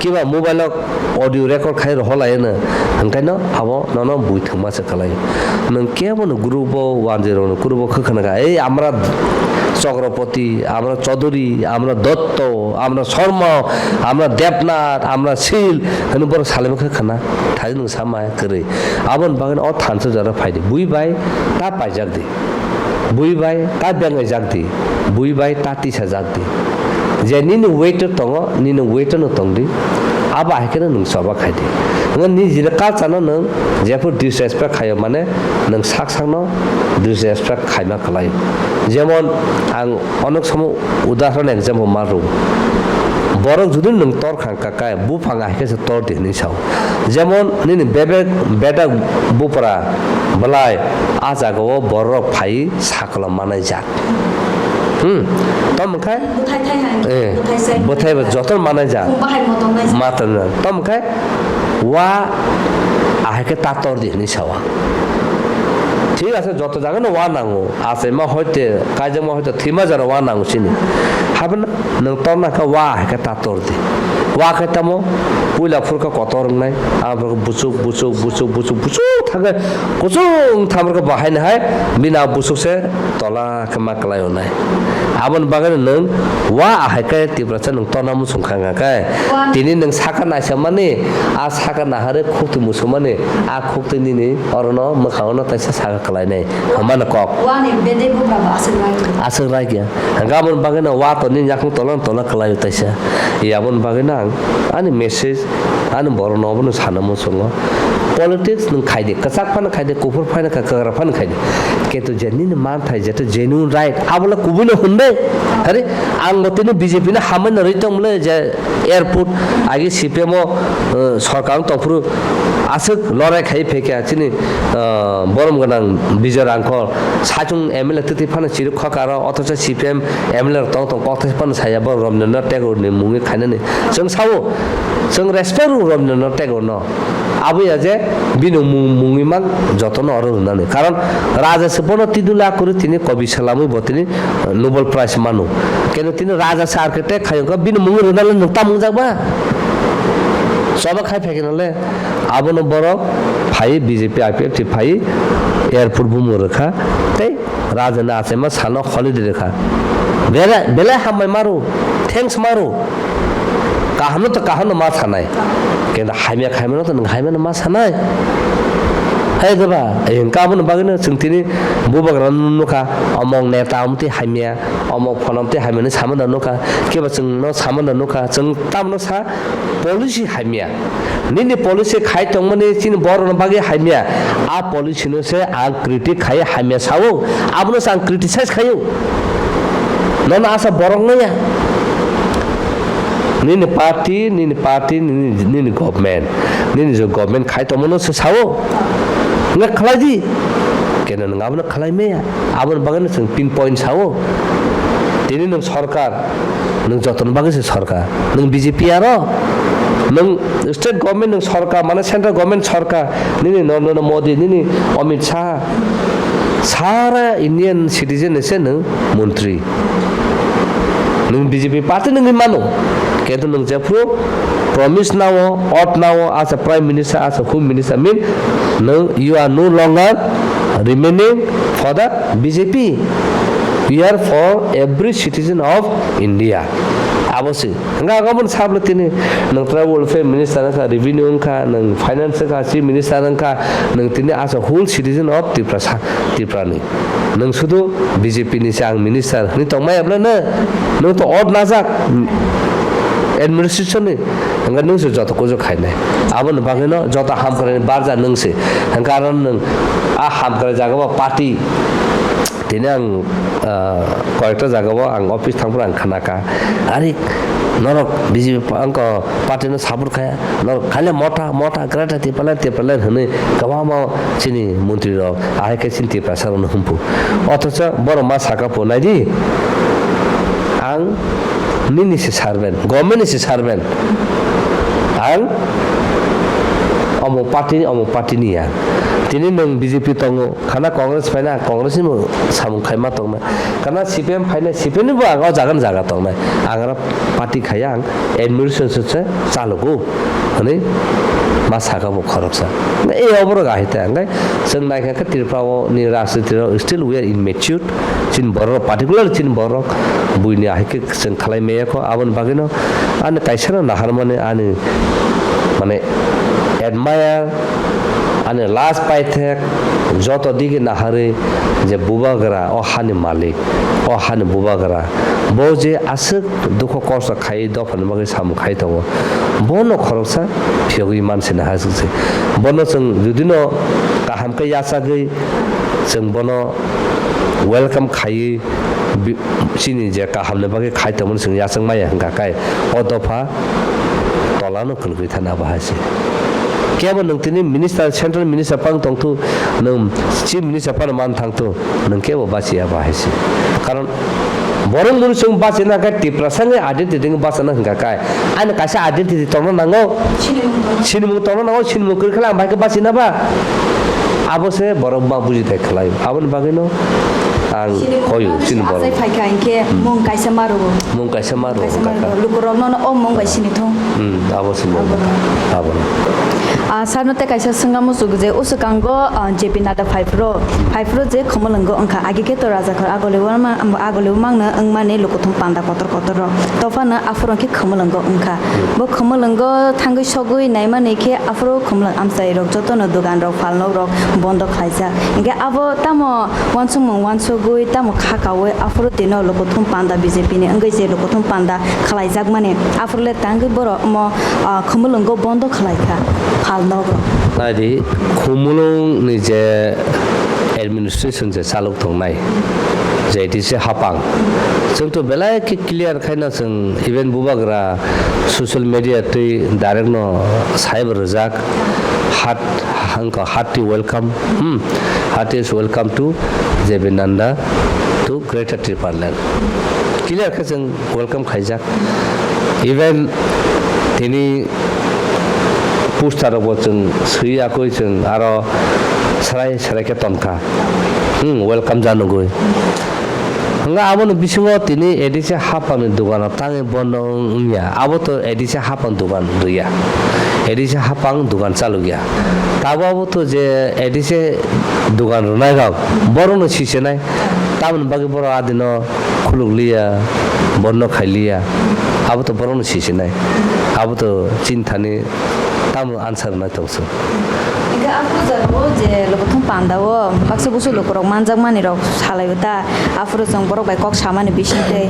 kiba mobile o audio record khai rohorlaino, hwnkhaino abo nono bui thwngma se kwlai. Nwng kebono group o, one zero ni group o khwkhwna kha, "Ei, amra Chokropoti, amra Chaudhuri, amra Dotto, amra Sharma, amra Debnath, amra Sil," hwnwi borok salaima khwkhwna, thai nwng sama kwrwi. Aboni bagwi o thansa jora phaidi, bui bai ta paijak di. Bui bai ta bengai jak di, bui bai ta tisa jak di. Je nini weight o tongo, nini weight o no tong di. Abo hai kheno nwng choba khai di. Nwng nijini culture no nwng jephru disrespect khaio, mane nwng sak sak no disrespect khaima kwlai. Jemon ang onek somo udahoron example ma rw. Borok judi nwng tor kha kha khe, buphang hai khe se tor di hinwi sao. Jemon nini bebek bedak bupra belai, a jagao borok phai saklo manai jak. Hmm. Tamo khe? Bwthai thai hai. Eh, bwthai sai. Bwthai bo joto manai jak. Bahai motom nai jak. Motom nai. Tamo khe? Wa ahai khe tator di hinwi sawa. Thik ase, joto jaga no wa nango. Achaima hoite, kaijakma hoite, thwima jora wa nango chini. Haban nwng torna khe wa hai khe ta tor di. Wa khe tamo puila phurkha kotor wngnai, aphuru buchuk, buchuk, buchuk, buchuk, buchuk thangkhe kuchung thamrokhe bahaino hai bini a buchuk se tola khe ma kwlai wngnai. Aboni bagwi nwng wa ahai khe Tiprasa nwng torna muchung kha khe. Wa. Tini nwng saka naisamani, a saka nahare khukti musumani, a khukti nini orono mwkhangono taisa saka kwlainai. Hwnmano kok. Wani bedai buphra bo aswk rai khe. Aswk rai khe. Hwnkhe aboni bagwino wa toni yakung tola tola kwlaio taisa. Aboni bagwino ang ani message, ani borokno obono sana muchungo. Politics nwng khaidi, kwchak phano khaidi, kuphur phano khai, kwkra phano khaidi. Kintu je nini manthai, jeto genuine right, abola kubuino hwnde. Hari, ang bo tini B J P no hamai no rwi tongmole je Airport agi C P M o, uh, sorkar wng tongphuru aswk lorai khai phaikha chini, uh, borom gwnang Bijoy Rangkhol, saichung M L A twtwi phano chirwk kha karo, othocho C P M M L A rok tong tong kokthai phano saya bo Rabindranath Tagore ni mungwi khainani. Chwng sao, chwng respect rw Rabindranath Tagore no. Abo ya je bini mung-, mungwi mang jotono oro rwnani. Karon raja se bono tidula kwrwi tini kobi salamwi bo tini Nobel Prize mano. Keno tini raja se architect khayo kha, bini mungwi rwnale nwng ta mungjak ba? Choba khai phaikhe nole abono borok phai B J P I P F T phai airport bumung rwkha tei raja ni achaima sano holiday rwkha. Bele, belai hambai maro, thanks maro. Kaham no to kaham no ma sanai. Keno hamya khaimano to nwng hamya no ma sanai. Hai de ba, eh, hwnkhe aboni bagwino chwng tini bubagra no nukha, omong neta omtwi hamya, omong phone omtwi hamya hinwi samano nukha, kebo chwngno samano nukha, chwng tamno sa policy hamya. Nini policy khai tongmani chini borokno bagwi hamya, a policy no se ang critic khai hamya sao, abono se ang criticize khaio. Nono asa borok naya. Nini party, nini party, nini, nini government. Nini je government khai tongmano se sao. Nga khlai di. Keno nwng abono khlai maya. Aboni bagwi no chwng pin point sao. Tini nwng sorkar, nwng jotoni bagwi se sorkar. Nwng B J P aro. Nwng state government nwng sorkar, mane central government sorkar. Nini Narendra Modi, nini Amit Shah. Sara Indian citizen ni se nwng montri. Nwng B J P party nwng mano. Kintu nwng jephru promise nao, oath nao, as a prime minister, as a home minister, mean nwng you are no longer remaining for the B J P. We are for every citizen of India. Abo se. Hwnkhe ang obono sablo tini, nwng tribal welfare minister wngkha, revenue wngkha, nwng finance wngkha, chief minister wngkha, nwng tini as a whole citizen of Tiprasa, Tripura ni. Nwng sudu B J P ni se ang minister hwnwi tongmaya bwle no? Nwng to odd najak administration ni. Hwnkhe nwng se joto kuju khainai. Aboni bagwi no joto hamkrai ni barja nwng se. Hwnkhe aro nwng a hamkrai jaga ba party. Tini ang, ah, koyekta jagao ang office thangphuru ang khnakha, "Ari, norok B J P pa-, angko party no support khaya, norok khale mota, mota, Greater Tipraland, Tipraland," hwnwi kwbangma chini montri rok, ahai khe chini Tiprasa rokno hwnphu. Othocho borok ma saka pho, "Naidi, ang nini se servant, government ni se servant, ang omo party ni, omo party ni ya." Tini nwng B J P tongo, Khana Congress phaina, Congress ni bo samung khaima tongnai. Khana C P M phaina, C P M ni bo ang o jaga ni jaga tongnai. Ang aro party khaiya, ang administration se chalugo hwnwi ma saka bo khoroksa. E oborok ahai ta, hwnkhe chwng naikha khe Tripura o ni rajniti rok still we are immature. Chini borok, particular chini borok buini ahai khe chwng khlai maya kho, aboni bagwino ani kaisa no naharmani ani, mane, admire, ani last paithak joto digi naharwi je bubagra o hani malik, o hani bubagra, bo je aswk dukho kosto khai dophani bagwi samung khai tongo, bono khoroksa phiyogwi mansina hasukse. Bono chwng judino kaham khe yachagwi chwng bono welcome khaiwi bi-, chini je kahamni bagwi khai tongmani chwng yachak maya hwnkha khe o dopha tolano kwlwgwi thani abo hai se. Kebo nwng tini minister, central minister pang tongthu, nwng chief minister phano man thangthu, nwng kebo bachiya abo hai se. Karon borok munu chwng bachina khe Tiprasa ni identity wngwi bachana hwnkha khe ani kaisa identity tongna nango. Sinimung tongna nango, sinimung kwrwi khe ang bai khe bachina ba. Abo se borok ma buji thai khlai. Aboni bagwino ang hoyu, chini borok. Asai phaikha hinkhe mung kaisa ma rwo. Mung kaisa ma rwo, kaisa ma rwo. Lukurokno no o mung bai sini thung. Hmm, abo se mung. Abo no. Ah, sir no tei kaisa swngna muchuk je, o swkango, ah, J P Nadda phaiphuru, phaiphuru je Khumulwngo wngkha. Agi khe to Rajakhor agoliwo ma-, agoliwo mangno wngmani lukuthum panda kotor kotor rok. Tophano aphuru khe Khumulwngo wngkha. Bo Khumulwngo thangwi sogwi naimani khe aphuru Khumulwng amchairok jotono dogan rok, phalnok rok bondo khlaijak. Hinkhe abo tamo uansukmung uansugwi tamo kha kaui aphuru tino lukuthum panda B J P ni wngwi je lukuthum panda khlaijakmani aphuru le tangwi borok omo, ah, Khumulwngo bondo khlaikha phalnok rok. Naidi, Khumulwng ni je administration je chalok tongnai, J D C hapang. Chwng to belai khe clear khaina chwng even bubagra social media twi direct no saibo rwjak. Heart, hangko hearty welcome. Hmm. Heartiest welcome to J P Nadda to Greater Tipraland. Clear khe chwng welcome khaijak. Even tini poster rokbo chwng swi yakwi chwng aro srai srai khe tonkha. Hmm, welcome janugwi. Hwnga aboni bisingo tini A D C hapangni dogano tangwi bondo wng-, wngya. Abo to A D C hapang dogan rwya. A D C hapang dogan chalokya. Tabo abo to je A D C dogan rwnai rok borokno sisenai. Tamoni bagwi borok adino khuluk liya, bondo khai liya, abo to borokno sisinai, abo to chini thani tamo answer nai tong se. Hingke aphuru jora o je lukuthum panda o baksa busu lukurok manjak mani rok salai o ta, aphuru chwng borok bai kok samani bising tei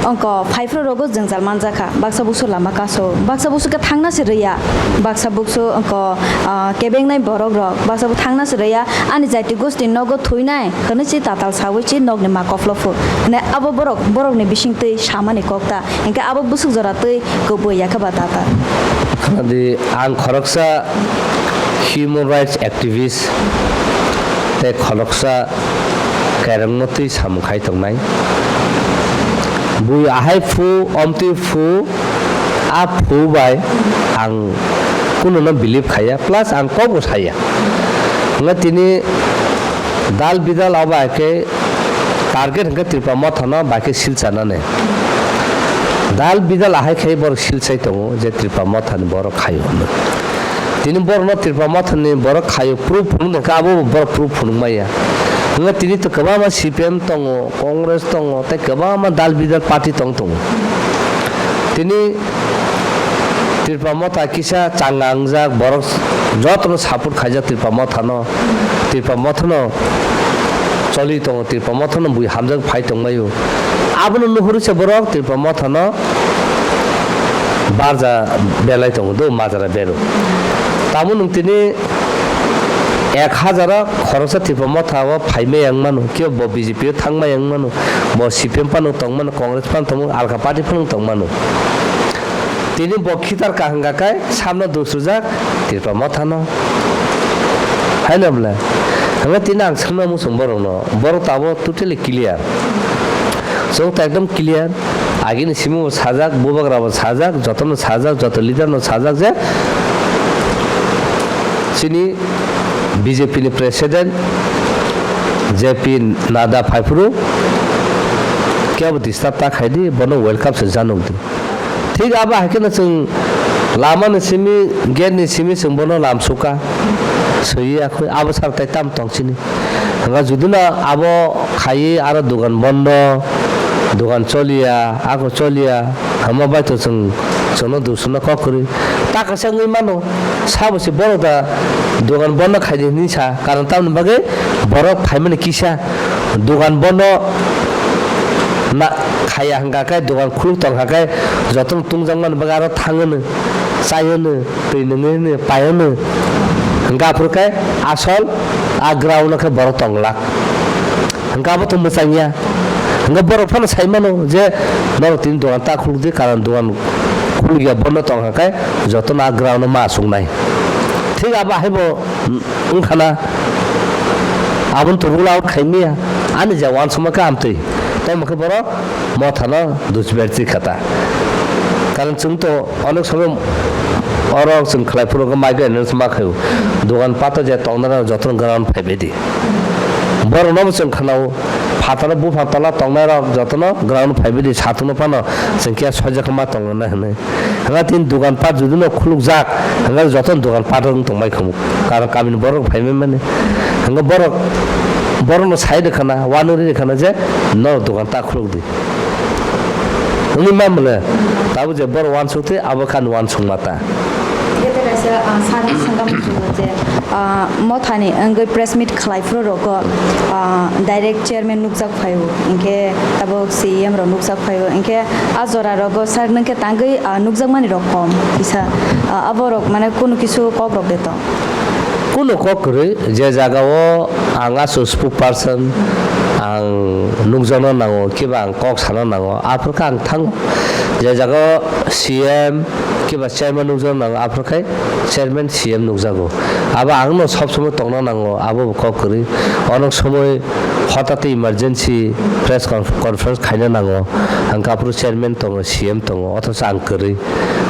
ongko phaiphuru rogo jwngjal manjak kha, baksa busu lama kaso, baksa busu khe thangna se rwya, baksa busu ongko, ah, kebengnai borok rok, baksa bo thangna se rwya, ani jati gosti nogo thuinai. Hwnwi si tatal saui si nokni ma kophlo phu. Hwnwi abo borok, borokni bising twi samani kok ta. Hinkhe abo bwswk jora twi kubui ya khe ba tatal. Khna di, ang khoroksa human rights activist tei khoroksa kairokno twi samung khai tongnai. Bui ahai phu, omtwi phu, a phu bai ang kununo believe khaiya, plus ang kokbo saya. Hwnba tini dal bidal abo hai khe target hwnkhe Tripura Mothano bai khe silchanani. Dal bidal ahai khe borok silchai tongo je Tripura Mothani borok khaio hwnwi. Tini borokno Tripura Mothani borok khaio proof phunuk nangkha, abo borok proof phunuk maya. Hwnba tini to kwbangma C P M tongo, Congress tongo, tei kwbangma dal bidal party tong tongo. Tini Tripura Motha kisa changa wngjak, borok jotono support khaijak Tripura Mothano, Tripura Mothano choli tongo, Tripura Mothano bui hamjak phai tongbaio. Abono nuhuru se borok Tripura Mothano barja belai tongo do, majra bero. Tamo nwng tini ek hazaro khoroksa Tripura Motha o phaimai wng mano, kebo bo B J P o thangmai wng mano, bo C P M phano tong mano, Congress phano tong mano, alka party phano tong mano. Tini bo khitar kaham gakai samno dusrujak Tripura Mothano. Haino bwle? Hwnba tini ang swngna muchung borokno, borok tabo totally clear. Chwng to ekdom clear. Agini simi bo sajak, bubagra bo sajak, jotono sajak, joto leader no sajak je chini B J P ni president J P Nadda phaiphuru kebo disturb ta khaidi, bono welcome se januk di. Thik abo hai kheno chwng lama ni simi, gate ni simi chwng bono lam suka, swiwi akhwi abo sar tai tam tong chini. Hwnba judino abo khaiwi aro dogan bondo, dogan choliya, ako choliya, hwnba bai to chwng, chwngno dusrwno kok kwrwi. Ta kaisa wngwi mano, sabo se borok da dogan bondo khaidi hinwi sa, karon tamoni bagwi borok phaimani kisa dogan bondo na khaiya hwnka khe, dogan khuluk tong kha khe, jotono tungjakmani bagwi aro thangwno, chaiwno, twi nungwi hwnwi paiwno. Hwnka aphuru khe asol a ground o khe borok tong glak. Hwnka abo to mwchang ya. Hwnka borok phano sai mano je norok tini dogan ta khuluk di, karon dogan khuluk ya bondo tong kha khe jotono a ground o ma achuk nai. Thik abo hai bo wng khana. Aboni to rule out khai maya. Ani je uansukma khe amtwi. Tamo khe borok Mothano dusberchi khata. Karon chwng to onek somoy oro chwng khlai phuru khe migrant hinwi ma khaio. Dogan pato je tongnai rok jotono ground phaibai di. Borok no bo chwng khnao, phataro buphang tola tongnai rok jotono ground phaibai di, satung no phano chwng khe soijak ma tongna hinwi. Hwnba tini dogan pat judino khulukjak, hwnba jotono dogan pat wng tongbai khamu. Karon kamini borok phaibai mani. Hwnba borok, borokno sai rwkhana, uanwi rwkhana je norok dogan ta khuluk di. Wngwi ma mwnwi. Tabuk je borok uansuk twi abo khe ani uansukma ta. Kete kaisa, ah, sani sengkang muchungo je, ah, Mothani wngwi press meet khlai phuru rogo, ah, direct chairman nukjak phaio, hinkhe tabuk C E M rok nukjak phaio, hinkhe a jora rogo sir nwngkhe tangwi, ah, nukjakmani rok kom kisa, ah, aborok mane kunu kisu kok rok de tong? Kunu kok kwrwi, je jaga o ang aswk spokesperson, ang nukjakna nango, kiba ang kok sana nango, aphuru khe ang thango. Je jaga o C M kiba chairman nukjakna nango, aphuru khe chairman C M nukjago. Abo ang no sob somoi tongna nango, abo bo kok kwrwi. Onok somoi hotate emergency press conf-, conference khaina nango, ang khe aphuru chairman tongo, C M tongo, othocho ang kwrwi.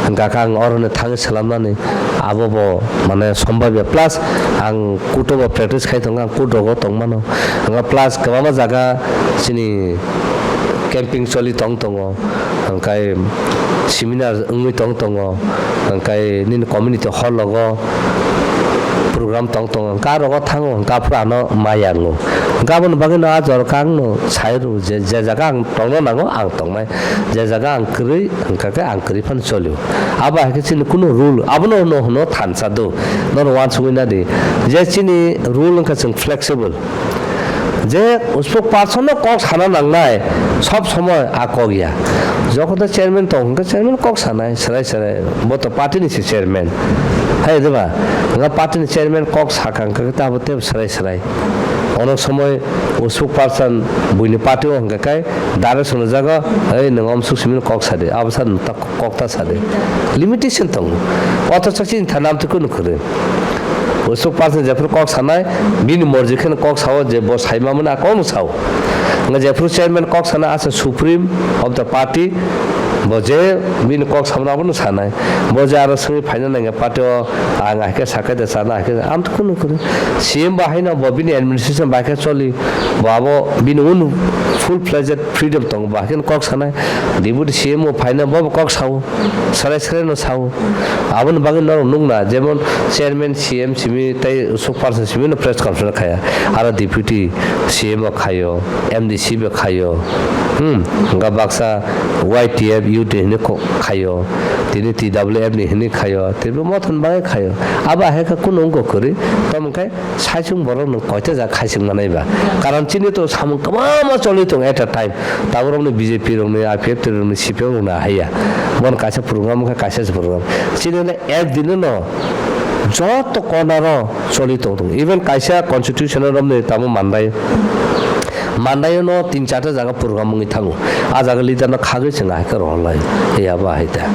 Hwnkha khe ang oroni thangwi swlamnani abo bo mane sombabya, plus ang court o bo practice khai tongo, ang court rogo tongmano. Hwnkha plus kwbangma jaga chini camping choli tong tongo, hwnkhe seminar wngwi tong tongo, hwnkhe nini community hall rogo program tong tongo, hwnkhe ah rogo thango, hwnkhe aphuru ano maya wngo. Hwnkhe aboni bagwino ah jora khe ang no sai rw je, je jaga ang tongna nango ang tongmai. Je jaga ang kwrwi, hwnkha khe ang kwrwi phano cholio. Abo hai khe chini kunu rule, abono hwno, hwno thansa do. Norok uansugwi nadi. Je chini rule wngkha chwng flexible. Je spokesperson no kok sana nangnai, sob somoi a kok ya. Jokhon to chairman tong hwnkhe chairman kok sanai, swrai swrai. Bo to party ni se chairman. Hai de ba? Nga party ni chairman kok sakha hwnkhe ta bo tebo swrai swrai. Ono somoi spokesperson buini party o hwnkhe kai direction rwjago, "Ei, nwng omsuk simi kok sadi, abo sa nwng ta kok ta sadi." Limitation tongo. Othocho chini thani amtwi kunu kwrwi. Spokesperson jephuru kok sanai, bini morji kheno kok sao je bo saima mani a kokno sao. Nga jephuru chairman kok sana asa supreme of the party, Bo je bini kok samna abono sanai. Bo je aro swngwi phaina nangya party o, ang ahikhe sakai da chana ahikhe, ang to kunu kunu. C M bo haino bo bini administration bai khe choli. Bo abo bini un full fledged freedom tongo, bo ahikhe kok sanai. Deputy C M o phaina bo bo kok sao. Sarai sarai no sao. Aboni bagwi norok nukna, jemon chairman, C M simi tei sok parsa simi no press conference khaya. Aro deputy C M o khayo, M D C bo khayo. Hmm, hwnkha baksa Y T F, U T ni hinwi khayo. Tini T W F ni hinwi khayo. Tini mothon bagwi khayo. Abo ahikhe kunu wngkha kwrwi. Tamo khe saichung borok nwng koita jaga khaising manai ba. Karon chini to samung kwbangma choli tongo at a time. Tabuk rokni B J P rokni, I P F T rokni, C P M rokni ahaiya. Bono kaisa program wngkha, kaisa se program. Chini le ek dino no joto corner o choli tong tongo. Even kaisa constitution romni tamo mandai. Mandai no tin charta jaga program wngwi thango. A jaga leader no khagwi chwng ahikhe rohorlai. Yabo ahai ta.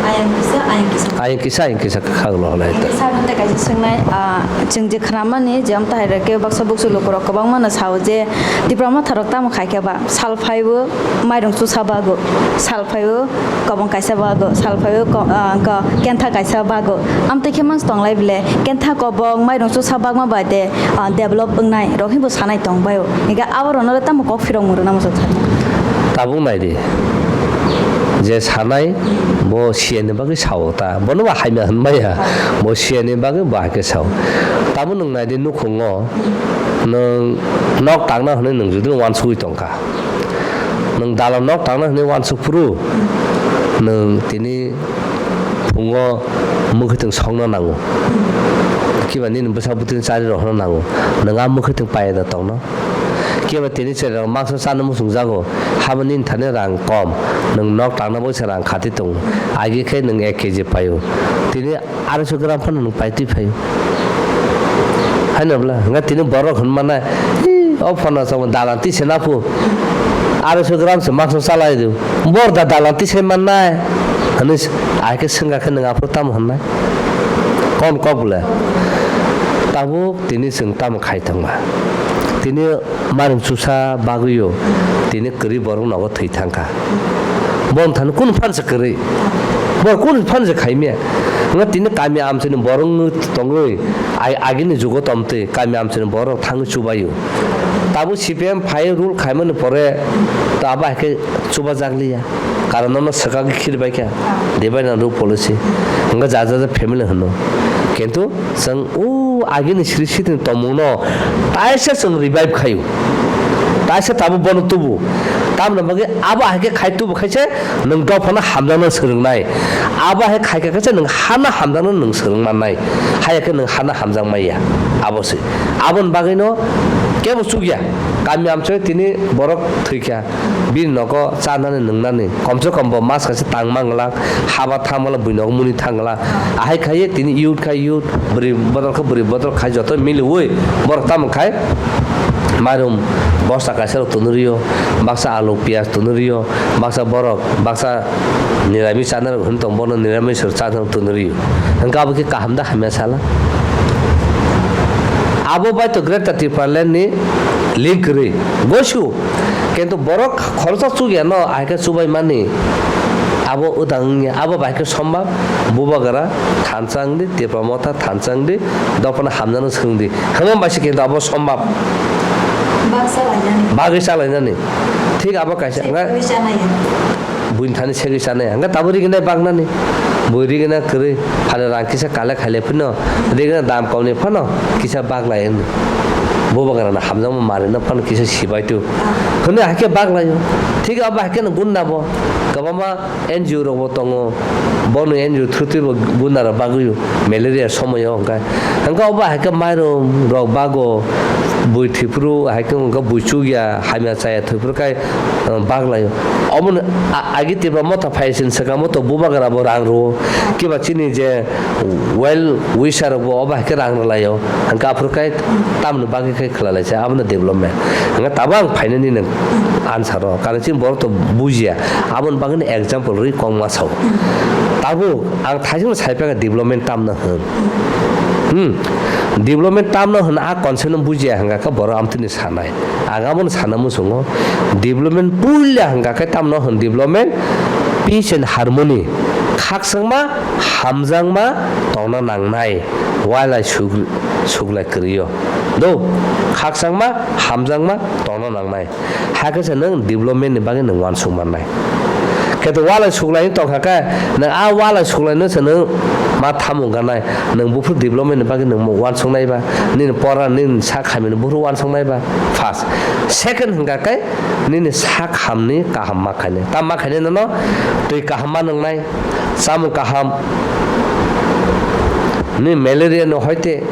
Ayang kisa, ayang kisa. Ayang kisa, ayang kisa khagwi rohorlai ta. Sir, hwnte kaisa swngnai, ah, chwng je khnamani je amtahai rok khe baksa buksu lukurok kwbangma no sao je Tipra Motha rok tamo khai khe ba sal phaibo mairung chusa bago, sal phaibo kobong kaisa bago, sal phaibo ko-, ah, ko-, kentha kaisa bago. Amtwi khe mans tonglai bile kentha kobong mairung chusa bagma bai de, ah, develop wngnai rok hinbo sanai tong baio. Hinkhe abo rokno le tamo kok phirok mung rwna muchung thani. Tabuk nai di, je sanai bo C N ni bagwi sao ta, bono ba hamya hwn maya, bo C N ni bagwi bo hai khe sao. Tabuk nwng nai di nukhungo nwng nok tangna hwnwi nwng jodi uansugwi tong kha, nwng dalan nok tangna hwnwi uansuk phuru nwng tini phungo mwkhwtwng sokna nango. Kiba nini bwsa bwtwini chari rohorna nango. Nwng a mwkhwtwng paiya da tongno. Kiba tini chwrairok mangsa chana muchungjago. Habo nini thani rang kom. Nwng nok tangna bai se rang khati tongo. Agi khe nwng ek K G paio. Tini aroiso gram phano nwng paitwi phaio. Haino bwla, hwnga tini borok hwn manai, "Ih, o phano chamo dalan twi se na phu. Aroiso gram se mangsa chalai do. Bor da dalan twi se mannai." Hwnwi s-, ai khe swngkha khe nwng aphuru tamo hwnnai? Kon kok bwle? Tabuk tini chwng tamo khai thangma? Tini Mairung chusa bagwio tini kwrwi borok nogo thwi thangkha. Bon thani kunu phan se kwrwi. Bor kunu phan se khaimya. Nga tini kami amchini borok wng tongwi ai agini jugo tomtwi kami amchini borok thangwi chubaio. Tabuk C P M phai rule khaimani pore to abo hai khe chubajakliya. Karon nono swkagwi khiribaikha. Debaina rule policy. Nga ja ja ja family hwno. Kintu Chwng o agini sri sitini tongmungno taisa chwng revive khaio. Taisa tabuk bono tubu. Tamoni bagwi abo hai khe khai tubu khaise nwng dophano hamjakno swrwngnai. Abo hai khai kha khe nwng hano hamjakno nwng swrwng mannai. Haiya khe nwng hano hamjak manya. Abo se. Aboni bagwino kebo chukya. Kami amchoi tini borok thwikha. Bini nogo chanani nwngnani, komse kom bo mas kaisa tang mangla, haba thangmala bui nogo muni thangla. Ahai khaiye tini youth khai youth, bwrwi bodol khe bwrwi bodol khai joto miliui borok tamo khai mairum bosta kaisa rok tunu rio, baksa alu piyaj tunu rio, baksa borok, baksa nirami chanarok hwn tong bono nirami sor chanarok tunu rio. Hwnkhe abo khe kaham da hamya sala? Abo bai to Greater Tipraland ni link kwrwi. Gosu. Kintu borok khoroksa chukya no ahai khe chubai mani. Abo udang wngya, abo bai khe sombab, bubagra thansa wngdi, Tipra Motha thansa wngdi, dophano hamjakno swrwngdi. Hwnba bai se kintu abo sombab. Bak salainani. Bagwi salainani. Thik abo kaisa. Thik bagwi sanai. Buini thani segwi chanai, hwnkhe tabuk riginai baknani. Bui rigina kwrwi, phano rang kisa collect khailai phano, rigina dam komni phano kisa baklai hwnwi. Bubagrano hamjakma marino phano kisa sibai tu. Hwnwi hakhe baklaio. Thik abo hakheno gunda bo. Kwbangma N G O rokbo tongo. Bono N G O through twibo gunda rok bagwio. Malaria somoyo hwnkhe. Hwnkhe obo haikhe mairum rok bago. Bui thwiphuru haikhe hwnkhe bui chukya, hamya chaya thwiphuru khai. Baglaio. Omono a-, agi Tipra Motha phai sin swkang moto bubagra bo rang rwo. Kiba chini je well wisher rok bo obo hai khe rang rwlaio. Hwnkhe aphuru khai tamni bagwi khai khwlalaisa abono development. Hwnkhe tabuk ang phainani nwng answer o. Karon chini borok to bujiya. Aboni bagwino example rwi kok ma sao. Tabuk ang thaisingno sai phai kha development tamno hwn. Hmm. Development tamno hwn a concept no bujiya hwnkha khe borok amtwini sanai. Ang abono sana muchungo, development puila hwnkha khe tamno hwn development, peace and harmony, khakchangma, hamjakma tongna nangnai, walai suk-, suklai kwrwi-o. Do, khakchangma, hamjakma tongna nangnai. Hakhe se nwng development ni bagwi nwng uansuk mannai. Khe to walai suklai tongkha khe, nwng a walai suklai no se nwng ma thamung ganai, nwng buphuru development ni bagwi nwng uansuk nai ba, nini pora, nini sak hamya ni buphuru uansuk nai ba. First. Second hwnkha khe, nini sak hamni kaham ma khainai. Tam ma khainai nono twi kaham ma nwngnai, chamung kaham, ni malaria no hoite,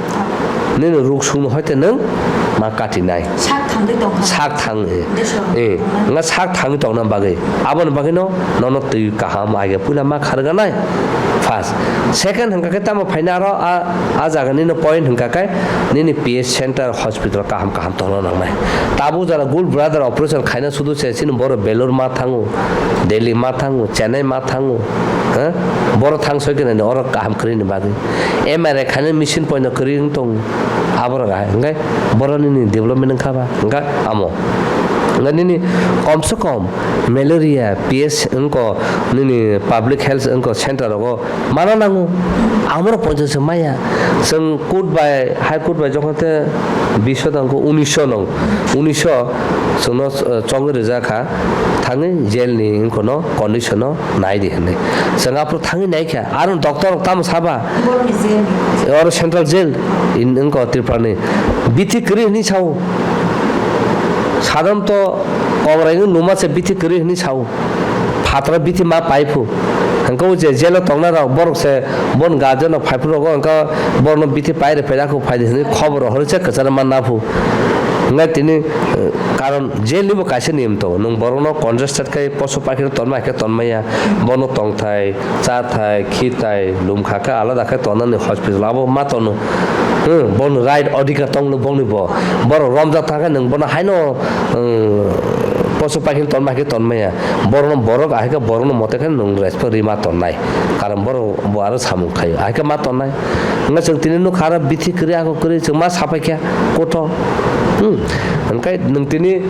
nini ruk sung no hoite nwng ma katinai. Sak thangwi tongkha. Sak thang, eh. Deso. Eh, nga sak thangwi tongna bagwi. Aboni bagwi no nono twi kaham aige puila ma kharganai. First. Second hwnkha khe tamo phaina aro a, a jaga nini point hwnkha khe nini P H center hospital kaham kaham tongna nangnai. Tabuk jora gul brother operation khaina sudu se chini boro Belur ma thango, Delhi ma thango, Chennai ma thango. Ha? Boro thang soi khe nani oro kaham kwrwi ni bagwi. M R I khaina machine poino kwrwi wng tong. Aborok hai hwnkhe boroni ni development wngkha ba? Hwnkha amo. Hwnkhe nini kom se kom malaria P S wngko nini public health wngko center rogo mana nango. Amoro poito se maya. Chwng court bai, high court bai jokhon te bish nangkho, unisho nang, unisho chwngno, eh, chongwi rijak kha. Thangwi jail ni wngkhono condition no nai di hinwi. Chwng aphuru thangwi nai kha. Aro doctor rok tamo saba? Boroni jail ni. Oro central jail in wngkho Tripura ni. Bithi kwrwi hinwi sao. Sadam to kongrai no luma se bithi kwrwi hinwi sao. Phatra bithi ma pai phu. Hwnkhe o je jail o tongnai rok borok se bon guardian rok phai phuru rogo hwnkhe borokno bithi pai rw phai da kho phai di hinwi khobor rok hwnwi se kwcharo ma na phu. Hwnkhe tini, eh, karon jail ni bo kaisa niyom tongo. Nwng borokno congested khai poso pakhirok tonma hai khe tonmaya. Bono tongthai, chathai, khitai, lum kha khe alada khe tonani hospital abo ma tono. Hmm, bono right adhikar tonglo bongni bo. Borok romjak thang khe nwng bono haino, hmm, poso pakhirok tonma hai khe tonmaya. Borokno borok ahai khe borokno mote khe nwng respect rwi ma tonnai. Karon borok bo aro samung khaio. Ahai khe ma tonnai. Hwnkhe chwng tini nukha aro bithi kwrwi ako kwrwi chwng ma sapai kha kothok. Hmm. Hwnkhe nwng tini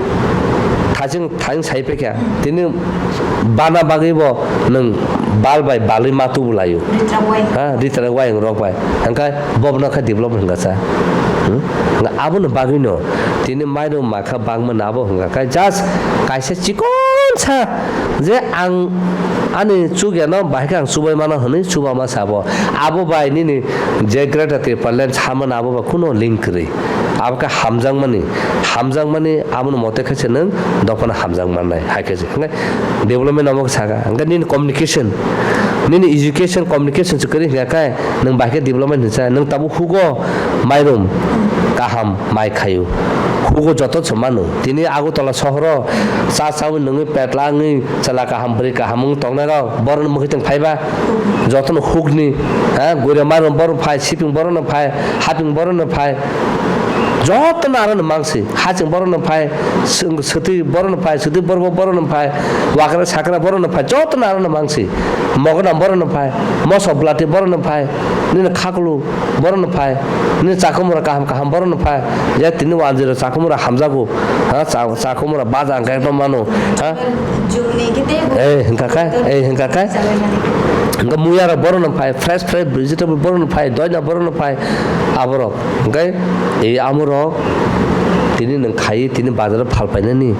thaching thang sai paikha. Tini bana bagwi bo nwng bal bai balwi ma tubu laio. Ritra wai. Ha, ritra wai rok bai. Hwnkhe bobo no kha develop hwnkha sa. Hmm? Hwnkhe abono bagwi no tini mairum makha bangma nabo hwnkha khe just kaisa chikon sa je ang ani chukya no bahai khe ang chubai mano hwnwi chuba ma sabo. Abo bai nini je Greater Tipraland samano abo bai kuno link kwrwi. Abo khe hamjakmani, hamjakmani aboni mote khe se nwng dophano hamjak mannai, hai khe se. Hwnkhe development omo khe saka. Hwnkhe nini communication, nini education, communication se kwrwi hwnkha khe nwng bai khe development hinsa. Nwng tabuk hugo mairum kaham mai khaio. Hugo joto se mano. Tini Agartala sohoro cha chawi nungwi petla wngwi chwla kaham bwrwi kaham wng tongnai rok borokni mwkhwtwng phaiba. Jotono hukni, ha, guria mairum borok phai, siping borokno phai, haping borokno phai, jotono aroni mangsi, haching borokno phai, sw-, swtwi borokno phai, swtwi borok borokno phai, wakra sakra borokno phai, jotono aroni mangsi, mogodam borokno phai, mosok bwlati borokno phai, nini khakulu borokno phai, nini chakhumura kaham kaham borokno phai, ya tini wanjwiro chakhumura hamjago, ha, cha-, chakhumura baja hwnkhe ekdom mano, ha. Jumni khe tei bo Eh, hwnkha kha, eh, hwnkha kha. Salai mani. Hwnkha muya rok borok no phai, fresh, fresh vegetable borok no phai, doina borok no phai. Aborok, hwnkhe, eh, amorok tini nwng khai, tini bazar o phal painani.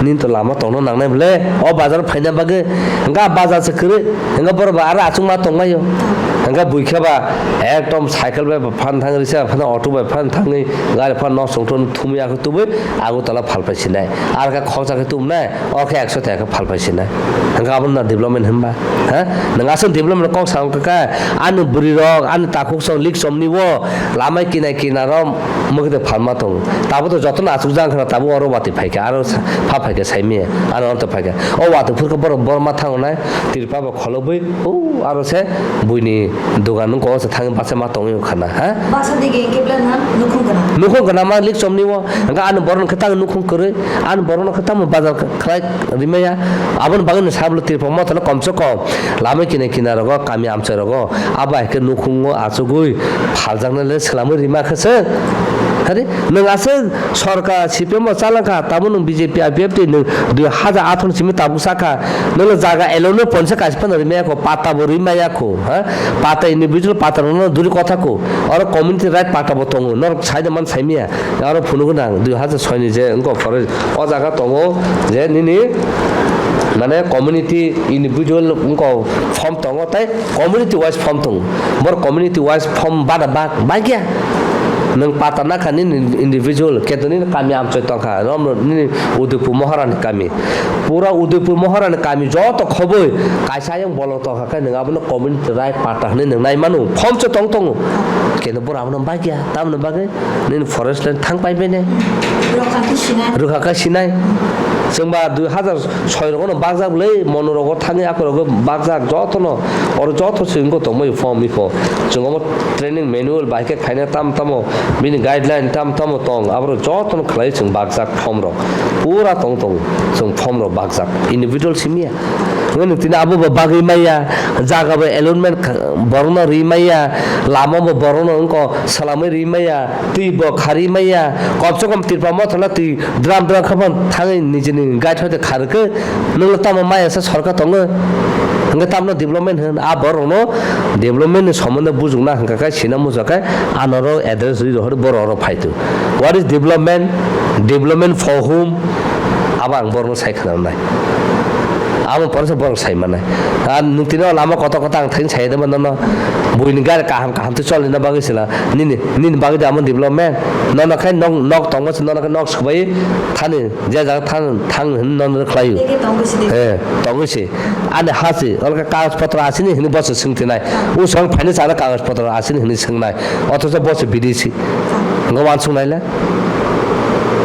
Nini to lama tongna nangnai bole, o bazar o phaina bagwi. Hwnkha bazar se kwrwi, hwnkha borok ba aro achukma tongmai o. Hwnkha buikhe ba, ekdom cycle bai phan thang risa, phan auto bai phan thangwi, gari phan nok songthon thumwi ako tubui, Agartala phal pai sinai. Aro khe khoksa khe tubunai. O khe ekso taka khe phalpai sinai. Hwnkhe abono na development hwnba? Ha? Nwng aswk development kok sa wngkha khe, ani bwrwi rok, ani takhuk song lik somni o lamai kinai kinaro mwkhwtwng phalma tongo. Tabuk to jotono achukjak wngkha, tabuk oro watwi phaikha, aro sa-, pha phaikha saimanya, aro oro to phaikha. O watwi phurkhe borok borma thangonai, tirpa bo kholobwi, o aro se buini dogan wngkha, o se thangwi bachai ma tongwi wngkha na, ha? Basa dige kebla na nukhung gana. Nukhung gana ma lik somni o, hwnkhe ani borok hwnkhe tang nukhung kwrwi. Ani borokno khe tamo bazar khlai rimaya. Aboni bagwi no sablo Tripura Motha no komse kom lama kina kina rogo, kami amchai rogo, abo hai khe nukhungo achugwi phaljaknai le swlamwi rima khe se. Are, nwng aswk sorkar C P M o chalangkha, tamo nwng B J P, I P F T nwng dui hajar atharo simi tabuk sakha, nwngno jaga alone no ponsa kaisa phano rimaya kho, pata bo rimaya kho, ha? Pata individual pata rokno duri kotha kho, oro community right pata bo tongo, norok saida man saimaya, oro phunuk nang dui hajar soi ni je wngkha forest, o jaga tongo je nini mane community individual wngkha form tongo tei community wise form tongo. Bor community wise form bana bak, bagya. Nwng pata nakha nini individual, keto nini kami amchoi tongkha, romno nini Udaipur Moharani kami. Pura Udaipur Moharani kami joto khoboi kaisa ayang bolong tongkha khe nwng abono community right pata hwnwi nwng nai mano. Form se tong tongo. Keno bor abono bagya, tamoni bagwi nini forest land thang pai bene. Rwkha khe sinai. Rwkha khe sinai. Chwngba dui hajar soi rogono bakjak bwlai, mono rogo thangwi ako rogo bakjak jotono, oro joto se wngkha tongmani form iko. Chwng omo training manual bai khe khaina tam tamo, bini guideline tam tamo tong, aborok jotono khlai chwng bakjak form rok. Pura tong tong chwng form rok bakjak. Individual simiya. Nwng tini abo bo bagwi maya, jaga bo allotment kha-, borokno ri maya, lama bo borokno wngkha salamwi ri maya, twi bo khari maya, kom se kom Tripura mothola twi dram dram khe phano thangwi nijini guide hoite kharwi khe, nwngno tamo maya se sorkar tongo? Hwnkhe tamno development hwn? A borokno development ni somondo bujukna hwnkha khe, sina muchung khe, anoro address rwi rohor borok oro phaitu. What is development? Development for whom? Abo ang borokno sai khwnanai. Amo porsa borok sai manai. A nwng tini o lama kotor kotor ang thani sai dema nono. Buini gari kaham kaham tei cholina bagwi sila. Nini, nini bagwi de amo development. Nono khe nok, nok tongma se nono khe nok subai thani je jaga thang, thang hwn nono khlai. Tei khe tongwi si de. Eh, tongwi si. Ani ha si, olka kagaj potro asini hini boso swng tinai. Usong phaini sana kagaj potro asini hini swngnai. Othocho boso bidesi. Hwnkhe wansuk naile.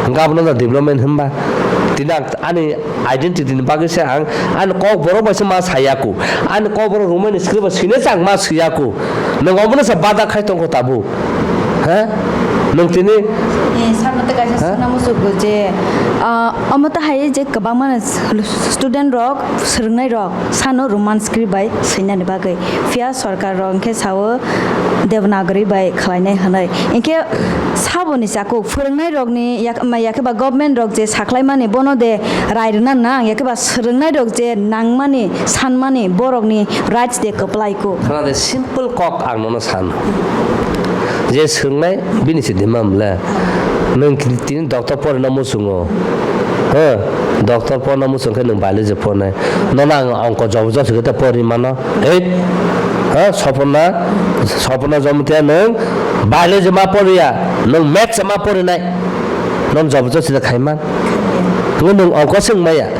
Hwnkhe abono no development hwnba. Tini ang ani identity ni bagwi se ang ani kok borok bai se ma saya ku. Ani kok borok Roman script bai swina se ang ma suya ku. Nwng obono se bada khai tongkho tabuk. Ha? Nwng tini Eh, sir, mate kaisa Ha? Suna musugo je, ah, omo ta hai je kwbangma student rok, swrwngnai rok sano Roman script bai swinani bagwi. Phiya sorkar rok hwnkhe sao Devanagari bai khwlainai hwnwi. Hinkhe saboni chakuk phwrwngnai rokni yak-, ma-, yakhe ba government rok je saklaimani bono de rai rwna nang, yakhe ba swrwngnai rok je nangmani, sanmani borokni rights de kwplai kuk. Khna de simple kok ang nono san. Je swrwngnai bini se demand le. Nwng tini doctor porina muchungo. Ha? Doctor porina muchung khe nwng biology pornai. Nono ang ongko jobo jobo se khe pori mano. Ei, ha, Sopona, Sopona Jamatia nwng biology ma poriya, nwng maths ma porinai. Nwng jobo jobo se khai man. Nwng, nwng ongko se wng maya.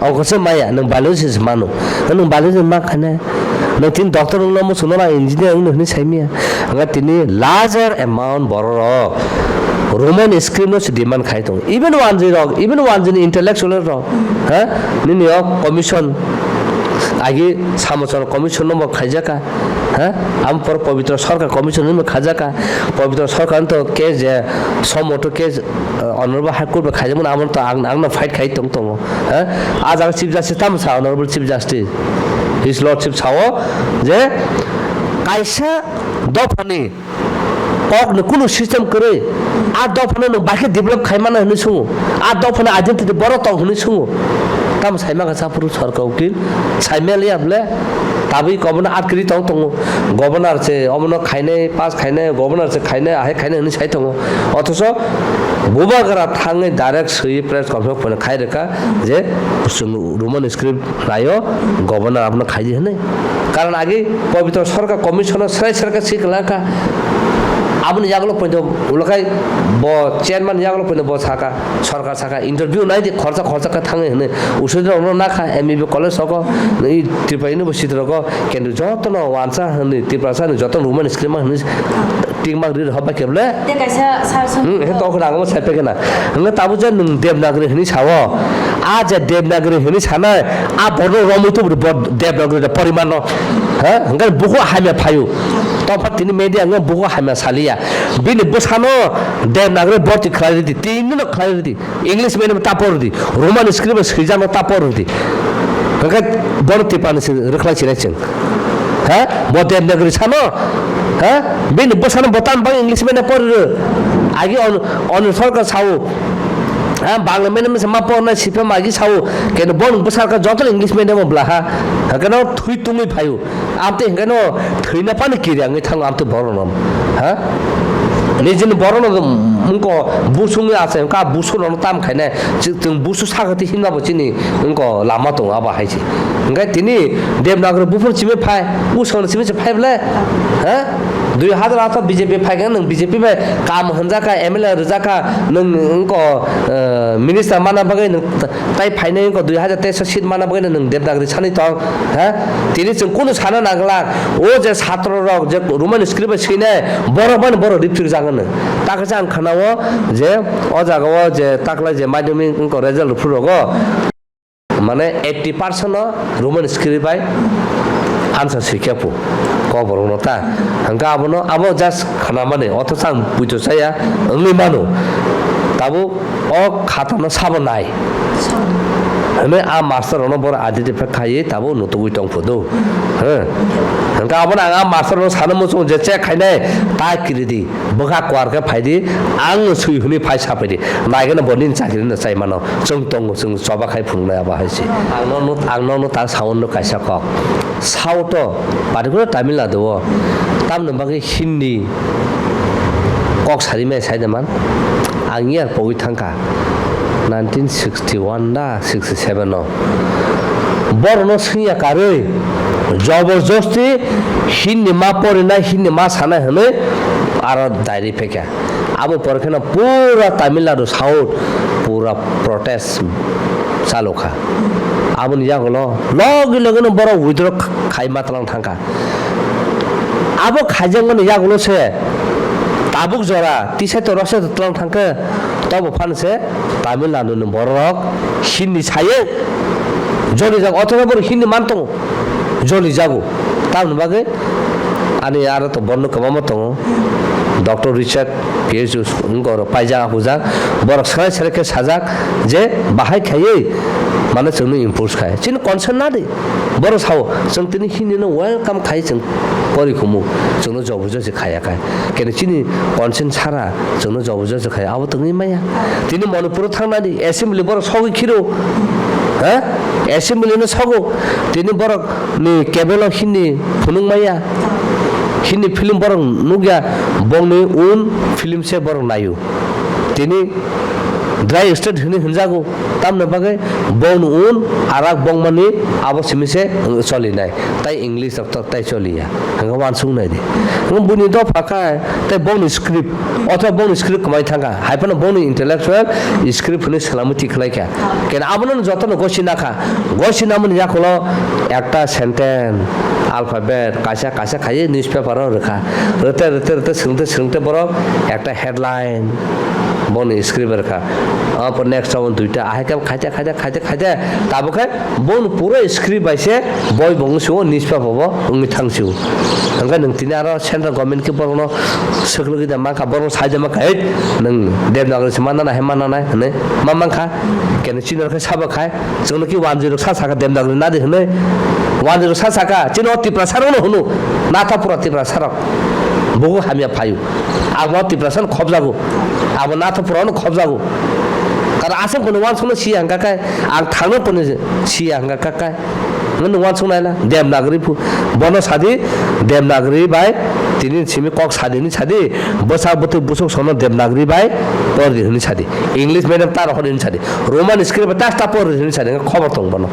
Ongko se maya, nwng biology se mano. Nwng biology ma khainai. Nwng tini doctor wngno muchung nono engineer wngno hinwi sai maya. Ang tini larger amount borok rok Roman script no se demand khai tongo. Even wanjwi rok, even wanjwi ni intellectual rok, ha? Nini o commission, agi Samachal commission no bo khaijaka, ha? Am por Pabitra Sarkar commission no khaijaka. Pabitra Sarkar to case je, somoto case, uh, Honorable High Court bai khaijak mano, amo to ang, ang no fight khai tong tongo, ha? A jaga Chief Justice tamo sa, Honorable Chief Justice, His Lordship sao je kaisa dophani kokni kunu system kwrwi, a dophano nwng bai khe develop khai mano hinwi swngo, a dophano identity borok tong hinwi swngo. Tamo sai mankha Chapru Sarkar Ukil, sai maliya bwle, tabwi obono atkri tong tongo, governor se obono khainai, pass khainai, governor se khainai, ahai khainai hinwi sai tongo. Othocho Bubagra thangwi direct swiwi press conference khai rwkha je chwng Roman script naio, governor abono khaidi hinwi. Karon agi Pabitra Sarkar commission o srai srai khe swi kwlangkha. Aboni yagulo poito ulo khai bo chairman yagulo poito bo saka, sorkar saka interview nai di, khorsa khorsa khe thangwi hinwi. Usui rokno nakha M B B college rogo, i Tripura University rogo, kintu jotono wansa hinwi, Tiprasa hinwi jotono Roman script ma hinwi. Tikma ri rw hop bai khe bole. Tei kaisa sir song Hmm, he to khna ang sai pekena. Hwnga tabuk je nwng Devanagari hwnwi sao. A je Devanagari hwnwi sanai, a borok romwi tuburi bo Devanagari de porimano. Ha? Hwnga buku hamya phayu. Tongpha tini media hwnga buku hamya saliya. Bini bwsano Devanagari borti khlai ridi, tini no khlai ridi. English medium ta por di, Roman script bai swijak no ta por di. Hwnkhe bono Tiprani se rwkhlai sinai chwng. Ha? Bo Devanagari sano, Ha? Bini bwsano bo tam bang English medium pori rw. Agi on, on sorkar sao. Ha, Bangla medium se ma porna sipem agi sao. Keno bon bwsarka joto English medium bla ha. Ha, keno thui tungwi phaio. Amte hingkeno thwina pani kiri angwi thango amte borok no. Ha? Nijini borok no mungko busungwi asai ka busu no tam khainai. Chwng busu sakati hinba bo chini mungko lama tongo abo hai se. Hingke tini Devanagari buphur simi phai, usong simi se phai bole. Ha? Dui hazar atharo B J P phai khe nwng B J P bai kam hwnjak kha, M L A rwjak kha, nwng wngko, eh, minister mana bagwi nwng t-, tai phainai wngko dui hazar teis seat mana bagwi nwng Devanagari sanwi tong, ha? Tini chwng kunu sana nangla, o je satro rok je Roman script bai swinai, borok bai borok ripsir jagano. Takhe ang khanao je o jaga o je taklai je madhyamik wngko result rwphuru rogo, mane eighty percent no Roman script bai answer swi khe pu kok borok no ta. Hingke abono abo just khana mani, othoch ang puito chaya wngwi mano. Tabuk o khata no sabo nai. Hwnwi a master rok no boro identify khaiwi tabuk nutugwi tong phudu. Hwnkhe abono ang a master rok no sana muchung je check khainai ta kiridi. Bwkha kuar khe phai di, ang swi hwnwi phai sa phai di. Naikhe no bo nini chakiri no chai mano. Chwng tongo, chwng choba khai phunuknai abo hai se. Ang nono, ang nono ta sound no kaisa kok. South o, particular Tamil Nadu o, tamni bagwi Hindi kok sari mai sai de man. Ang year pogwi thangkha. Nineteen sixty-one da sixty-seven o. Borokno swngya karwi, joborjosti Hindi ma porinai, Hindi ma sanai hwnwi aro diary phekya. Abo pore kheno pura Tamil Nadu South pura protest chalukha. Aboni yagulo logi logino borok withdraw khai ma tlang thangkha. Abo khaijakmani yagulo se tabuk jora tisai to rokse to tlang thangkhe, tobo phano se Tamil Nadu ni borok Hindi sayo jolijak, othoba borok Hindi man tongo, jolijago. Tamoni bagwi ani aro to borno kwbangma tongo, Doctor Richard P H wngkha oro paijak hujak, borok serai serai khe sajak je bahai khaiwi mane chwngno impose khai, chini concern nadi. Borok sao, chwng tini Hindi no welcome khai chwng pori khumu, chwngno jobo josi khaya khai. Kene chini consent sara chwngno jobo josi khai, abo tongwi maya. Tini Manipur o thangnani assembly borok sogwi khiro, ha? Assembly no sogo. Tini borok ni cable o Hindi phunuk maya. Hindi film borok nukya, bongni own film se borok nayo. Tini dry state hwnwi hwnjago, tamni bagwi bongni un arak bongmani abo simi se, uh, cholinai, tai English rok to tai choliya, hwnkhai uansuk nai di. Hwnkhai buini dopha kha, tai bongni script, othoba bongni script kwmai thangkha, hai phano bongni intellectual script hwnwi swlamwi tikhlai kha. Kena abono jotono gosi nakha, gosi namani yakulo ekta sentence, alphabet kaisa kaisa khaiwi newspaper o rwkha, rwte rwte rwte swrwngte swrwngte borok ekta headline boni script rwkha. Apor next abo duita, ahai khe khaite, khaite, khaite, khaite, tabuk khe boni pura script bai se boi bo wng sio, newspaper bo wngwi thang sio. Hwnkhe nwng tini aro central government khe borokno swklwgwi da mankha, borokno sai da mankha, "Hei, nwng Devanagari se manna nai, hai manna nai," hwnwi ma mankha. Kene chini rok khe sabo khai, chwngno ki wanjwi rok sa sakha Devanagari nadi hwnwi. Wanjwi rok sa sakha, chini o Tiprasa rokno hwno, Nathapura Tiprasa rok. Bugo hamya phaio. Abo Tiprasa no khobjago. Abo Nathapura no khobjago. Karon aswk kono wansukno siya hwnkha khe, ang thangno kono siya hwnkha khe. Nwng wansuk naila, Devanagari phu-, bono sadi, Devanagari bai, tini simi kok sadi hwnwi sadi, bwsa bwtwi busuk sono Devanagari bai, por di hwnwi sadi. English medium ta rohor hwnwi sadi. Roman script bai ta ta por di hwnwi sadi, khobor tong bono.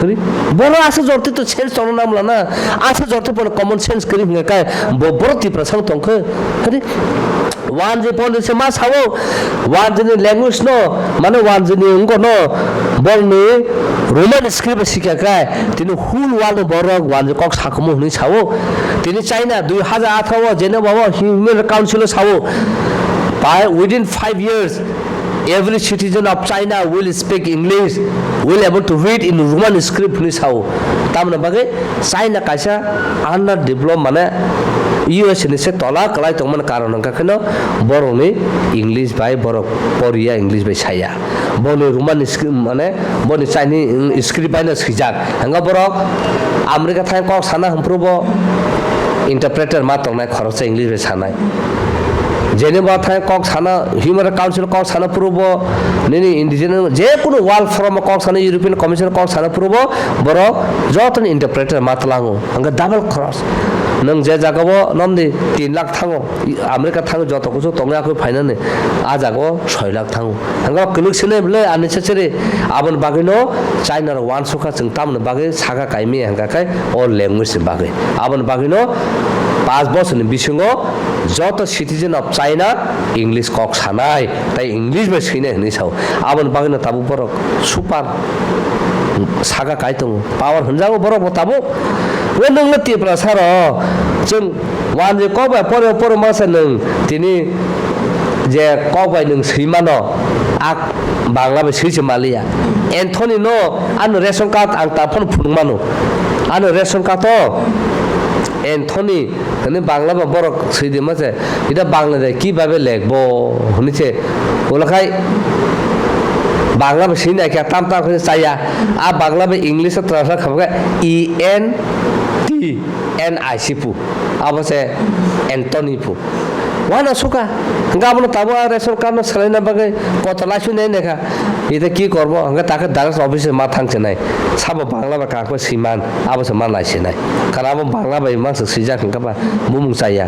Hwnwi, bono aswk jorti to sense tongna namla na, aswk jorti bono common sense kwrwi hwnka kai, bo, boro Tiprasa wng tongkhe. Hwnwi, Wanjwi Pandit se ma sao, Wanjwi ni language no, mane Wanjwi ni wngko no, borok ni Roman script bai sikha khe, tini whole world ni borok Wanjwi kok sakumu hwnwi sao. Tini China dui hazar atharo o Geneva o Human Rights Council o sao, by within five years, every citizen of China will speak English, will able to read in Roman script hwnwi sao. Tamoni bagwi China kaisa under develop, mane U S ni se tola kwlai tongmani karon hwnkha kheno borokni English bai borok poriya, English bai saya. Boni Roman script, mane boni Chinese script bai no swijak. Hwnkha borok America thang kok sana hwnphru bo Interpreter ma tongnai khoroksa English bai sanai. Geneva thai kok sana, Human Rights Council kok sana phurubo, nini indigenous, je kunu World Forum kok sana, European Commission kok sana phurubo, borok jotoni interpreter ma tlango. Hwnkhe double cross. Nwng je jagao nomdi tin lakh thango, America thango joto kuchuk tongnai akoi phainani, a jagao soi lakh thango. Hwnkhe kwlwk sinai bwle unnecessary. Aboni bagwino China rok uansukha chwng tamoni bagwi saka kaimi hwnkha khe o language ni bagwi. Aboni bagwino paanch bosorni bisingo joto citizen of China English kok sanai, tei English bai swinai hwnwi sao. Aboni bagwino tabuk borok super saka kai tongo. Power hwnjago borok bo tabuk. Nungno Tiprasa rok chwng Wanjwi kok bai pore pore masa nwng tini je kok bai nwng swi mano, a Bangla bai swi se maliya. Anthony no ano ration card ang ta phano phunuk mano. Ano ration card o Anthony hwnwi Bangla bai borok swi di mase. Ita Bangla de ki babe lekbo hwnwi se. Ulo khai Bangla bai swi nai kha tam tam khe chaya. A Bangla bai English o translate kha E N T N I C pu. Abo se Anthony pu. Wana suka. Hingke abono tabuk a ration card no swlaina bagwi kotor laisui nai naikha. Ite ki korbo? Hingke takhe direct office ma thang chinai. Sabo Bangla bai kakma siman, abo se ma nai sinai. Kana abo Bangla bai mangsa swijak hingke ba bumung chaya.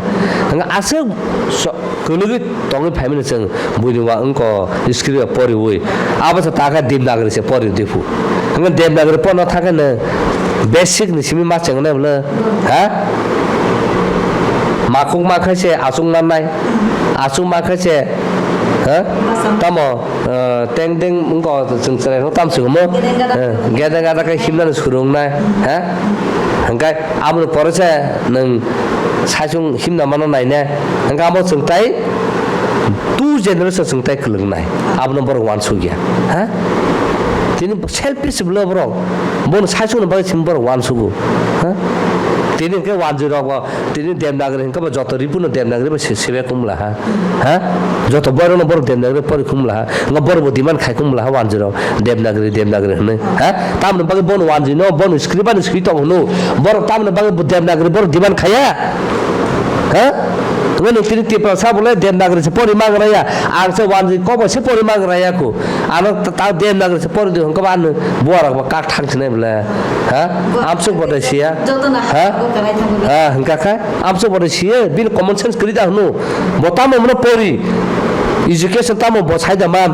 Hingke aswk so-, kwlwgwi tongwi phaimani chwng buini wa wngko script poriwi. Abo se takhe Devanagari se pori dipu. Hingke Devanagari porno thangkhe no basic ni simi ma chengnai bwle, ha? Makhuk ma khe se achuk mannai, achuk ma khe se, ha? Tamo, eh, teng teng wngko chwng chwrai no tam swngmo, gedeng gada eh, gedeng gada khe himnani swrwngnai, ha? Hingke aboni pore se nwng saichung himna mano nainai, hingke abo chwng tai two generation chwng tai kwlwngnai, abono borok uansukya, ha? Tini selfish bwle borok, bono saichungni bagwi simi borok uansugo, ha? Tini hwnkhe wanjwi rok bo, tini Devanagari hwnkhe bo joto ripuno Devanagari bo se-, sebe kumla ha, ha? Joto boirokno borok Devanagari pori kumla ha, hwnkhe borok bo demand khai kumla ha wanjwi rok Devanagari, Devanagari hwnwi, ha? Tamoni bagwi bono wanjwi no, bono script ani swi tong hwno, borok tamoni bagwi bo Devanagari borok demand khaya, ha? Hwnkhe nwng tini Tiprasa bole Devanagari se pori mangraya, ang se wanjwi kok bai se pori mangraya kho. Ano ta, ta Devanagari se pori di hwnkhe ba ano buarok ba kak thang sinai bwle. Ha? Amsuk bodai siya. Joto na ha? Bo kanai thango. Ha, hwnkha kha? Amsuk bodai siya. Bini common sense kwrwi da hwno. Bo tamo mano pori. Education tamo bo sai da man.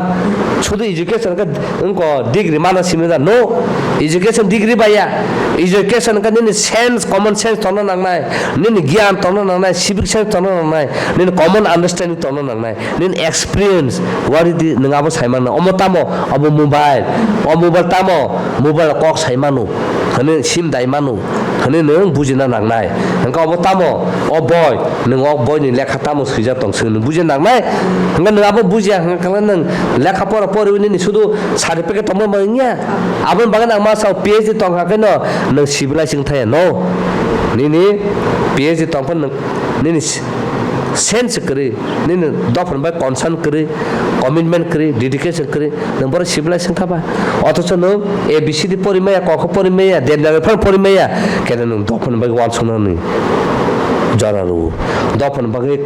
Sudu education ka wngko degree mana simi da no. Education degree baya. Education ka nini sense, common sense tongna nangnai. Nini gyan tongna nangnai. Civic sense tongna nangnai. Nini common understanding tongna nangnai. Nini experience, wari di nwng abo sai mano. Omo tamo, obo mobile. O mobile tamo, mobile kok sai mano. Hwnwi sim dai mano. Hwnwi nwng bujina nangnai. Hwnkhe obo tamo, o boi, nwng o boi ni lekha tamo swijak tong, chwng nwng bujina nangnai. Hwnkhe nwng abo bujiya, hwnkhe nwng lekha pora poriwi nini sudu certificate tongma wngya. Aboni bagwi ang ma sao P H D tong kha khe no, nwng civilized wng thaya no. Nini P H D tong phano nwng nini sense kwrwi, nini dophani bai concern kwrwi, commitment kwrwi, dedication kwrwi, nwng borok civilized wngkha ba? Othocho nwng A B C D pori maya, kok pori maya, Devanagari phano pori maya, khe nwng dophani bai uansuknani jora rwo. Dophani bagwi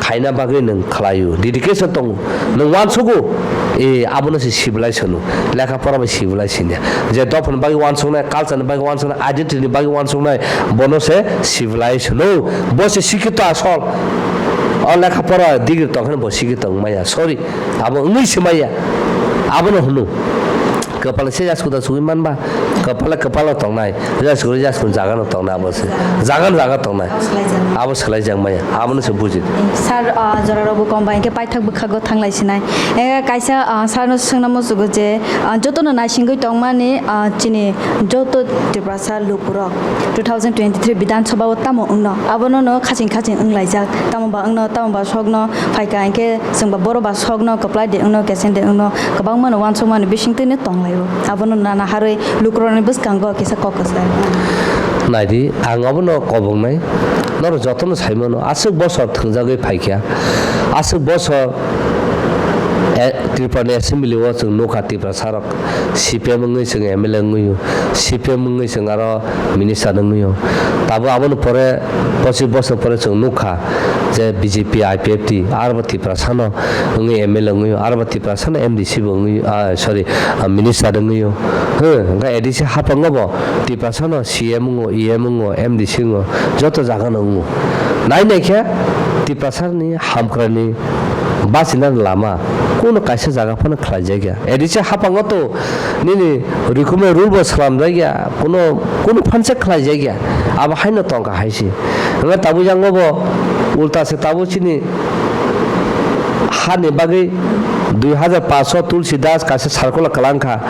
khaina bagwi nwng khlaio, dedication tongo, nwng uansugo, e, abono se civilized hwno, lekha pora bai civilized hinya. Je dophani bagwi uansuknai, culture ni bagwi uansuknai, identity ni bagwi uansuknai, bono se civilized hwno. Bo se sikito asol. O lekha pora degree tong khe bo sikito wng maya. Sorry, abo wngwi se maya. Abono hwno. Kwpal se jasku da sugwi manba. Kwpal kwpal tongnai. Jasku jasku jaga no tongnai abo se. Jaga no jaga tongnai. Abo swlaijak maya. Abono se buji. Sir, ah, jora rok bo kom bai khe paithak bwkhago thanglai sinai. E, kaisa, ah, sir no swngna muchugo je, ah, joto no naisingwi tongmani, ah, chini joto Tiprasa lukurok two thousand twenty-three Bidhan Sabha o tamo wngno, abono no khaching khaching wnglaijak, tamo ba wngno, tamo ba sokno phaikha hinkhe chwng ba boro ba sokno kwplai de wngno, keseng de wngno, kwbangma no uansukmani bisingtwi no tonglaio, abono nana harwi lukurokni bwskango kisa kok kwchai. Naidi, ang abono kobongnai, norok jotono saimano, aswk bosor thwngjagwi phaikha, aswk bosor Eh, Tripura ni assembly o chwng nukha Tiprasa rok C P M wngwi chwng M L A wngwi o, C P M wngwi chwng aro minister wngwi o. Tabuk aboni pore pochis bosor pore chwng nukha je B J P I P F T aro bo Tiprasa no wngwi M L A wngwi o, aro bo Tiprasa no M D C bo wngwi, ah, sorry, ah, minister wngwi o. Huh, hwnkhe A D C haphango bo Tiprasa no C M wngo, E M wngo, M D C wngo, joto jaga no wngo. Nai nai khe Tiprasa ni hamkrai ni bachina lama kuno kaisa jaga phano khlai jak ya. A D C haphango to nini rikhume rule bo slam jak ya, kuno, kuno phan se khlai jak ya. Abo haino tongkha hai se. Hwnba tabuk yango bo ulta se tabuk chini hani bagwi dui hazar paanch o Tulsi Das kaisa circular kwlang kha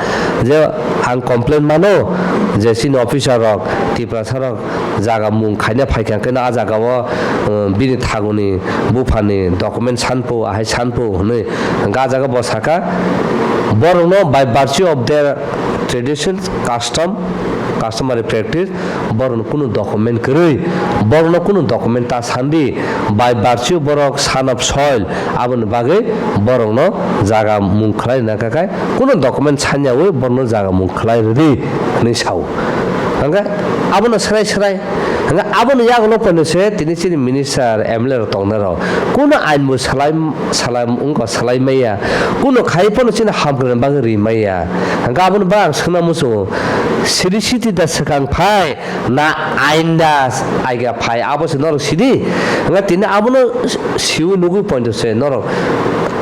je ang complain mano je chini officer rok Tiprasa rok jaga mung khaina phaikha, hwnkhe no a jaga o, uh, bini thaguni buphani document sanpo, ahai sanpo hwnwi hwnkhe a jaga bo sakha, borokno by virtue of their traditions, custom, customary practice, borokno kunu document kwrwi, borokno kunu document ta sandi, by virtue borok son of soil, aboni bagwi borokno jaga mung khlai rwna kha khai, kunu document sanyaui borokno jaga mung khlai rwdi hwnwi sao. Hwnkhe abono swrai swrai, hwnkhe aboni yagulo pono se tini chini minister, M L A rok tongnai rok kunu ain bo salai, salai wngkha, salai maya, kunu khai pono chini hamkrai bagwi ri maya. Hwnkhe aboni bagwi ang swngna muchungo, siri siti da swkang phai, na ainda aiga phai, abo se norok sidi. Hwnkhe tini abono siwi nugwi poito se norok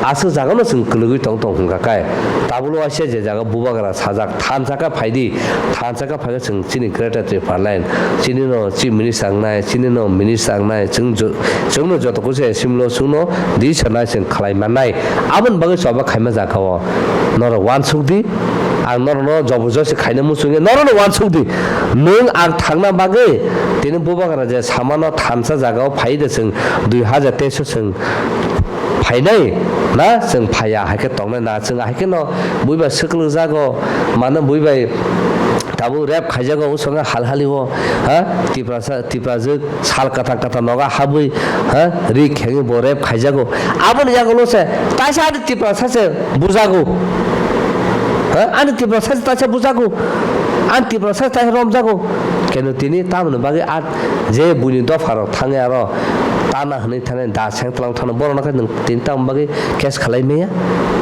aswk jagano chwng kwlwgwi tong tong hwnkha kai. Tabuk waisa je jaga bubagra sajak thansa khe phaidi, thansa khe phaikhe chwng chini Greater Tipraland, chini no Chief Minister wngnai, chini no Minister wngnai, chwng jo-, chwngno joto kusu assembly o chwngno di sanai chwng khlai mannai. Aboni bagwi choba khaima jaga o norok uansuk di. Ang norokno jobojosti khaina muchungya, norokno uansuk di. Nwng ang thangna bagwi tini bubagra je samano thansa jagao phai de chwng dui hazar teis o chwng phainai na chwng phaiya, hai khe tongnai na chwng, hai khe no bui bai swkwlwk jago, mano bui bai tabuk rep khaijago usongo hal hali o, ha, Tiprasa, Tiprajwk sal kwthang kwthang nogo habwi, ha, ri khengwi bo rep khaijago. Aboni yagulo se taisa ani Tiprasa se bujago. Ha, ani Tiprasa se taisa bujago. Ani Tiprasa se taisa romjago. Keno tini tamoni bagwi a je buini dopha rok thangwi aro tana hwnwi thani da seng tlang thano borok no khe nwng tini tamoni bagwi case khalai maya.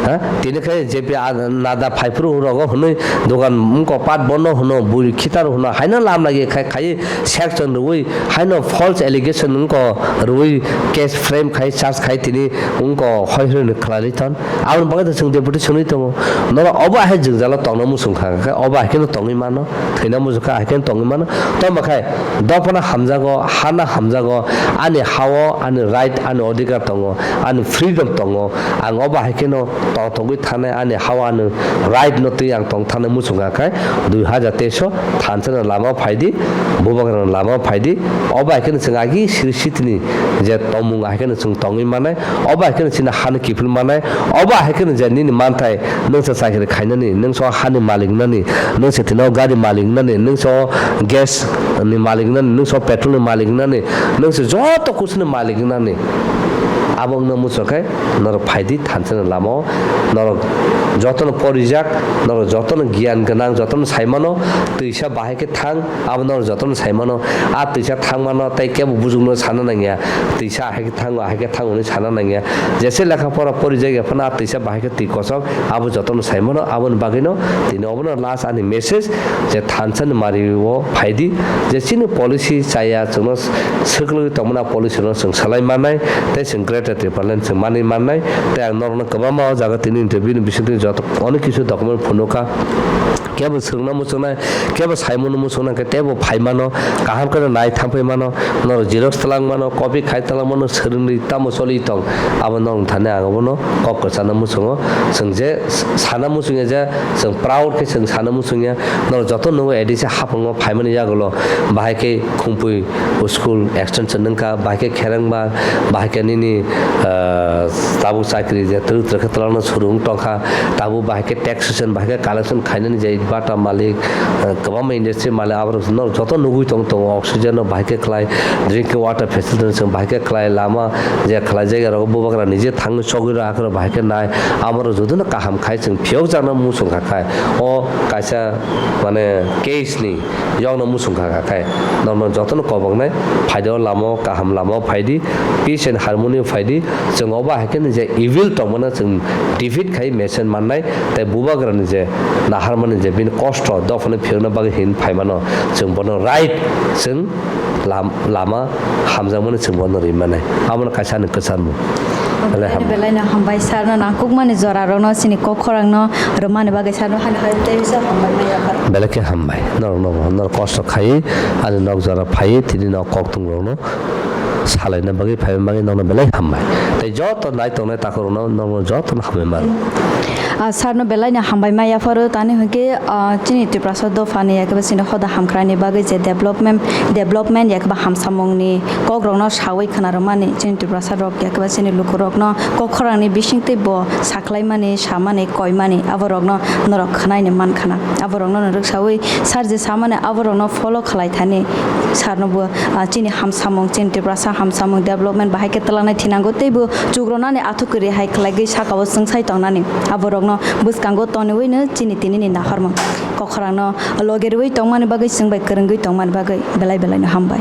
Ha, tini khe J P a nada phaiphuru rogo hwnwi dogan wngkok pat bono hwno bui khitar hwno haino lam lagi khai khai section rwui haino false allegation wngkok rwui case frame khai charge khai tini wngkok hoi hwnwi khlai thon. Aboni bagwi chwng deputy swnwi tongo. Norok obo ahai jwngjalo tongna muchung kha khe obo ahai kheno tongwi mano. Thwina muchung kha ahai kheno tongwi mano. Tamo khai dophano hamjago, hana hamjago, ani hao ani right, ani odhikar tongo, ani freedom tongo. Ang obo ahai kheno tongthogwi thanai, ani hao ani right no twi ang tong thanai muchung kha khai dui hazar teis o thansa ni lama o phaidi, bubagra ni lama o phaidi. Obo ahai kheno chwng agi siri sitini je tongmung ahai kheno chwng tongwi manai. Obo hai kheno chini hani kiphil manai. Obo hai kheno je nini manthai, nwng se chakri khainani, nwng se hani malik nani, nwng se tino gari malik nani, nwng se gas ni malik nani, nwng se petrol ni malik nani, nwng se joto kusu ni malik nani. Abo wngna muchung khe norok phaidi thansa ni lama o, norok jotono porijak, norok jotono giyan gwnang, jotono saimano, twisa bahai khe thang, abo norok jotono saimano, a twisa thangmano tei kebo bujukno sana nangya, twisa ahai khe thango, ahai khe thango hwnwi sana nangya. Jese lekha pora porijak ya phano a twisa bahai khe twi kochok, abo jotono saimano, aboni bagwino tini obono last ani message je thansa ni mari o phaidi, je chini policy chaya chwngno swklwgwi tongmani a policy no chwng salai mannai, tei chwng Greater Tipraland chwng manwi mannai, tei ang norokno kwbangma o jaga tini interview ni bisingtwi joto onek kisu document phunukha. Kebo swrwngna muchungnai, kebo saimano muchungnai, khe teibo phai mano, kaham khe nai thangpai mano, norok xerox twlang mano, copy khai twlang mano, swrwngwi tamo choli tong, abo norok thani ang abono kok kwchana muchungo. Chwng je sana muchungya je, chwng proud khe chwng sana muchungya, norok joto nukgo A D C haphango phaimani yagulo, bahai khe Khumpui school extension wngkha, bahai khe Kherengbar, bahai khe nini, ah, tabuk chakri je twrwk twrwk khe twlangno swrwng tongkha, tabuk bahai khe taxation, bahai khe collection khainani je Bata malik, eh, kwbangma industry malik, aborok no joto nugwi tong tongo, oxygen no bahai khe khlai, drinking water facility no chwng bahai khe khlai, lama je khlai, jaga rok bubagra nije thangwi chogwi rw akhoro bahai khe nai, amoro joto no kaham khai chwng phiyok jakna muchung kha khai, o kaisa mane case ni yokno muchung kha khai, norno joto no koboknai phaidi o lama o kaham lama o phaidi, peace and harmony o phaidi, chwng obo hai khe je evil tongmano chwng defeat khai mesen mannai, tei bubagrani je naharmani je bini kosto dophano phiyokna bagwi hin phaimano, chwng bono right, chwng lam-, lama hamjakmani chwng bono rimani. Abono kaisa ani kwcharmung. Belai ham-, belai no hambai sir no nangkukmani jora rokno chini kok khorang no rwmani bagwi sir no hani hai tei bisa hambai mai yaphar. Belai khe hambai. Norok no, norok kosto khai ani nok jora phai tini nok kok tung rokno salaina bagwi, phaima bagwi nokno belai hambai. Tei joto nai tongnai takhurokno nokno jotono hambai mano. Ah, sir no belai no hambai ma yapharo, tani hwnkhe, ah, chini Tiprasa dophani yakeba chini hoda hamkrai ni bagwi je development, development yakeba hamsamung ni kok rokno sawi khna rwmani chini Tiprasa rok yakeba chini luku rokno kok khorang ni bising tei bo saklai mani, samani, koimani abo rokno norok khwnai ni man khna. Abo rokno norok sawi sir je samani abo rokno follow khlai thani sir no bo, ah, chini hamsamung, chini Tiprasa hamsamung development bahai khe twlangnai thinango tei bo chukronani athuk kwrwi hai khlaigwi saka o chwngsai tongnani. Abo rokno bwskango toniwi no chini tini ni nahormung kok khorang no loge rwui tongmani bagwi chwng bai kwrwngwi tongmani bagwi belai belai no hambai.